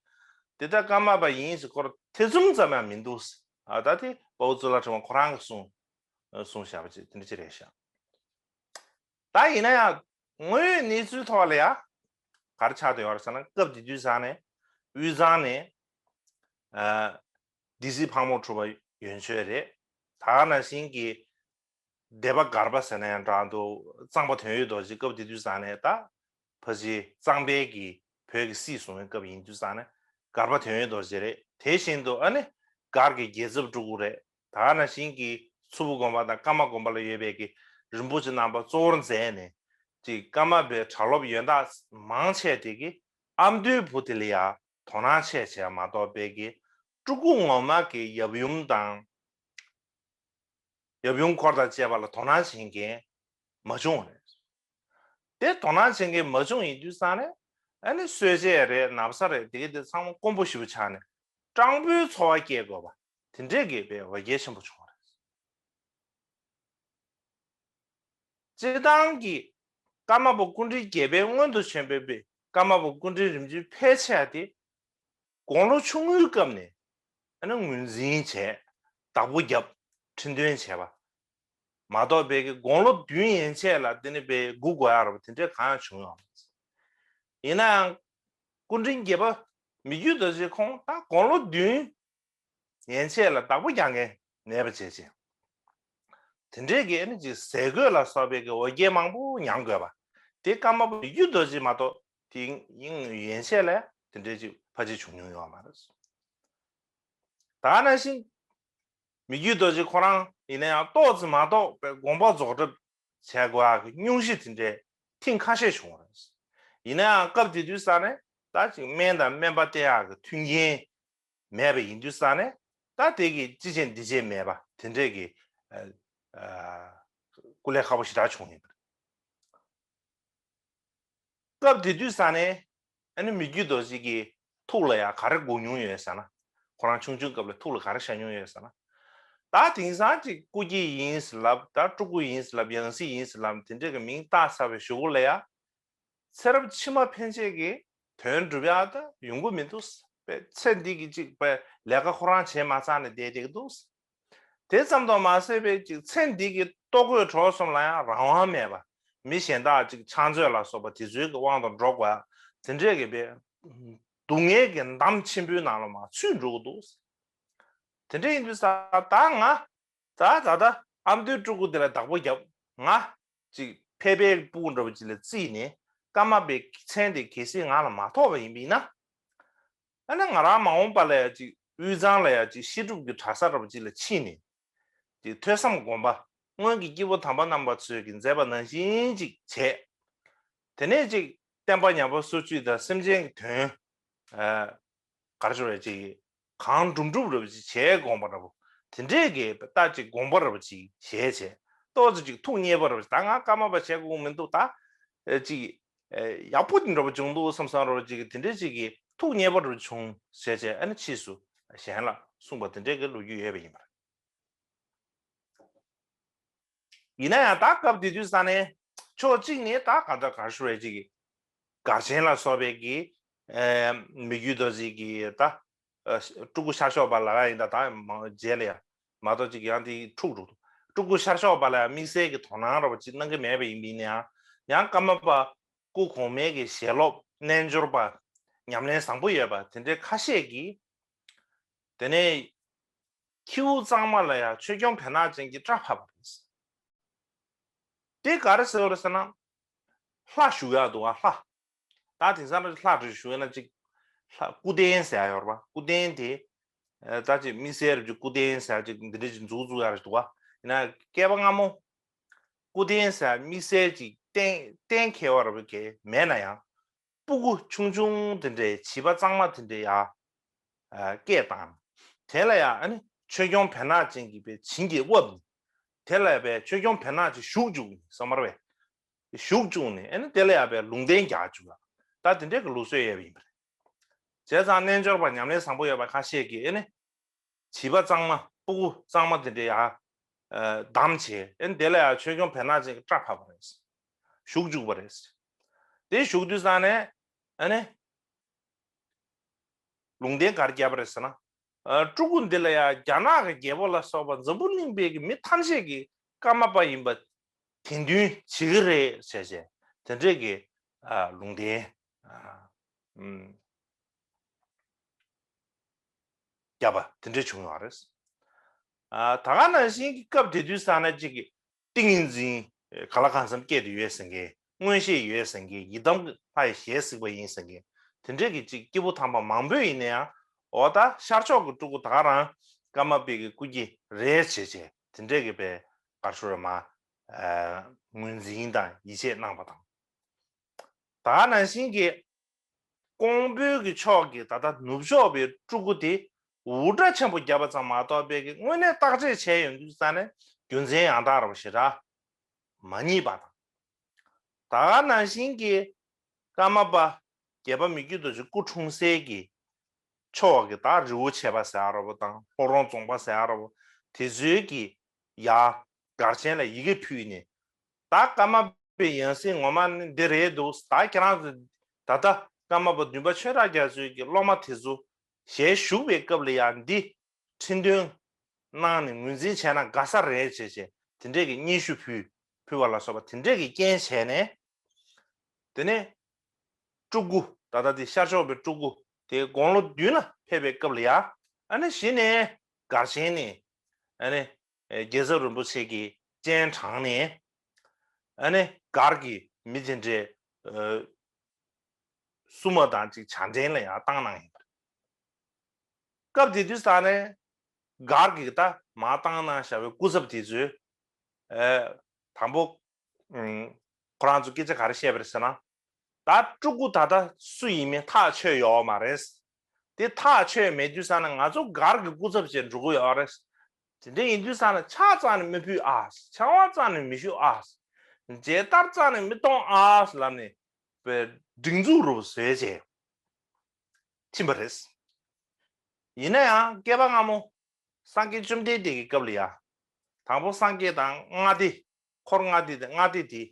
དེ་ལྟར་ཀརྨ་པ་ཡིན་ཟེར་ཁོ་རང་ཐེ་ཚོམ་ཙམ་ཡང་མི་འདུག་ཨ་ད་དེ་དཔའ་བོ་གཙུག་ལག་ཕྲེང་བ་ཁོ་རང་གིས་གསུངས་གསུངས་བཞག་པ་ཅིག་དེ་འདྲ་ཅིག་རེད་ཤག་ད་ཡིན་ན་ཡང་དངོས་ཡོད་གནས་ཚུལ་ཐོག་ལ་ཡ་ག་རེ་ཆགས་བསྡད་ཡོད་རེད་ཟེར་ན། སྐབས་དེ་དུས་ཙང་ནས་དབུས་གཙང་ནས་ཨ་སྡེ་སྲིད་ཕག་མོ་གྲུ་པ་ཡོན་མཆོད་རེད། ད་ག་ནང་བཞིན་གྱི་སྡེ་པ་སྒར་པ་ཟེར་ན་ཡང་འདྲ་འདུག་གཙང་པ་དོན་ཡོད་རྡོ་རྗེ། སྐབས་དེ་དུས་ཙང་ནས་ད་ཕལ་ཆེར་གཙང་པའི་གི་བོད་ཀྱི་སྲིད་བཟུང་བའི་སྐབས་ཡིན་དུས་ཙང་ནས་སྒར་པ་དོན་ཡོད་རྡོ་རྗེ་རེད། དེ་བཞིན་དུ་ཨ་ནི་སྒར་གྱི་རྒྱལ་ཚབ་སྤྲུལ་སྐུ་རེད། ད་ག་ནང་བཞིན་གྱི་མཚུར་ཕུ་དགོན་པ་དང་ཀརྨ་དགོན་པ་ལ་ཡོད་པའི་གི་རིན་པོ་ཆེ་རྣམ་པ་གཙོ་བོར་མཛད་ནས། ཅིག་ཀརྨ་པའི་གྲྭ་སློབ་ཡོན་བདག་མང་ཆེ་དེ་གིས་ཨ་མདོའི་བུ་དེ་ལ་ཡ་དོ་སྣང་བྱས་བྱས་མ་གཏོགས། དཔེ་གི་སྤྲུལ་སྐུ་ངོ་མ་གི་ཡབ་ཡུམ་དང་ཡབ་ཡུམ་འཁོར་དང་བཅས་པ་ལ་དོ་སྣང་བྱེད་མཁན་མ་བྱུང་བ་རེད། དེ་དོ་སྣང་བྱེད་མཁན་མ་བྱུང་ཡིན་དུས་ཙང་ནས། ཨ་ནི་གསོལ་ཇ་རེད། ན་བཟའ་རེད། དེ་གི་དེ་ཚང་མ་དཀོན་པོ་ཞེ་པོ་ཆགས་ནས་སྤྲང་པོའི་འཚོ་བ་སྐྱེལ་དགོས་པ་དེ་འདྲས་ཀྱི་དཔེ་འོ་བརྒྱལ་ཆེན་པོ་བྱུང་བ་རེད། སྤྱིར་བཏང་གི་ཀརྨ་པ་སྐུ་ཕྲེང་བརྒྱད་པའི་སྔོན་དུ་བྱོན་པའི་པའི་ཀརྨ་པ་སྐུ་ཕྲེང་རིམ་བྱོན་ཕལ་ཆེ་བ་དེ་དགུང་ལོ་ཆུང་ངུའི་སྐབས་ནས་ཨ་ནི་ངོས་འཛིན་བྱས། བདག་པོ་བརྒྱབ། ཁྲི་འདོན་བྱས་པ་མ་གཏོགས། དཔེ་གི་དགུང་ལོ་བདུན་ཡན་ཆད་ལ་དེ་ནི་དཔེ་སྒུག་དགོས་ཡ་ར་བ་དེ་འདྲས་གང་ཡང་བྱུང་ཡོད་མ་རེད། ཡིན་ན་ཡང་སྐུ་ཕྲེང་བརྒྱད་པ་མི་བསྐྱོད་རྡོ་རྗེ་ཁོང་ད་དགུང་ལོ་བདུན་ཡན་ཆད་ལ་བདག་པོ་རྒྱག་མཁན་མེད་པ་བྱས་ཅིང་། དེ་འདྲས་ཀྱི་ཨ་ནི་ཅིག་ཟས་གོས་ལ་སོགས་པའི་གི་འོ་བརྒྱལ་མང་པོ་མྱང་དགོས་པ་དེ་ཀརྨ་པ་མི་བསྐྱོད་རྡོ་རྗེ་མ་གཏོགས་དེ་ཡང་ཡན་ཆད་ལ་དེ་འདྲས་ཅིག་ཕལ་ཆེར་བྱུང་མྱོང་ཡོད་མ་རེད། ད་ག་ནང་བཞིན་མི་བསྐྱོད་རྡོ་རྗེ་ཁོ་རང་ཡིན་ན་ཡང་ཏོག་ཙམ་མ་གཏོགས་པའི་དགོངས་པ་རྫོགས་གྲབས་བྱས་དགོས་ཡག་གི་སྙུང་གཞི་དེ་འདྲས་ཐེངས་ཁ་ཤས་བྱུང་བ་རེད། ཡིན་ན་ཡང་སྐབས་དེ་དུས་ཙང་ནས་ད་ཅིག་སྨན་དང་སྨན་པ་བསྟེན་ཡག་གི་མཐུན་རྐྱེན་མེད་པ་ཡིན་དུས་ཙང་ནས། ད་དེ་གི་ཅི་བྱེད་འདི་བྱེད་མེད་པ་དེ་འདྲས་ཀྱི་ཨ་ཨ་སྐུ་ལས་ཁག་པོ་ཞེ་དྲག་བྱུང་ཡོད་པ་རེད། སྐབས་དེ་དུས་ཙང་ནས་ཨ་ནི་མི་བསྐྱོད་རྡོ་རྗེ་གི་ཐུགས་ལ་ཡང་ག་རེ་དགོངས་མྱོང་ཡོད་ཟེར་ན། ཁོ་རང་ཆུང་ཆུང་སྐབས་ལ་ཐུགས་ལ་ག་རེ་ཤར་མྱོང་ཡོད་ཟེར་ན། ད་དེང་སང་ཅིག་སྐུ་སྐྱེ་ཡིན་ཟེར་ལབ། ད་སྤྲུལ་སྐུ་ཡིན་ཟེར་ལབ། ཡང་སྲིད་ཡིན་ཟེར་ལབ། དེ་འདྲས་ཀྱི་མིང་བཏགས་ཚར་བའི་གཞུག་གུ་ལ་ཡང་ཚེ་རབས་ཕྱི་མ་ཕན་ཆད་ཀྱི་དོན་སྒྲུབ་ཡག་ད་ཡོང་གི་མི་འདུག་པས། ཚེ་འདི་གི་ཅིག་པས་ལས་ཀ་ཁོ་རང་བྱས་མ་ཚར་ནས་བསྡད་བསྡད་ཀྱི་འདུག་དེ་ཙམ་དུ་མ་ཟད་པའི་ཅིག་ཚེ་འདི་གི་ལྟོ་གོས་གྲོགས་གསུམ་ལ་ཡང་རང་དབང་མེད་པ། མི་གཞན་དག་ཅིག་ཕྱག་མཛོད་ལ་སོགས་པ་དེ་ཚོའི་གི་དབང་དུ་འགྲོ་དགོས་ཡ་དེ་འདྲས་ཀྱི་པའི་སྡུག་བསྔལ་གྱི་འདམ་ཆེན་པོའི་ནང་ལ་མར་ཚུད་འགྲོ་གི་འདུག་དེ་འདྲ་ཡིན་དུས་ཙང་ད་ང་ད་ད་ལྟ་ཨ་མདོའི་སྤྲུལ་སྐུ་དེ་ལ་བདག་པོ་བརྒྱབ། ང་ ཅིག་ཕལ་པའི་སྤུ་གུ་འདྲ་པོ་ཅིག་ལ་བརྩིས་ནས་ཀརྨ་པའི་མཚན་དེ་གལ་སྲིད་ང་ལ་མ་ཐོགས་པ་ཡིན་པ་ཡིན་ན། ཨ་ནི་ང་རང་མ་འོངས་པ་ལ་ཡང་ཅིག་དབུས་གཙང་ལ་ཡང་ཅིག་བཤད་སྒྲུབ་ཀྱི་གྲྭ་ས་འདྲ་པོ་ཅིག་ལ་ཕྱིན་ནས། ཅིག་ཐོས་བསམ་སྒོམ་པ་སྔོན་གྱི་སྐྱེས་བུ་དམ་པ་རྣམ་པ་ཚོས་ཀྱིས་མཛད་པ་ནང་བཞིན་ཅིག་བྱས། དེ་ནས་ཅིག་བསྟན་པ་ཉམས་པ་སོར་ཆུད་དང་སེམས་ཅན་གྱི་དོན། ཨ། ག་རེ་ཞུ་རེད། ཅིག་གང་སྒྲུབ་སྒྲུབ་རེད་པ་ཅིག་བྱས་དགོངས་པ་འདྲ་པོ། དེ་འདྲས་ཀྱི་ལྟ་ཅིག་དགོངས་པ་འདྲ་པོ་ཅིག་བཞེས་བྱས། ཏོག་ཙམ་ཅིག་ཐུགས་མཉེས་པ་འདྲ་པོ་ཅིག་ད་ང་ཀརྨ་པ་བྱེད་དགོས་མི་འདུག་ད། ཨེ་ཅིག་ཨེ་ཡག་པོ་འདྲ་པོ་བྱུང་འདུག་བསམ་བསམ་འདྲ་པོ་ཅིག་དེ་འདྲས་ཅིག་གི་ཐུགས་མཉེས་པ་འདྲ་པོ་བྱུང་བྱས་བྱས། ཨ་ནི་ཕྱིས་སུ་གཞན་ལ་གསུངས་པ་དེ་འདྲས་ཀྱི་ལོ་རྒྱུས་ཡོད་པ་ཡིན་པ་རེད། ཡིན་ན་ཡང་ད་སྐབས་དེ་དུས་ས་ནས་ཕྱོགས་གཅིག་ནས་ད་ག་ད་ག་ཞུ་བའི་ཅིག་གར་ཆེན་ལ་སོགས་པའི་གི་ཨེ་མི་རྒྱུད་དོ་ཅིག་གི་ད་ཨ་སྤྲུལ་སྐུ་ཤར་ཕྱོགས་པ་ལ་ཡིན་ད་ད་མ་རྗེས་ལ་ཡང་མ་གཏོགས་ཅིག་ཡང་དེ་འཁྲུག་འགྲོ་འདུག་སྤྲུལ་སྐུ་ཤར་ཕྱོགས་པ་ལ་ཡང་དམིགས་བསལ་གྱི་དོ་སྣང་ར་བ་ཅིག་གནང་གི་མེད་པ་ཡིན་པ་ཡིན་ན་ཡང་། ཡང་ཀརྨ་པ་སྐུ་གོང་མའི་གི་ཞལ་སློབ་རྣལ་འབྱོར་པ་ཉམས་ལེན་བཟང་པོ་ཡོད་པ་དེ་འདྲའི་ཁ་ཤས་ཀྱིས། དེ་ནས་ཁྱེའུ་གཙང་མ་ལ་ཡང་ཆོས་སྐྱོང་བེར་ནག་ཅན་གྱི་སྐྲ་ཕབ་པ་རེད། དེ་ག་རེ་ཟེར་བ་རེད་ཟེར་ན། ལྷ་བཞུགས་ཡག་འདུག་བ། ལྷ། ད་དེང་སང་ལྷ་འདྲ་བཞུགས་ཡོད་ན་ཅིག་ལྷ་སྐུ་རྟེན་ཟེར་ཡག་ཡོད་རེད་པ། སྐུ་རྟེན་དེ་ཨ་ད་ཅིག་དམིགས་བསལ་རེད་པ་ཅིག་སྐུ་རྟེན་ཟེར་ཡག་ཅིག་འདི་འདྲ་ཅིག་འཛུགས་འཛུགས་ཡག་རེད་འདུག་བ། ཡིན་ན་སྐྱེས་པ་སྔ་མོ་སྐུ་རྟེན་ཟེར་ཡག་དམིགས་བསལ་ཅིག་གཏན་གཏན་འཁེལ་བ་རེད་པ་གི་མེད་ན་ཡང་། སྤུ་གུ་ཆུང་ཆུང་དེ་འདྲའི་བྱིས་པ་གཙང་མ་དེ་འདྲའི་ཡ། ཨ་སྐད་བཏང་། དེ་ལ་ཡ་ཨ་ནི་ཆོས་སྐྱོང་བེར་ནག་ཅན་གྱིས་པའི་བྱིན་གྱིས་དབབ་ནས། དེ་ལ་ཡ་པའི་ཆོས་སྐྱོང་བེར་ནག་ཅིག་ཞུགས་བཅུག་ནས་བསམ་པར་བས། ཞུགས་བཅུག་ནས་ཨ་ནི་དེ་ལ་ཡ་པའི་ལུང་བསྟན་རྒྱག་བཅུག་ཡ། ད་དེ་འདྲའི་གི་ལུགས་སྲོལ་ཡོད་པ་ཡིན་པ་རེད། བྱས་ཙང་རྣལ་འབྱོར་པ་ཉམས་ལེན་བཟང་པོ་ཡོད་པ་ཁ་ཤས་ཀྱིས་ཨ་ནི། བྱིས་པ་གཙང་མ་སྤུ་གུ་གཙང་མ་དེ་འདྲ་ཡ། ཨ་བསྡམས་བྱས་ཨ་ནི་དེ་ལ་ཡ་ཆོས་སྐྱོང་བེར་ནག་ཅན་གྱི་སྐྲ་ཕབ་པ་རེད། ཞུགས་བཅུག་པ་རེད། དེ་ཞུགས་དུས་ཙང་ནས་ཨ་ནི། ལུང་བསྟན་ག་རེ་བརྒྱབ་པ་རེད་ཟེར་ན། ཨ་སྤྲུལ་སྐུ་འདི་ལ་ཡ་རྒྱ་ནག་གི་རྒྱལ་པོ་ལ་སོགས་པ་འཛམ་བུ་གླིང་པའི་གི་མི་ཐམས་ཅད་ཀྱིས་ཀརྨ་པ་ཡིན་པ་དེ་འདུན་བྱེད་ཀྱི་རེད་ཟེར་བྱས་དེ་འདྲས་ཀྱི་ཨ་ལུང་བསྟན་ཨ་ཨུམ་བརྒྱབ་པ་དེ་འདྲས་བྱུང་ཡོད་རེད། ཨ་ད་ག་ནང་བཞིན་གྱི་སྐབས་དེ་དུས་ས་ན་གཅིག་གི་ཏིང་ངེ་འཛིན་ག་ལ་གང་འཚམ་སྐྱེས་ཏེ་ཡོད་ཟེར་མཁན། མངོན་ཤེས་ཡོད་ཟེར་མཁན། ཡི་དམ་གྱི་ལྷ་ཡི་ཞལ་གཟིགས་པ་ཡིན་ཟེར་མཁན། དེ་འདྲས་ཀྱི་ཅིག་སྐྱེས་བུ་དམ་པ་མང་པོས་ཡིན་ན་ཡང་། འོ་ད་ཤར་ཕྱོགས་ཀྱི་སྤྲུལ་སྐུ་ད་ག་རང་ཀརྨ་པའི་གི་སྐུ་སྐྱེ་རེད་བྱས་བྱས་དེ་འདྲས་ཀྱི་པའི་ག་རེ་ཞུ་རེད་མ། ཨ་ངོས་འཛིན་དང་ཡིད་ཆེས་གནང་བ་དང་། ད་ག་ནང་བཞིན་གྱི། ཀོང་པོའི་གི་ཕྱོགས་ཀྱི་ད་ལྟ་ནུབ་ཕྱོགས་པའི་སྤྲུལ་སྐུ་དེ་འུར་སྒྲ་ཆེན་པོ་བརྒྱབ་པ་ཙམ་མ་གཏོགས་པའི་གི་དངོས་གནས་བརྟག་དཔྱད་བྱས་ཡོང་དུས་ཙང་ནས་རྒྱུ་མཚན་ཡང་དག་ར་བ་ཞེ་དྲག་མ་རྙེད་པ་དང་། ད་ག་ནང་བཞིན་གྱི་ཀརྨ་པ་རྒྱལ་བ་མི་བསྐྱོད་རྡོ་རྗེ་སྐུ་འཁྲུངས་སའི་གི་ཕྱོགས་ཀྱི་ད་རི་བོ་ཆེ་བ་ཟེར་ཡ་ར་བ་དང་ལྷོ་རོང་རྫོང་པ་ཟེར་ཡ་ར་བ་དེ་ཚོའི་གི་ཡ་གར་ཆེན་ལ་ཡི་གེ་ཕུལ་ནས། ད་ཀརྨ་པའི་ཡང་སྲིད་ངོ་མ་ནི་འདི་རེད་འདུག་ད་ཁྱེད་རང་ཚོ་ད་ལྟ་ཀརྨ་པ་བདུན་པ་ཆོས་གྲགས་རྒྱ་མཚོའི་གི་སློབ་མ་དེ་ཚོ་ཞལ་བཞུགས་པའི་སྐབས་ལ་ཡང་འདི་ཁྲི་འདོན་གནང་ནས་ངོས་འཛིན་བྱས་ན་དགའ་ས་རེད་བྱས་བྱས་དེ་འདྲས་ཀྱི་སྙན་ཞུ་ཕུལ་ཕུལ་བ་ལ་སོགས་པ་དེ་འདྲས་ཀྱི་རྐྱེན་བྱས་ནས། དེ་ནས་སྤྲུལ་སྐུ་ད་ལྟ་དེ་ཤར་ཕྱོགས་པའི་སྤྲུལ་སྐུ་དེ་དགུང་ལོ་བདུན་ལ་ཕེབས་པའི་སྐབས་ལ་ཡ། ཨ་ནི་གཞི་ནས་གར་ཆེན་ནས་ཨ་ནི་རྒྱལ་ཚབ་རིན་པོ་ཆེ་གི་སྤྱན་དྲངས་ནས་ཨ་ནི་སྒར་གྱི་མི་དེ་འདྲའི་ཨ་སྲུང་མ་དང་ཅིག་ཕྱག་འབྲེལ་ལ་ཡང་བཏང་གནང་ཡིན་པ་རེད། སྐབས་དེ་དུས་ས་ནས་སྒར་གྱི་ད་མར་བཏང་གནང་བཞག་པའི་སྐུ་ཚབ་དེ་ཚོས་ཨ་དང་པོ་ཨུམ་ཁོ་རང་ཚོ་སྐད་ཆ་ག་རེ་བཤད་པ་རེད་ཟེར་ན། ད་སྤྲུལ་སྐུ་ད་ལྟ་སུ་ཡིན་མིན་ཐག་ཆོད་ཡོད་མ་རེད། དེ་ཐག་ཆོད་མེད་དུས་ས་ན་ང་ཚོ་སྒར་གྱི་སྐུ་ཚབ་བྱས་འགྲོ་གི་ཡོད་རེད། དེ་འདྲ་ཡིན་དུས་ས་ན་ཕྱག་རྩ་ནས་མི་ཕུལ་ཨ། ཕྱག་དབང་རྩ་ནས་མི་ཞུ་ཨ། མཇལ་དར་རྩ་ནས་མི་གཏོང་ཨ་ལབ་ནས་པའི་སྒྲིག་འཛུགས་རུ་བཟོས་བྱས་ཕྱིན་པ་རེད། ཡིན་ན་ཡང་བསྐལ་པ་སྔ་མོ་སངས་རྒྱས་བཅོམ་ལྡན་འདས་ཀྱི་སྐབས་ལ་ཡ། དང་པོ་སངས་རྒྱས་དང་ལྔ་སྡེ། འཁོར་ལྔ་སྡེ་དང་ལྔ་སྡེ་དེ།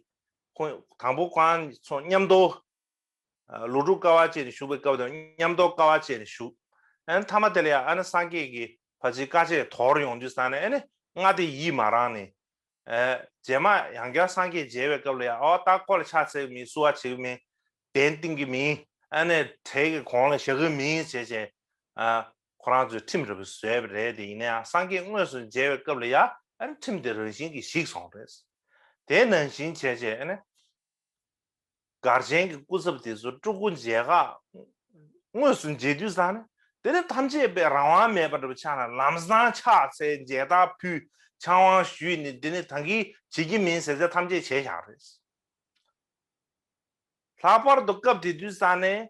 ཁོང་དང་པོ་ཁོང་ཚོ་མཉམ་དུ། ལོ་དྲུག་དཀའ་བ་སྤྱད་ནས་བཞུགས་པའི་སྐབས་དང་མཉམ་དུ་དཀའ་བ་སྤྱད་ནས་བཞུགས། ཨ་ནི་མཐའ་མ་དེ་ལ་ཡང་ཨ་ནི་སངས་རྒྱས་ཀྱི་ཕར་ཕྱིན་དཀའ་སྤྱད་དོར་ཡོང་དུས་ཙང་ནས་ཨ་ནི་ལྔ་སྡེ་ཡིད་མ་རངས་ནས། ཨ་རྗེས་མ་ཡང་བསྐྱར་སངས་རྒྱས་མཇལ་བའི་སྐབས་ལ་ཡང་ཨོ་ད་ཁོ་ལ་ཕྱག་འཚལ་གི་མིན། བསུ་བ་བྱེད་གི་མིན། གདན་བཏིང་གི་མིན། ཨ་ནི་གྲལ་གྱི་གོང་ལ་བཞག་གི་མིན་བྱས་བྱས། ཨ་ཁོ་རང་ཚོས་ཁྲིམས་རེ་བཟོས་པ་རེད། དེ་ཡིན་ན་ཡང་སངས་རྒྱས་དངོས་སུ་མཇལ་བའི་སྐབས་ལ་ཡང་ཨ་ནི་ཁྲིམས་དེ་རང་བཞིན་གྱིས་ཞིག་སོང་རེད། དེ་ནང་བཞིན་བྱས་བྱས་ཨ་ནི། སྒར་ཆེན་གྱི་སྐུ་ཚབ་དེ་ཚོ་སྤྲུལ་སྐུ་མཇལ་ཁ་དངོས་སུ་མཇལ་དུས་ཙང་ནས་དེ་ནི་ཐམས་ཅད་པའི་རང་དབང་མེད་པ་འདྲ་པོ་ཆགས་ན་ལམ་སང་ཕྱག་འཚལ་མཇལ་དར་ཕུལ་ཕྱག་དབང་ཞུས་ནས་འདི་ནི་ད་གིན་བྱེད་ཀྱི་མིན་ཟེར་ཚེ་ཐམས་ཅད་བྱས་བཞག་རེད། ལྷག་པར་དུ་སྐབས་དེ་དུས་ཙང་ནས་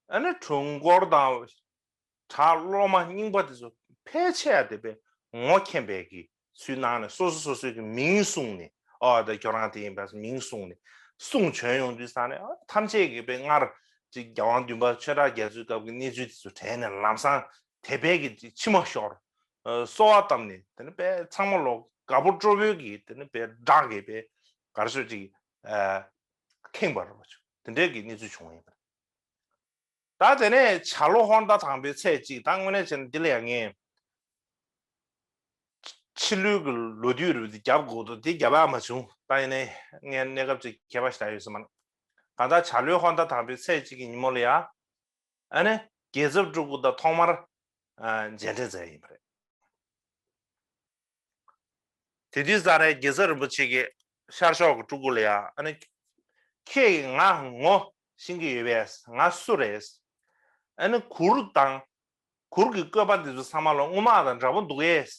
ཨ་ནི་དྲུང་འཁོར་དང་གྲྭ་སློབ་མ་རྙིང་པ་དེ་ཚོ་ཕལ་ཆེར་དེ་པའི་ངོ་མཁྱེན་པའི་གི་ཚུལ་གནང་ནས་སོ་སོ་སོ་སོའི་གི་མིང་གསུངས་ནས་ཨོ་ད་ཁྱོད་རང་དེ་ཡིན་པས་མིང་གསུངས་ནས་གསུང་བྱོན་ཡོང་དུས་ཙང་ནས་ཨ་ཐམས་ཅད་ཀྱིས་པའི་སྔར་ཅིག་རྒྱལ་དབང་བདུན་པ་ཆོས་གྲགས་རྒྱ་མཚོའི་སྐབས་ཀྱི་གནས་ཚུལ་དེ་ཚོ་དྲན་ནས་ལམ་སང་དད་པའི་གི་མཆི་མ་ཤོར། ཨ་གསོལ་བ་བཏབ་ནས་དེ་ནི་པའི་ཚང་མ་ལོ་དགའ་པོ་སྤྲོ་པོའི་གི་དེ་ནི་པའི་སྒྲ་གི་པའི་གར་སོད་ཅིག་ཨ་ཁེངས་པ་རེད་པ་ཆུ་དེ་འདྲའི་གི་གནས་ཚུལ་བྱུང་བ་ཡིན་པ་རེད། ད་དེ་ནས་བྱ་ལོ་ཧོར་ཟླ་དང་པོའི་ཚེས་གཅིག་ད་དངོས་གནས་བྱས་ན་འདི་ལ་ཡང་ངས་ཕྱི་ལོའི་གི་ལོ་དུས་རུ་འདི་རྒྱབ་དགོས་འདུག་འདི་རྒྱབ་ཡག་མ་བྱུང་། ད་ཡིན་ནའི་ངས་གནས་སྐབས་ཅིག་ཁྱད་པར་ཞིག་ད་ཡོད་ས་མ་རེད། གང་ལྟར་བྱ་ལོའི་ཧོར་ཟླ་དང་པོའི་ཚེས་གཅིག་གི་ཉིན་མོ་ལ་ཡ་ཨ་ནི་རྒྱལ་ཚབ་སྤྲུལ་སྐུ་དང་ཐོག་མར་མཇལ་འཕྲད་མཛད་ཡིན་པ་རེད། དེ་དུས་ཙ་ནས་རྒྱལ་ཚབ་རིན་པོ་ཆེ་གིས་ཤར་ཕྱོགས་ཀྱི་སྤྲུལ་སྐུ་ལ་ཡང་ཨ་ནི། ཁྱེད་ཀྱིས་ང་ངོ་ཤེས་ཀྱི་ཡོད་པས་ང་སུ་རེད། ཨ་ནི་གུར་དང་། གུར་གྱི་བཀོད་པ་འདི་ཚོ་ཚང་མ་ལ་སྔོན་མ་དང་འདྲ་པོ་འདུག་གས།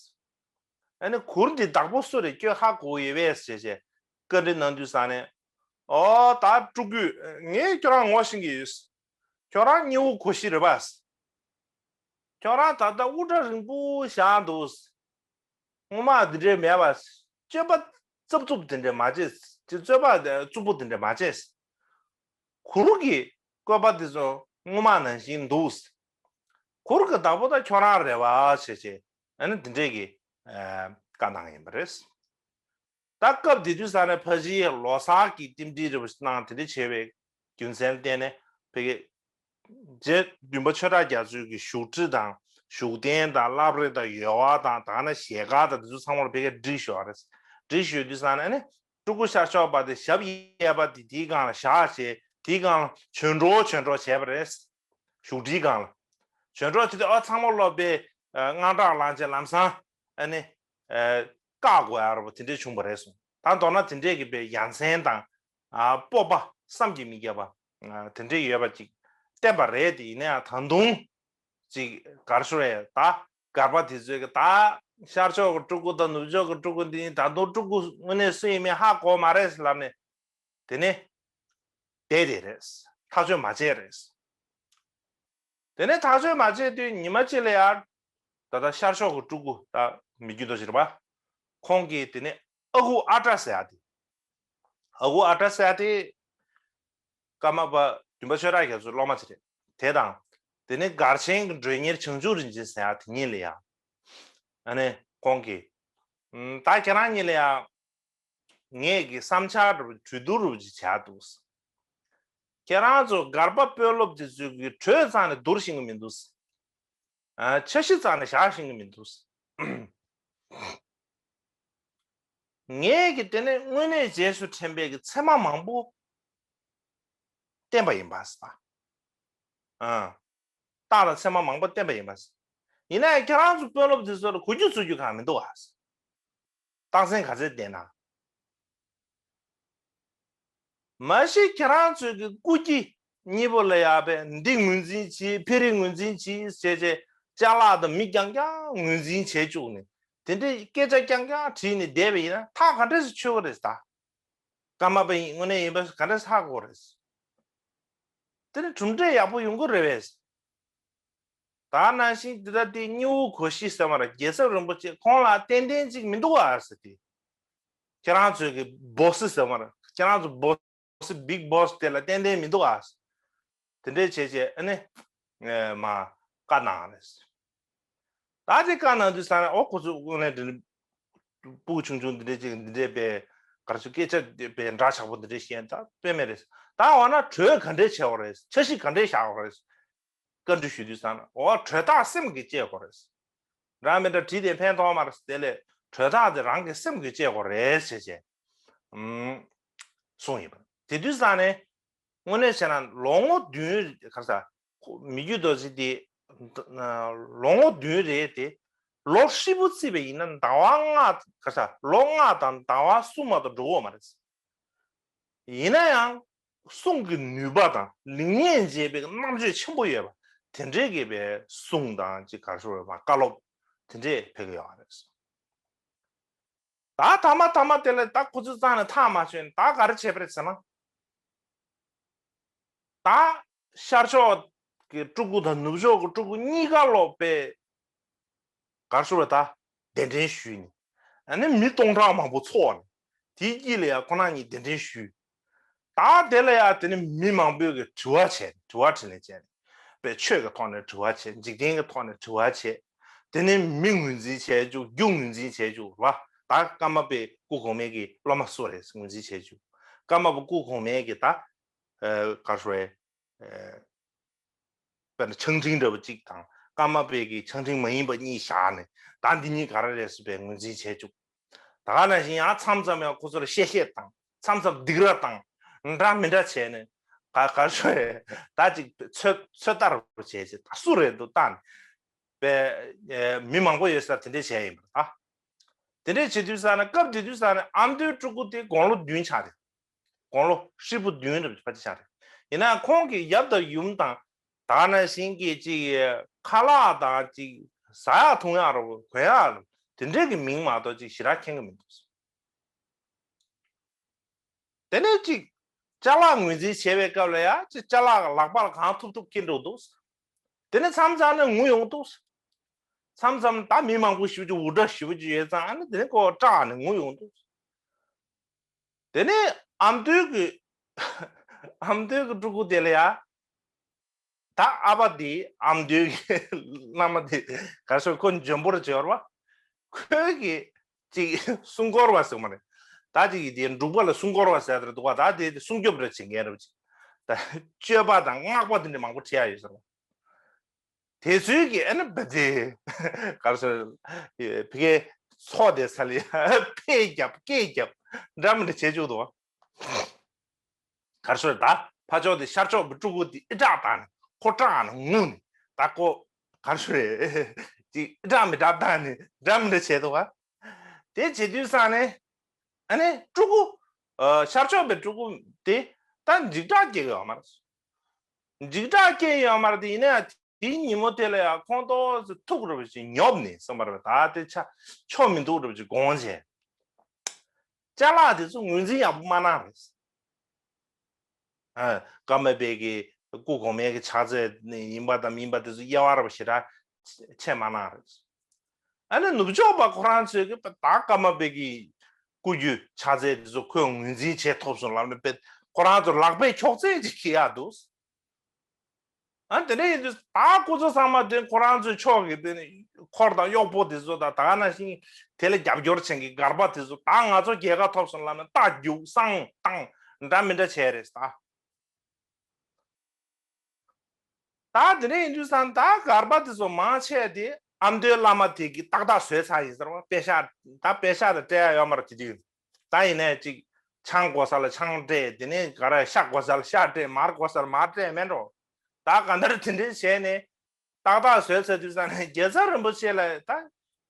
ཨ་ནི་གུར་འདི་བདག་པོ་སུ་རེད་ཁྱོད་ཧ་གོ་ཡོད་པས་ཞེས་བྱས་བཀའ་འདྲི་གནང་དུས་ཙ་ནས། ཨོ་ད་སྤྲུལ་སྐུ་ངས་ཁྱོད་རང་ངོ་ཤེས་ཀྱི་ཡོད། ཁྱོད་རང་སྙི་བོ་གོ་ཤི་རེད་པ། ཁྱོད་རང་ད་ལྟ་དབུ་སྐྲ་རིང་པོ་བཞག་འདུག་སྔོན་མ་འདི་འདྲའི་མེད་པ། སྤྱོད་པ་རྩུབ་རྩུབ་དེ་འདྲ་མ་བྱེད། ཅི་རྩོད་པ་རྩུབ་པོ་དེ་འདྲ་མ་བྱེད། གུར་གྱི་བཀོད་པ་དེ་ཚོ་སྔོན་མ་ནང་བཞིན་འདུག་གུར་གྱི་བདག་པོ་ད་ཁྱོད་རང་རེད་པ་ཞེས་བྱས་ཨ་ནི་འདི་འདྲས་ཀྱི་བཀའ་གནང་ཡིན་པ་རེད། ད་སྐབས་དེ་དུས་ས་ནས་ཕ་གཞིས་ལོ་གསར་གྱི་རྟེན་འབྲེལ་རེ་བ་ཞིག་གནང་དེ་འདྲ་བྱས་པའི་རྒྱུ་མཚན་ལ་བརྟེན་ནས་ཕ་གི་རྗེ་བདུན་པ་ཆོས་གྲགས་རྒྱ་མཚོའི་གི་བཞུགས་ཁྲི་དང་བཞུགས་གདན་དང་བླ་བྲེ་དང་ཡོལ་བ་དང་ད་ནི་ཞལ་དཀར་དང་དེ་ཚོ་ཚང་མར་ཕ་གི་བསྒྲིགས་ཞོག་རེད། བསྒྲིགས་ཞོག་དུས་ས་ནས་ནི་སྤྲུལ་སྐུ་ཤར་ཕྱོགས་པ་དེ་ཞབས་གཡས་པ་དེ་དེའི་སྒང་ལ་བཞག་བྱས་དེའི་སྒང་ལ་བྱོན་འགྲོ་བྱོན་འགྲོ་བྱས་པ་རེད། བཞུགས་ཁྲིའི་སྒང་ལ། བྱོན་འགྲོ་བྱེད་དུས་ཨ་ཚང་མ་སློབ་དཔོན་དངངས་སྐྲག་ལངས་བྱས་ལམ་སང་ཨ་ནི། བཀག་དགོས་ཡ་ར་བ་དེ་འདྲས་བྱུང་བ་རེད་གསུངས། ད་མདོར་ན་དེ་འདྲས་ཀྱི་པའི་ཡ་མཚན་དང་། སྤོབས་པ་བསམ་གྱིས་མི་ཁྱབ་པ། དེ་འདྲས་ཡོད་པ་ཅིག་བསྟན་པ་རེད་དེ་ཡིན་ན་ཡང་ད་དུང་། ཅིག་གར་ཤོར་ཡ་ད་སྒར་པ་དེ་ཚོས་ཀྱི་ད་ཤར་ཕྱོགས་ཀྱི་སྤྲུལ་སྐུ་དང་ནུབ་ཕྱོགས་ཀྱི་སྤྲུལ་སྐུ་འདི་ད་དུང་སྤྲུལ་སྐུ་དངོས་གནས་སུ་ཡིན་མིན་ཧ་གོ་མ་རེད་ལབ་ནས། དེ་ནས་བསྡད་དེ་རེད། ཐག་གཅོད་མ་བྱས་རེད། དེ་ནས་ཐག་གཅོད་མ་བྱས་དུས་ཉི་མ་གཅིག་ལ་ཡར་ད་ལྟ་ཤར་ཕྱོགས་ཀྱི་སྤྲུལ་སྐུ་ད་མི་རྒྱུད་དོ་ཞིག་རེད་པ། ཁོང་གིས་དེ་ནས་ཨ་ཁུ་ཨ་ཏྲ་ཟེར་ཡ་དེ། ཨ་ཁུ་ཨ་ཏྲ་ཟེར་ཡ་དེ། ཀརྨ་པ་བདུན་པ་ཆོས་གྲགས་རྒྱ་མཚོའི་སློབ་མ་ཅིག་རེད། དེ་དང་། དེ་ནས་སྒར་ཆེན་གྱི་མགྲོན་གཉེར་བྱང་ཆུབ་རིན་ཆེན་ཟེར་ཡ་དེ་གཉིས་ལ་ཡ། ཨ་ནི་ཁོང་གིས། ད་ཁྱེད་རང་གཉིས་ལ་ཡ། ངས་ཀྱི་བསམ་འཆར་རུ་གྲོས་བསྡུར་རུ་ཅིག་བྱ་འདུག་ཁྱེད་རང་ཚོ་སྒར་པ་དཔོན་སློབ་དེ་ཚོས་ཀྱི་གྲོས་རྩ་ནས་བསྡུར་ཤེས་ཀྱི་མི་འདུག་ཨ་འཆར་གཞི་རྩ་ནས་བཞག་ཤེས་ཀྱི་མི་འདུག་ངས་ཀྱི་དེ་ནས་དངོས་གནས་རྗེས་སུ་དྲན་པའི་གི་ཚད་མ་མང་པོ་བསྟན་པ་ཡིན་པ་ཟེར། ཨ། རྟགས་དང་ཚད་མ་མང་པོ་བསྟན་པ་ཡིན་པ་ཟེར། ཡིན་ན་ཡང་ཁྱེད་རང་ཚོ་དཔོན་སློབ་དེ་ཚོ་ལ་གུ་རྒྱུ་ཚུར་རྒྱུ་གང་མི་འདུག་ཨ། རྟགས་མཚན་ག་ཚད་བསྟན་ན། མ་གཞི་ཁྱེད་རང་ཚོའི་གི་སྐུ་སྐྱེ་གཉིས་པོ་ལ་ཡ་བས་འདི་ངོས་འཛིན་བྱེད་ཕེ་རི་ངོས་འཛིན་བྱེད་ཟེར་བྱས་ཅ་ལག་དང་མི་རྐྱང་རྐྱང་ངོས་འཛིན་བྱེད་བཅུག་ནས་དེ་འདྲའི་སྐད་ཆ་རྐྱང་རྐྱང་དྲིས་ནས་བསྡད་པ་ཡིན་ན་ཐག་ག་འདྲས་སེ་ཆོད་ཀྱི་རེད་ད། ཀརྨ་པ་ཡིན་དངོས་གནས་ཡིན་པ་ག་འདྲས་ཧ་གོ་རེད། དེ་ནི་གྲུབ་འབྲས་ཡག་པོ་ཡོང་གི་རེད་པས། ད་ནང་བཞིན་འདི་ལྟ་སྟེ་སྙི་བོ་གོ་ཤི་ཟེར་བ་ར་རྒྱལ་ཚབ་རིན་པོ་ཆེ་ཁོང་ལ་ཏན་ཏན་གཅིག་མི་འདུག་ཨ་ཟེར་ཏེ། ཁྱེད་རང་ཚོའི་གི་སྦོ་སི་ཟེར་བ་ར་ཁྱེད་རང་ཚོ་སྦོ་སི་བིག་སྦོ་སི་དེ་ལ་ཏན་ཏན་མི་འདུག་ཨ། དེ་འདྲས་བྱས་བྱས་ཨ་ནི། མ་བཀའ་གནང་རེད། ད་དེ་བཀའ་གནང་དུས་ས་ནས་ཨོ་ཁོ་ཚོ་དངོས་གནས་དེ་ནི་སྤུ་གུ་ཆུང་ཆུང་འདི་འདྲས་ཅིག་འདི་འདྲས་པའི་གར་ཚོ་སྐད་ཆ་དེ་པའི་འདྲ་ཆགས་པོ་འདི་འདྲས་བཤད་ད་དཔེ་མེད་རེད། ད་འོ་ན་གྲོས་ག་འདྲས་བྱས་པ་རེད། འཆར་གཞི་ག་འདྲས་བཞག་པ་རེད། བཀའ་འདྲི་ཞུ་དུས་ཙང་ན་འོ་གྲོས་ཐག་སེམས་ཀྱི་བཅད་དགོས་རེད། འདྲ་མི་འདྲ་བྲིས་ཏེ་ཕན་ཐོགས་མ་རེད། དེ་ལས་གྲོས་ཐག་དེ་རང་གི་སེམས་ཀྱི་བཅད་དགོས་རེད་ཟེར་བྱས། ཨུམ། གསུངས་ཡོད་པ་དེ་དུས་ཙང་ནས་དངོས་གནས་བྱས་ན་ལོ་ངོ་བདུན་ག་ས་མི་རྒྱུད་རྡོ་རྗེ་དེ་ལོ་ངོ་བདུན་རེད་དེ། ལོ་ཧྲིལ་པོ་བརྩིས་པ་ཡིན་ན་ཟླ་བ་ལྔ་ག་ས་ལོ་ལྔ་དང་ཟླ་བ་གསུམ་མ་གཏོགས་འགྲོ་གི་ཡོད་མ་རེད། ཡིན་ན་ཡང་གསུང་གི་ནུས་པ་དང་ལེགས་ཉེས་འབྱེད་པའི་རྣམ་དཔྱོད་ཆེན་པོ་ཡོད་པ་དེ་འདྲའི་གི་པའི་གསུང་དང་ཅིག་ག་རེ་ཞུ་དགོས་རེད་བ། བཀའ་སློབ་དེ་འདྲས་ཕེབས་ཀྱི་ཡོད་རེད། ད་ཐ་མ་ཐ་མ་དེ་ལ་ད་ཁོ་ཚོའི་རྩ་ནས་ཐག་མ་ཆོད་ནས་ད་ག་རེ་བྱས་པ་རེད་ཟེར་ན། ད་ཤར་ཕྱོགས་ཀྱི་སྤྲུལ་སྐུ་དང་ནུབ་ཕྱོགས་ཀྱི་སྤྲུལ་སྐུ་གཉིས་ཀ་ལོག་པའི་གར་ཞུ་བ་ད་གདན་འདྲེན་ཞུས་ནས། ཨ་ནི་མི་སྟོང་ཕྲག་མང་པོ་ཚོགས་ནས་དེའི་དཀྱིལ་ལ་ཡང་ཁོ་རང་གཉིས་གདན་འདྲེན་ཞུས། ད་དེ་ལ་ཡང་དེ་ནི་མི་མང་པོས་ཀྱི་དྲི་བ་བྱས་དྲི་བ་དྲིས་ལན་བྱས་ནས་པའི་ཆོས་ཀྱི་ཐོག་ནས་དྲི་བ་བྱས། འཇིག་རྟེན་གྱི་ཐོག་ནས་དྲི་བ་བྱས། དེ་ནི་མི་ངོས་འཛིན་བྱས་བཅུག་རྒྱུ་ངོས་འཛིན་བྱས་བཅུག་ལ། ད་ཀརྨ་པའི་སྐུ་གོང་མའི་གི་སློབ་མ་སུ་རེད་ངོས་འཛིན་བྱས་བཅུག་ཀརྨ་པ་སྐུ་གོང་མའི་གི་ད་གར་ཞུ་བའི། དཔེར་ན་ཆང་འཕྲིན་འདྲ་བོ་གཅིག་དང་ཀརྨ་པའི་གི་ཆང་འཕྲིན་མ་ཡིན་པ་གཉིས་བཞག་ནས་ད་འདི་གཉིས་ག་རེ་རེད་ཟེར་བའི་ངོས་འཛིན་བྱས་བཅུག་ད་ག་ནང་བཞིན་ཡང་མཚམས་མཚམས་ཡང་ཁོ་ཚོར་གཤེ་གཤེ་དང་མཚམས་མཚམས་སྡིགས་ར་དང་འདྲ་མི་འདྲ་བྱས་ནས་ག་ག་ཞོ་ཡས་ད་ཅིག་ཚོད་ཚོད་ལྟ་ར་བྱས་བྱས་ད་སུ་རེད་འདུག་བལྟས་ནས་པའི་མི་མང་པོ་ཡོད་ས་དེ་འདྲས་བྱས་ཡིན་པ་རེད་ད། དེ་འདྲས་བྱེད་དུས་ས་ནས་སྐབས་དེ་དུས་ས་ནས་ཨ་མདོའི་སྤྲུལ་སྐུ་དེ་དགུང་ལོ་བདུན་ཆགས་རེད། དགུང་ལོ་ཧྲིལ་པོ་བདུན་རེད་ཕལ་ཆེར་ཆགས་རེད། ཡིན་ནའང་ཁོང་གི་ཡབ་དང་ཡུམ་དང་ད་ག་ནང་བཞིན་གྱི་ཅིག་ཁ་ལག་དང་ཅིག་ཟ་ཡག་འཐུང་ཡག་ར་བོ་གོན་ཡག་ར་བོ་དེ་འདྲས་ཀྱི་མིང་མ་གཏོགས་ཅིག་ཞེ་དྲག་མཁྱེན་གྱི་མི་འདུག་དེ་ནས་ཅིག་ཅ་ལག་ངོས་འཛིན་བྱེད་པའི་སྐབས་ལ་ཡང་ཅིག་ཅ་ལག་ལག་པ་ལ་གང་ཐུབ་ཐུབ་འཁྱེར་འགྲོ་འདུག་དེ་ནས་མཚམས་མཚམས་ནས་ངུ་ཡོང་འདུག་མཚམས་མཚམས་ད་མི་མང་པོ་ཞེ་པོ་ཅིག་འུར་སྒྲ་ཞེ་པོ་ཅིག་ཡོད་ཙང་ཨ་ནི་དེ་ནས་ཁོ་སྐྲག་ནས་ངུ་ཡོང་འདུག་དེ་ནས་ཨ་མདོའི་གི་ཨ་མདོའི་གི་སྤྲུལ་སྐུ་དེ་ལ་ཡ། ད་ཨ་ཕ་དེ་ཨ་མདོའི་གི་བླ་མ་དེ་ག་སོ་ཁོ་འཇོན་པོར་བྱེད་བར་བ། ཁོའི་གི་ཅིག་སྲུང་འཁོར་བ་ཟེར་མ་རེད། ད་ཅིག་གི་དེ་འབྲུག་པ་ལ་སྲུང་འཁོར་བ་ཟེར་དེ་འདུག་བ། ད་དེ་དེ་སྲུང་སྐྱོབ་རེ་བྱེད་མཁན་རེད་ཅིག་ད་སྤྱོད་པ་དང་སྔགས་པ་དེ་འདྲ་མང་པོ་ཁྲིད་ཡ་ཡོད་ཟེར་བ། དེ་ཚོའི་གི་ཨ་ནི་བ་དེ་གར་སོ་ཕི་ཀའི་ཚོགས་དེ་ས་ལི་ཕེ་རྒྱབ་སྐེ་རྒྱབ་འདྲ་མི་འདྲ་བྱེད་བཅུག་འདུག་བ། གར་སོ་ད་ཕ་ཕྱོགས་དེ་ཤར་ཕྱོགས་པའི་སྤྲུལ་སྐུ་དེ་ཨི་དྲག་བཏང་ནས་ཁོ་སྐྲག་ནས་ངུ་ནས་ད་ཁོ་གར་སོ་རེད་ཅིག་ཨི་དྲག་མི་དྲག་བཏང་ནས་འདྲ་མི་འདྲ་བྱས་འདུག་བ། དེ་བྱེད་དུས་ས་ནས་ཨ་ནི་སྤྲུལ་སྐུ་ཤར་ཕྱོགས་པའི་སྤྲུལ་སྐུ་དེ་ད་འཇིགས་སྐྲག་སྐྱེ་གི་ཡོད་མ་རེད། འཇིགས་སྐྲག་སྐྱེ་ཡོད་མ་རེད་དེ། ཡིན་ན་ཡང་དེའི་ཉིན་མོ་དེ་ལ་ཡང་ཁོང་ཏོག་ཙམ་ཐུག་རུབ་ཅིག་ཉོབ་ནས་སོང་བ་རེད། ད་དེ་ཆ་ཆོ་མི་འདུག་རུབ་ཅིག་དགོངས་བྱས། ཅ་ལག་དེ་ཚོ་ངོས་འཛིན་ཡག་པོ་མ་གནང་རེད། ཨ་ཀརྨ་པའི་གི་སྐུ་གོང་མའི་གི་ཕྱག་རྫས་ཡིན་པ་དང་མིན་པ་དེ་ཚོ་དབྱེ་བ་ར་བ་ཞེ་དྲག་ཕྱེ་མ་གནང་རེད། ཨ་ནི་ནུབ་ཕྱོགས་པ་ཁོ་རང་ཚོས་གི་ད་ཀརྨ་པའི་གི་སྐུ་རྒྱུ་ཕྱག་རྫས་དེ་ཚོ་ཁོས་ངོས་འཛིན་བྱེད་ཐུབ་སོང་ལབ་ནས་པས་ཁོ་རང་ཚོ་ལག་པས་འཁྱོག་རྫས་ཅིག་བྱེད་ཡག་འདུག་ཨ་དེ་འདྲ་ཡིན་དུས་ད་སྐུ་ཚོ་ཚང་མ་དེ་ཁོ་རང་ཚོའི་ཕྱོགས་ཀྱི་དེ་ནི་འཁོར་དང་གཡོག་པོ་དེ་ཚོ་དང་ད་ག་ནང་བཞིན་དེ་ལ་རྒྱབ་སྐྱོར་བྱེད་མཁན་སྒར་པ་དེ་ཚོ་ད་ང་ཚོ་རྒྱལ་ཁ་ཐོབ་སོང་ལབ་ནས་རྟ་རྒྱུག་བསང་བཏང་འདྲ་མི་འདྲ་བྱས་རེད་ད། ད་དེ་འདྲ་ཡིན་དུས་ཙང་ད་སྒར་པ་དེ་ཚོ་མང་ཆེ་དེ་ཨ་མདོའི་བླ་མ་དེ་གི་ཏག་ཏག་བཟོས་ཚར་ཡིན་ཟེར་བ། པེ་ཤག་ད་པེ་ཤག་དེ་སྤྲད་ཡ་ཡོད་མ་རེད་དེ་དུས། ད་ཡིན་ནའི་ཅིག་ཆང་དགོས་ས་ལ་ཆང་སྤྲད། དེ་ནས་ག་རེ་ཤ་དགོས་ས་ལ་ཤ་སྤྲད། མར་དགོས་ས་ལ་མར་སྤྲད་མེད་འགྲོ། ད་ག་འདྲ་དེ་འདྲ་བྱས་ནས་ཏག་ཏག་བཟོས་ཚར་དུས་ཙང་ནས་རྒྱལ་ཚབ་རིན་པོ་ཆེ་ལ་ད་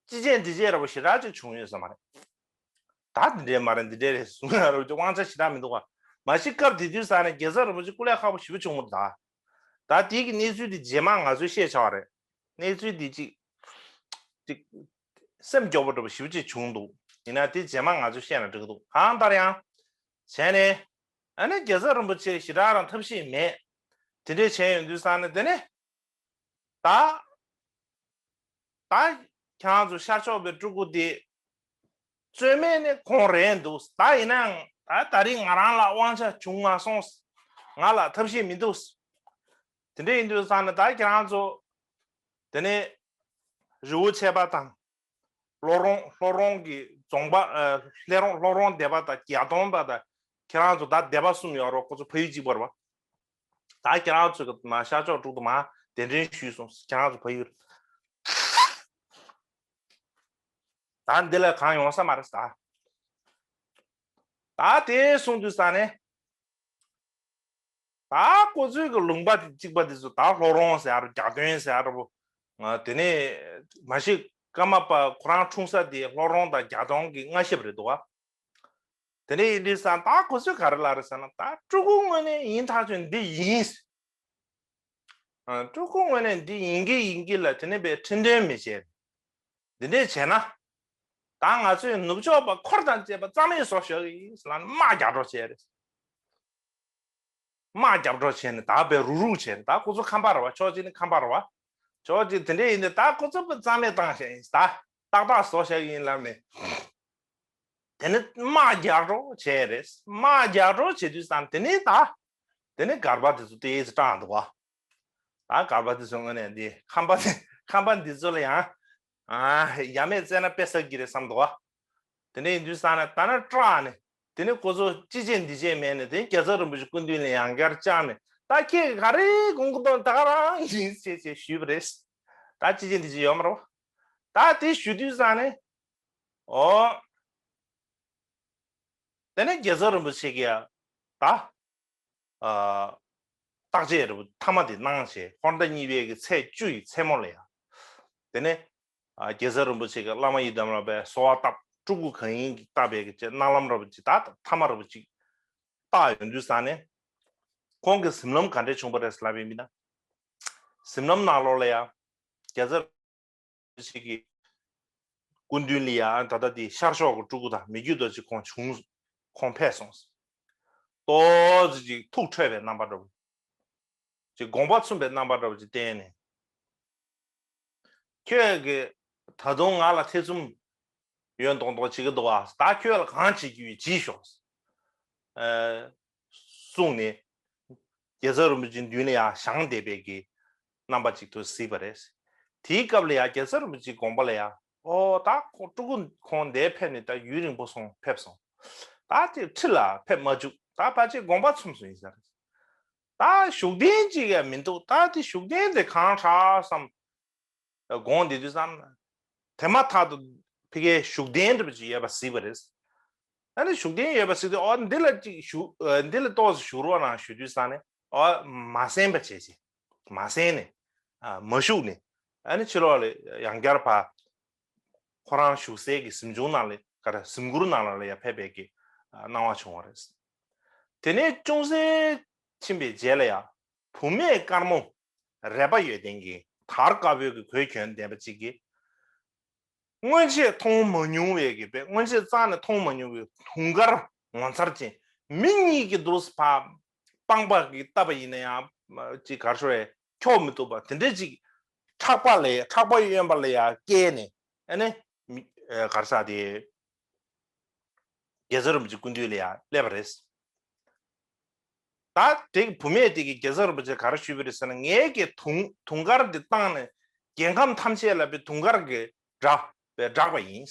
ཅི་བྱས་འདི་བྱས་ར་བ་ཞེ་དྲག་ཅིག་བྱུང་ཡོད་ས་མ་རེད། ད་འདི་འདྲས་མ་རེད་འདི་འདྲས་རེད་གསུང་ཡ་ར་བ་ཅིག་དབང་ཆ་ཞེ་དྲག་མི་འདུག་བ། མ་གཞི་སྐབས་དེ་དུས་ཙང་ནས་རྒྱལ་ཚབ་རིན་པོ་ཆེ་སྐུ་ལས་ཁག་པོ་ཞེ་པོ་བྱུང་བ་རེད་ད། ད་དེ་གི་གནས་ཚུལ་འདི་རྗེས་མ་ང་ཚོས་བཤད་བྱ་བ་རེད། གནས་ཚུལ་འདི་ཅིག་ཅིག་སེམས་སྐྱོ་པོ་འདྲ་པོ་ཞེ་པོ་ཅིག་བྱུང་འདུག་ཡིན་ན་དེ་རྗེས་མ་ང་ཚོས་བཤད་ན་འགྲིག་གི་འདུག་གང་ལྟར་ཡང་བྱས་ནས་ཨ་ནི་རྒྱལ་ཚབ་རིན་པོ་ཆེ་ཞེ་དྲག་རང་ཐབས་ཤེས་མེད། དེ་འདྲས་བྱས་ཡོང་དུས་ཙང་ནས་དེ་ནས་ད་ད་ཁྱེད་རང་ཚོ་ཤར་ཕྱོགས་པའི་སྤྲུལ་སྐུ་དེ་རྩོད་མེད་ནི་ཁོང་རེད་འདུག་ད་ཡིན་ནའང་ད་ད་རིང་ང་རང་ལ་དབང་ཆ་བྱུང་མ་སོང་། ང་ལ་ཐབས་ཤེས་མི་འདུག་དེ་འདྲ་ཡིན་དུས་ཙང་ནས་ད་ཁྱེད་རང་ཚོ་དེ་ནས་རི་བོ་ཆེ་པ་དང་། ལྷོ་རོང་ལྷོ་རོང་གི་རྫོང་པ་ཨ་ལྷོ་རོང་ལྷོ་རོང་སྡེ་པ་དང་རྒྱ་སྟོང་པ་དང་ཁྱེད་རང་ཚོ་ད་སྡེ་པ་གསུམ་ཡོད་རོགས་ཁོ་ཚོ་ཕ་ཡུལ་གཅིག་པ་རེད་པ། ད་ཁྱེད་རང་ཚོ་གི་མ་ཤར་ཕྱོགས་དྲུག་ཏུ་མ་གདན་འདྲེན་ཞུས་སོང་། ཁྱེད་རང་ཚོ་ཕ་ཡུལ་ད་འདི་ལས་གང་ཡོང་ས་མ་རེད་ད། ད་དེ་གསུང་དུས་ས་ནས། ད་ཁོ་ཚོའི་གི་ལུང་པ་དེ་གཅིག་པ་དེ་ཚོ་ད་ལྷོ་རོང་ཟེར་ཡ་རུ་རྒྱ་སྟོན་ཟེར་ཡ་རུ་བོ། དེ་ནས་མ་གཞི་ ཀརྨ་པ་ཁོ་རང་འཁྲུངས་ས་དེ་ལྷོ་རོང་དང་རྒྱ་ཐོང་གི་མངའ་ཞབས་རེད་འདུག་བ། དེ་ནས་ཡིན་དུས་ཙང་ད་ཁོ་ཚོས་ག་རེ་ལབ་རེད་ཟེར་ན། ད་སྤྲུལ་སྐུ་དངོས་གནས་ཡིན་ཐག་ཆོད། འདི་ཡིན། ཨ། སྤྲུལ་སྐུ་དངོས་གནས་འདི་ཡིན་གྱི་ཡིན་གྱི་ལ། དེ་ནས་པའི་ཁྲི་འདོན་མི་བྱེད། འདི་འདྲས་བྱས་ན། ད་ང་ཚོས་ནུབ་ཕྱོགས་པ་འཁོར་དང་བཅས་པ་རྩ་མེད་བཟོ་བཞག་གི་ཡིན་ཟེར་ལབ་ནས་དམག་རྒྱག་འགྲོ་བྱས་རེད། དམག་རྒྱབ་འགྲོ་བྱས་ནས་ད་བས་རུག་རུག་བྱས་ནས། ད་ཁོ་ཚོ་ཁམས་པ་རེད་བ། ཕྱོགས་གཅིག་ནི་ཁམས་པ་རེད་བ། ཕྱོགས་གཅིག་དེ་འདྲས་ཡིན་ཏེ། ད་ཁོ་ཚོ་བས་རྩ་མེད་བཏང་བཞག་ཡིན། ད་ཏག་ཏག་བཟོ་བཞག་ཡིན་ལབ་ནས། དེ་ནི་དམག་རྒྱག་འགྲོ་བྱས་རེད། དམག་རྒྱག་འགྲོ་བྱེད་དུས་ཙང་། དེ་ནི་ད་དེ་ནི་སྒར་པ་དེ་ཚོ་ཏོག་ཙམ་སྐྲག་འདུག་བ། ད་སྒར་པ་དེ་ཚོ་དངོས་གནས་འདི་ཁམས་པ་ཁམས་པ་འདི་ཚོ་ལ་ཡང་། ཨ། ཡ་མེད་བཙལ་ན་དཔེ་ཟབ་ཀྱི་རེད་བསམ་འདུག་བ། དེ་འདྲ་ཡིན་དུས་ཙང་ནས་ད་ནི་སྐྲག་ནས། དེ་ནས་ཁོ་ཚོ་ཅི་བྱེད་འདི་བྱེད་མེད་ནས། དེ་རྒྱལ་ཚབ་རིན་པོ་ཆེ་སྐུ་མདུན་ལ་ཡང་བསྐྱར་བཅར་ནས། ད་ཁྱེད་ཀྱིས་ག་རེ་དགོངས་ཀྱི་འདུག་ད་ག་རང་ཡིན་ཞེས་ཞེས་ཞུས་པ་རེད། ད་ཅི་བྱེད་འདི་བྱེད་ཡོད་མ་རེད་བ། ད་དེ་ཞུ་དུས་ཙང་ནས། ཨོ། དེ་ནས་རྒྱལ་ཚབ་རིན་པོ་ཆེ་གིས་ད། ཨ། བརྟག་དཔྱད་རེ་མཐའ་མ་དེ་གནང་བྱས། ཧོར་ཟླ་གཉིས་པའི་གི་ཚེས་བཅུ་ཡི་མཚན་མོ་ལ་ཡ། དེ་ནས། ཨ། རྒྱལ་ཚབ་རིན་པོ་ཆེ་གིས་བླ་མ་ཡི་དམ་ལ་བས་གསོལ་བ་བཏབ། སྤྲུལ་སྐུ་གང་ཡིན་གྱི་བཏབ་པའི་གི་ཅེས་གནང་ལམ་རེ་བ་ཅིག་ད་མཐའ་མ་རེ་བ་ཅིག་བཏགས་ཡོང་དུས་ཙང་ནས། ཁོང་གི་གཟིམ་ལམ་ག་འདྲས་བྱུང་བ་རེད་ལབ་པ་ཡིན་ན། གཟིམ་ལམ་ནང་ལོགས་ལ་ཡ། རྒྱལ་ཚབ་ཆེ་གི་སྐུ་མདུན་ལ་ཡ། ད་ལྟ་དེ་ཤར་ཕྱོགས་ཀྱི་སྤྲུལ་སྐུ་དང་མི་བསྐྱོད་རྡོ་རྗེ་ཁོང་བྱུང་། ཁོང་ཕེབས་སོང་། ཏོག་ཙམ་ཅིག་ཐུགས་ཁྲོས་པའི་རྣམ་པ་འདྲ་བོ། ཅིག་དགོངས་པ་མཚུངས་པའི་རྣམ་པ་འདྲ་བོ་ཅིག་བསྟན་ནས། ཁྱོད་ཀྱིས་ད་དུང་ང་ལ་ཐེ་ཚོམ་ཡོད་མདོག་མདོག་བྱེད་ཀྱི་འདུག་ཨ། ད་ཁྱོད་ལ་གང་བྱེད་རྒྱུ་ཡོད་བྱེད་ཤོག་ཨ། གསུངས་ནས། རྒྱལ་ཚབ་རིན་པོ་ཆེའི་མདུན་ལ་ཡང་བཞེངས་བསྡད་པའི་གི་རྣམ་པ་ཅིག་ཏུ་གཟིགས་པ་རེད། དེའི་སྐབས་ལ་ཡང་རྒྱལ་ཚབ་རིན་པོ་ཆེའི་དགོངས་པ་ལ་ཡང་། ཨོ། ད་ཁོ་སྤྲུལ་སྐུ་ཁོང་འདིར་ཕེབས་ནས་ད་ཡུན་རིང་པོ་སོང་ཕེབས་སོང་། ད་དེ་ཁྲི་ལ་ཕེབས་མ་བཅུག་ད་ཕལ་ཆེར་དགོངས་པ་མཚུངས་སུ་ཡིན་ས་རེད། ད་བཞུགས་གདན་ཅིག་ཡང་མི་འདུག་ད་དེ་བཞུགས་གདན་དེ་གང་དྲག་བསམ། དགོངས་དེ་དུས་ཙམ། དེ་མ་ཐག་ཏུ་ཕ་གིའི་བཞུགས་གདན་འདྲ་པོ་ཅིག་ཡོད་པ་གཟིགས་པ་རེད། ཨ་ནི་བཞུགས་གདན་ཡོད་པ་གཟིགས་དུས། ཨོ། འདི་ལ་ཅིག་བཞུགས། ཨ། འདི་ལ་ཏོག་ཙམ་བཞུགས་རོགས་གནང་ཞུ་དུས་ཙམ་ནས། ཨོ། མ་གསན་པ་བྱས་བྱས། མ་གསན་ནས། ཨ། མ་བཞུགས་ནས། ཨ་ནི་ཕྱི་ལོགས་ལ་ཡང་བསྐྱར་ཕར་ཁོ་རང་བཞུགས་སའི་གི་གཟིམ་ཆུང་ནང་ལ། ག་རེ། གཟིམ་གུར་ནང་ལ་ཡ་ཕེབས་པའི་གི། ཨ། སྣང་བ་བྱུང་བ་རེད། དེ་ནས་ཅུང་ཟད་ཕྱིན་པའི་རྗེས་ལ་ཡ། བུད་མེད་དཀར་མོ་རལ་པ་ཡོད་ལྡན་གྱི། དར་དཀར་པོའི་གི་གོས་གྱོན་ལྡན་པ་ཅིག་གིས། སྔོན་ཆད་མཐོང་མ་མྱོང་བའི་གི། པའི་སྔོན་ཆད་རྩ་ནས་མཐོང་མ་མྱོང་བའི་དུང་དཀར་ངོ་མཚར་ཅན། མི་གཉིས་ཀྱི་འདུག་སེ་ཕར་པང་པ་གིས་བཏབ་པ་ཡིན་ན་ཡང་ཅིག་གར་ཤོར་བས་འཁྱོག་མི་ཐུབ་པ་དེ་འདྲ་ཅིག་ཕྲག་པ་ལ། ཕྲག་པ་གཡོན་པ་ལ་ཡ་བཀལ་ནས། ཨ་ནི་མི། ཨ། གར་ས་དེ། རྒྱལ་ཚབ་རིན་པོ་ཆེ་སྐུ་མདུན་ལ་ཡ་སླེབས་པ་རེད། ད་དེ་གི་བུད་མེད་དེ་གིས་རྒྱལ་ཚབ་རིན་པོ་ཆེར་ག་རེ་ཞུས་པ་རེད་ཟེར་ན། ངའི་གི་དུང་དུང་དཀར་འདི་བཏང་ནས་རྒྱལ་ཁམས་ཐམས་ཅད་ལ་པའི་དུང་དཀར་གྱི་སྒྲ་པའི་བསྒྲགས་པ་ཡིན།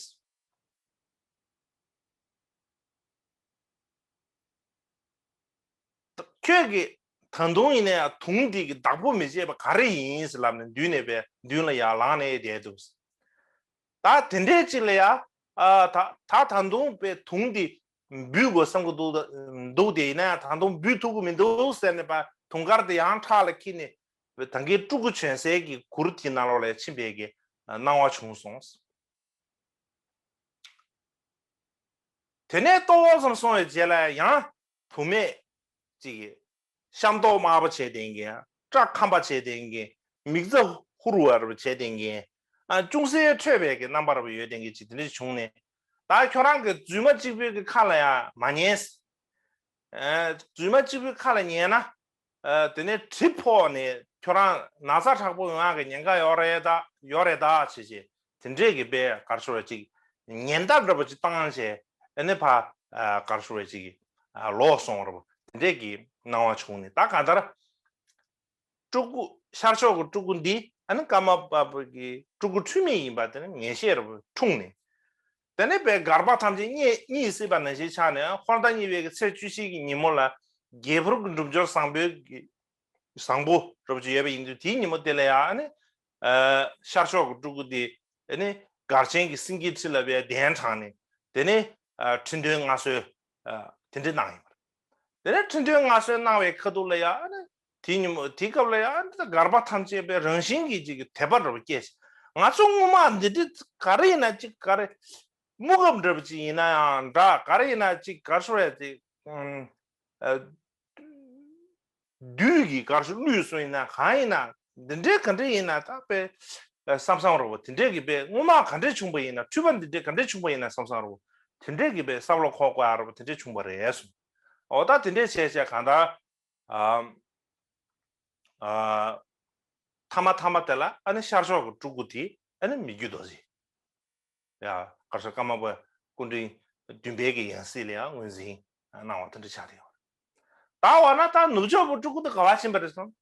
ཁྱོད་ཀྱིས་ད་དུང་ཡིན་ན་ཡང་དུང་འདི་གི་བདག་པོ་མི་བྱེད་པ་ག་རེ་ཡིན་ཟེར་ལབ་ནས། མདུན་ནས་པའི་མདུན་ལ་ཡར་ལངས་ནས་བསྡད་འདུག་ད་དེ་འདྲའི་ཅིག་ལ་ཡ། ཨ། ད་ད་ད་དུང་པའི་དུང་འདི་འབུད་དགོས་བསམ་གྱི་འདུག་འདུག་དེ་ཡིན་ན་ཡང་ད་དུང་འབུད་ཐུབ་ཀྱི་མི་འདུག་ཟེར་ནས་པ། དུང་དཀར་དེ་ཡང་ཕྲག་ལ་འཁྱེར་ནས་ད་གིན་སྤྲུལ་སྐུ་བྱོན་སའི་གི་གུར་དེ་ནང་ལོགས་ལ་ཕྱིན་པའི་གི་སྣང་བ་བྱུང་སོང་། དེ་ནས་ཏོག་ཙམ་སོང་བའི་རྗེས་ལ་ཡང་བུད་མེད་ཅིག་གིས་ཤ་མདོག་དམར་པོ་བྱས་བསྡད་མཁན། སྐྲ་ཁམ་པ་བྱས་བསྡད་མཁན། མིག་རྩ་ཧུར་བར་བྱས་བསྡད་མཁན། ཨ། ཅུང་ཟད་ཁྲོས་པའི་གི་རྣམ་པ་འདྲ་པོ་ཡོད་བསྡད་མཁན་ཅིག་དེ་འདྲ་བྱུང་ནས། ད་ཁྱོད་རང་གིས་རྫུན་མ་གཅིག་པུའི་གི་ཁ་ལ་ཡང་མ་ཉན། ཨ། རྫུན་མ་གཅིག་པུའི་ཁ་ལ་ཉན་ན། ཨ། དེ་ནས་གྲིབ་ཕོག་ནས་ཁྱོད་རང་ན་ཚ་དྲག་པོ་ཡོང་ཡག་གི་ཉེན་ཁ་ཡོད་རེད་ད། ཡོད་རེད་ད་བྱས་བྱས། དེ་འདྲས་ཀྱི་པའི་གར་ཤོར་བ་ཅིག་ཉེན་བརྡ་འདྲ་པོ་ཅིག་བཏང་བྱས། ཨ་ནི་ཕར། ཨ། གར་ཤོར་བ་ཅིག། ཨ། ལོག་སོང་བ་འདྲ་པོ་དེ་འདྲས་ཀྱི་སྣང་བ་བྱུང་ནས། ད་གང་ལྟར་སྤྲུལ་སྐུ། ཤར་ཕྱོགས་ཀྱི་སྤྲུལ་སྐུ་འདི། ཨ་ནི་ཀརྨ་པ་པོ་གི་སྤྲུལ་སྐུ་འཁྲུལ་མེད་ཡིན་པ་དེ་ནི་ངེས་ཤེས་འདྲ་པོ་འཁྲུངས་ནས། དེ་ནས་པའི་སྒར་པ་ཐམས་ཅད་གཉིད་གཉིད་སད་པ་ནང་བཞིན་ཆགས་ནས། ཧོར་ཟླ་གཉིས་པའི་གི་ཚེས་བཅུ་བཞི་གི་ཉིན་མོ་ལ་རྒྱལ་ཕུར་གྱི་སྒྲུབ་སྦྱོར་བཟང་པོའི་གི་བཟང་པོ་འདྲ་པོ་ཅིག་ཡོད་པ་ཡིན་དུས། དེའི་ཉིན་མོ་དེ་ལ་ཡང་ཨ་ནི། ཨ། ཤར་ཕྱོགས་ཀྱི་སྤྲུལ་སྐུ་དེ་ཨ་ནི་སྒར་ཆེན་གྱི་སེང་གེའི་ཁྲི་ལ་བའི་གདན་དྲངས་ནས། དེ་ནས། ཨ། ཁྲི་འདོན་མངའ་གསོལ། ཨ། དེ་འདྲ་གནང་ཡོད་པ་རེད། དེ་ནས་ཁྲི་འདོན་མངའ་གསོལ་གནང་བའི་ཁ་ཐུག་ལ་ཡང་ཨ་ནི། དེའི་ཉིན་མོ་དེའི་སྐབས་ལ་ཡང་ཨ་ནི་སྒར་པ་ཐམས་ཅད་པའི་རང་བཞིན་གྱིས་ཅིག་གི་དད་པ་འདྲ་པོ་སྐྱེས། ང་ཚོ་སྔོན་མ་འདི་འདྲ་ག་རེ་ཡིན་ན་ཅིག་ག་རེ་དམུ་གབ་འདྲ་པོ་ཅིག་ཡིན་ན་ཡང་འདྲ། ག་རེ་ཡིན་ན་ཅིག་ག་རེ་ཞུ་ཡ་ཅིག་ཨ་བདུད་ཀྱིས་ག་རེ་ཞུ་བསླུས་སོང་ཡིན་ན་གང་ཡིན་ན་འདི་འདྲའི་ག་འདྲ་ཡིན་ན་ད་དཔེ་བསམ་བསམ་རོ་བོ་དེ་འདྲས་ཀྱི་དཔེ་སྔོན་མ་ག་འདྲས་བྱུང་པ་ཡིན་ན་འཁྲུལ་པ་འདི་འདྲས་ག་འདྲས་བྱུང་པ་ཡིན་ན་བསམ་བསམ་རོ་བོ་དེ་འདྲས་ཀྱི་དཔེ་བསམ་བློ་འཁོར་དགོས་ཨ་རོ་བོ་དེ་འདྲས་བྱུང་པ་རེད་གསུངས། འོ་ད་དེ་འདྲས་བྱས་བྱས་གང་ལྟར། ཨ། ཨ། ཐ་མ་ཐ་མ་དེ་ལ་ཨ་ནི་ཤར་ཕྱོགས་ཀྱི་སྤྲུལ་སྐུ་དེ་ཨ་ནི་མི་བསྐྱོད་རྡོ་རྗེ། ཡ། ག་རེ་ཟེར་ཀརྨ་པ་སྐུ་ཕྲེང་བདུན་པའི་གི་ཡང་སྲིད་ལ་ཡང་ངོས་འཛིན་གནང་བ་དེ་འདྲ་ཆགས་བསྡད་ཡོད་རེད། ད་འོ་ན་ད་ནུབ་ཕྱོགས་པའི་སྤྲུལ་སྐུ་དེ་ག་བ་ཕྱིན་པ་རེད་སོང་།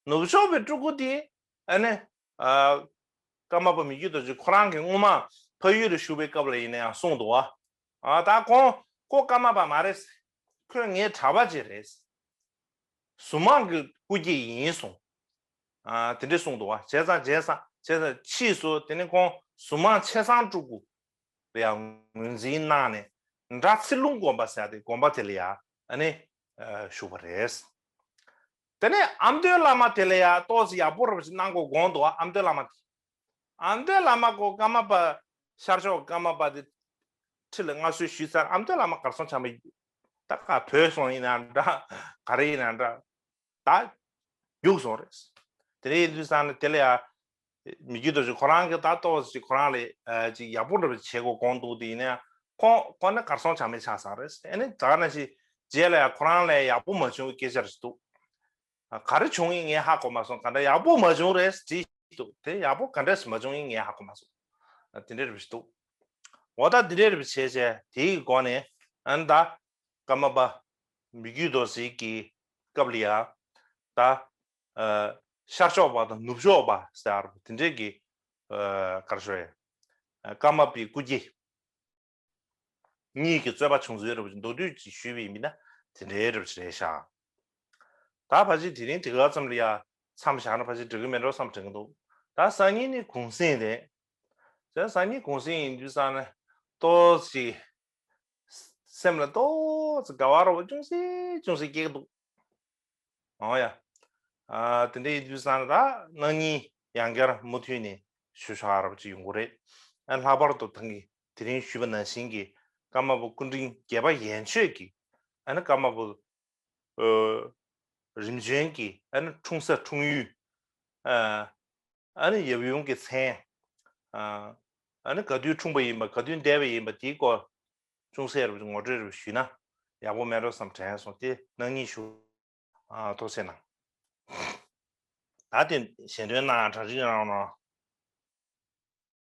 ནུབ་ཕྱོགས་པའི་སྤྲུལ་སྐུ་དེ་ཨ་ནི། ཨ། ཀརྨ་པ་མི་བསྐྱོད་རྡོ་རྗེ་ཁོ་རང་གིས་སྔོན་མ་འཕགས་ཡུལ་དུ་བཞུགས་པའི་སྐབས་ལ་ཡིན་ན་ཡང་གསུངས་འདུག་བ། ཨ། ད་ཁོང་ཁོ་ཀརྨ་པ་མ་རེད། ཁོས་ངའི་གྲྭ་པ་ཅིག་རེད། གཟུངས་མང་གི་སྐུ་སྐྱེ་ཡིན་གསུངས། ཨ། དེ་འདྲས་གསུངས་འདུག་བ། བྱས་ཙང་བྱས་ཙང་བྱས་ཙང་ཕྱིས་སུ་དེ་ནི་ཁོང་གཟུངས་མང་ཆེ་ཚང་སྤྲུལ་སྐུ་ལ་ཡང་ངོས་འཛིན་གནང་ནས་སྒྲ་ཚིག་ལུང་དགོན་པ་ཟེར་ཏེ་དགོན་པ་དེ་ལ་ཡང་ཨ་ནི་བཞུགས་པ་རེད། དེ་ནས་ཨ་མདོའི་བླ་མ་དེ་ལ་ཡང་ཏོག་ཙམ་ཡག་པོ་རབ་ཅིག་གནང་དགོས་དགོངས་འདུག་བ། ཨ་མདོའི་བླ་མ་དེ། ཨ་མདོའི་བླ་མ་ཁོ་ཀརྨ་པ་ཤར་ཕྱོགས་ཀརྨ་པ་དེ་ཁྲི་ལ་མངའ་གསོལ་ཞུས་ཚར། ཨ་མདོའི་བླ་མ་གར་སོང་ཆ་མེད། ད་ག་བྲོས་སོང་ཡིན་ན་འདྲ། ག་རེ་ཡིན་ན་འདྲ། ད་རྒྱུགས་སོང་རེད། དེ་འདྲ་ཡིན་དུས་ཙང་ནས་དེ་ལ་ཡང་མི་བསྐྱོད་རྡོ་རྗེ་ཁོ་རང་གིས་ད་ཏོག་ཙམ་ཁོ་རང་ལ་ཅིག་ཡག་པོ་འདྲ་པོ་བྱེད་དགོས་དགོངས་འདུག་དེ་ཡིན་ན་ཁོང་ཁོ་ནི་གར་སོང་ཆ་མེད་ཆགས་ཚར་རེད། ཨ་ནི་ད་ག་ནང་བཞིན་རྗེས་ལ་ཡང་ཁོ་རང་ལ་ཡག་པོ་མ་བྱུང་བའི་སྐད་ཆ་རེ་ཞིག་འདུག་ག་རེ་བྱུང་ཡིན་ངས་ཧ་གོ་མ་སོང་། ག་འདྲ་ཡག་པོ་མ་བྱུང་རེད་ཅེས་འདུག་དེ་ཡག་པོ་ག་འདྲས་མ་བྱུང་ཡིན་ངས་ཧ་གོ་མ་སོང་། དེ་འདྲས་རེ་ཞིག་འདུག་འོ་ད་དེ་འདྲས་རེ་བྱས་བྱས་དེའི་སྒོ་ནས་ཨ་ནི་ད་ཀརྨ་པ་མི་བསྐྱོད་རྡོ་རྗེ་གི་སྐབས་ལ་ཡང་ད་ཤར་ཕྱོགས་པ་དང་ནུབ་ཕྱོགས་པ་ཟེར་བ་དེ་འདྲས་ཀྱི་ག་རེ་ཞུ་ཡ། ཀརྨ་པའི་སྐུ་སྐྱེ་གཉིས་ཀྱི་རྩོད་པ་བྱུང་ཚུལ་རེ་བ་མདོར་བསྡུས་ཀྱིས་ཞུས་པ་ཡིན་ན་དེ་འདྲའི་རེ་བ་རེད་ཤག་ད་ཕལ་ཆེར་དེ་རིང་དེ་ག་ཙམ་ལ་ཡ་མཚམས་བཞག་ན་ཕལ་ཆེར་འགྲིག་གི་མེད་འགྲོ་བསམ་དྲན་གྱི་འདུག་ད་སང་ཉིན་ནི་གུང་སེང་རེད། ད་སང་ཉིན་གུང་སེང་ཡིན་དུས་ཙང་ནས་ཏོག་ཙམ་སེམས་ལ་ཏོག་ཙམ་དགའ་བ་རོ་ཅུང་ཟད་ཅུང་ཟད་སྐྱེ་གི་འདུག་འོ་ཡ། ཨ། དེ་འདྲ་ཡིན་དུས་ཙང་ད་གནངས་ཉིན་ཡང་བསྐྱར་མུ་མཐུད་ནས་ཞུ་ཆོག་རབ་ཅིག་ཡོང་གི་རེད། ཨ། ལྷག་པར་དུ་ད་གིན་དེ་རིང་ཞུས་པ་ནང་བཞིན་གྱི་ཀརྨ་པ་སྐུ་ཕྲེང་བརྒྱད་པ་ཡན་ཆོད་ཀྱི་ཨ་ནི་ཀརྨ་པ་ཨ། རིམ་བྱོན་གྱི་ཨ་ནི་འཁྲུངས་ས་འཁྲུངས་ཡུལ། ཨ། ཨ་ནི་ཡབ་ཡུམ་གྱི་མཚན། ཨ། ཨ་ནི་ག་དུས་འཁྲུངས་པ་ཡིན་པ་ག་དུས་འདས་པ་ཡིན་པ་དེའི་སྐོར་ཅུང་ཟད་རེ་ངོ་སྤྲོད་རེ་ཞུས་ན་ཡག་པོ་མེད་འགྲོ་བསམ་དྲན་སོང་། དེ་གནངས་ཉིན་ཞུ། ཨ། ཐུགས་རྗེ་གནང་། ད་དེ་ཞལ་འདོན་གནང་གྲ་སྒྲིག་གནང་རོགས་གནང་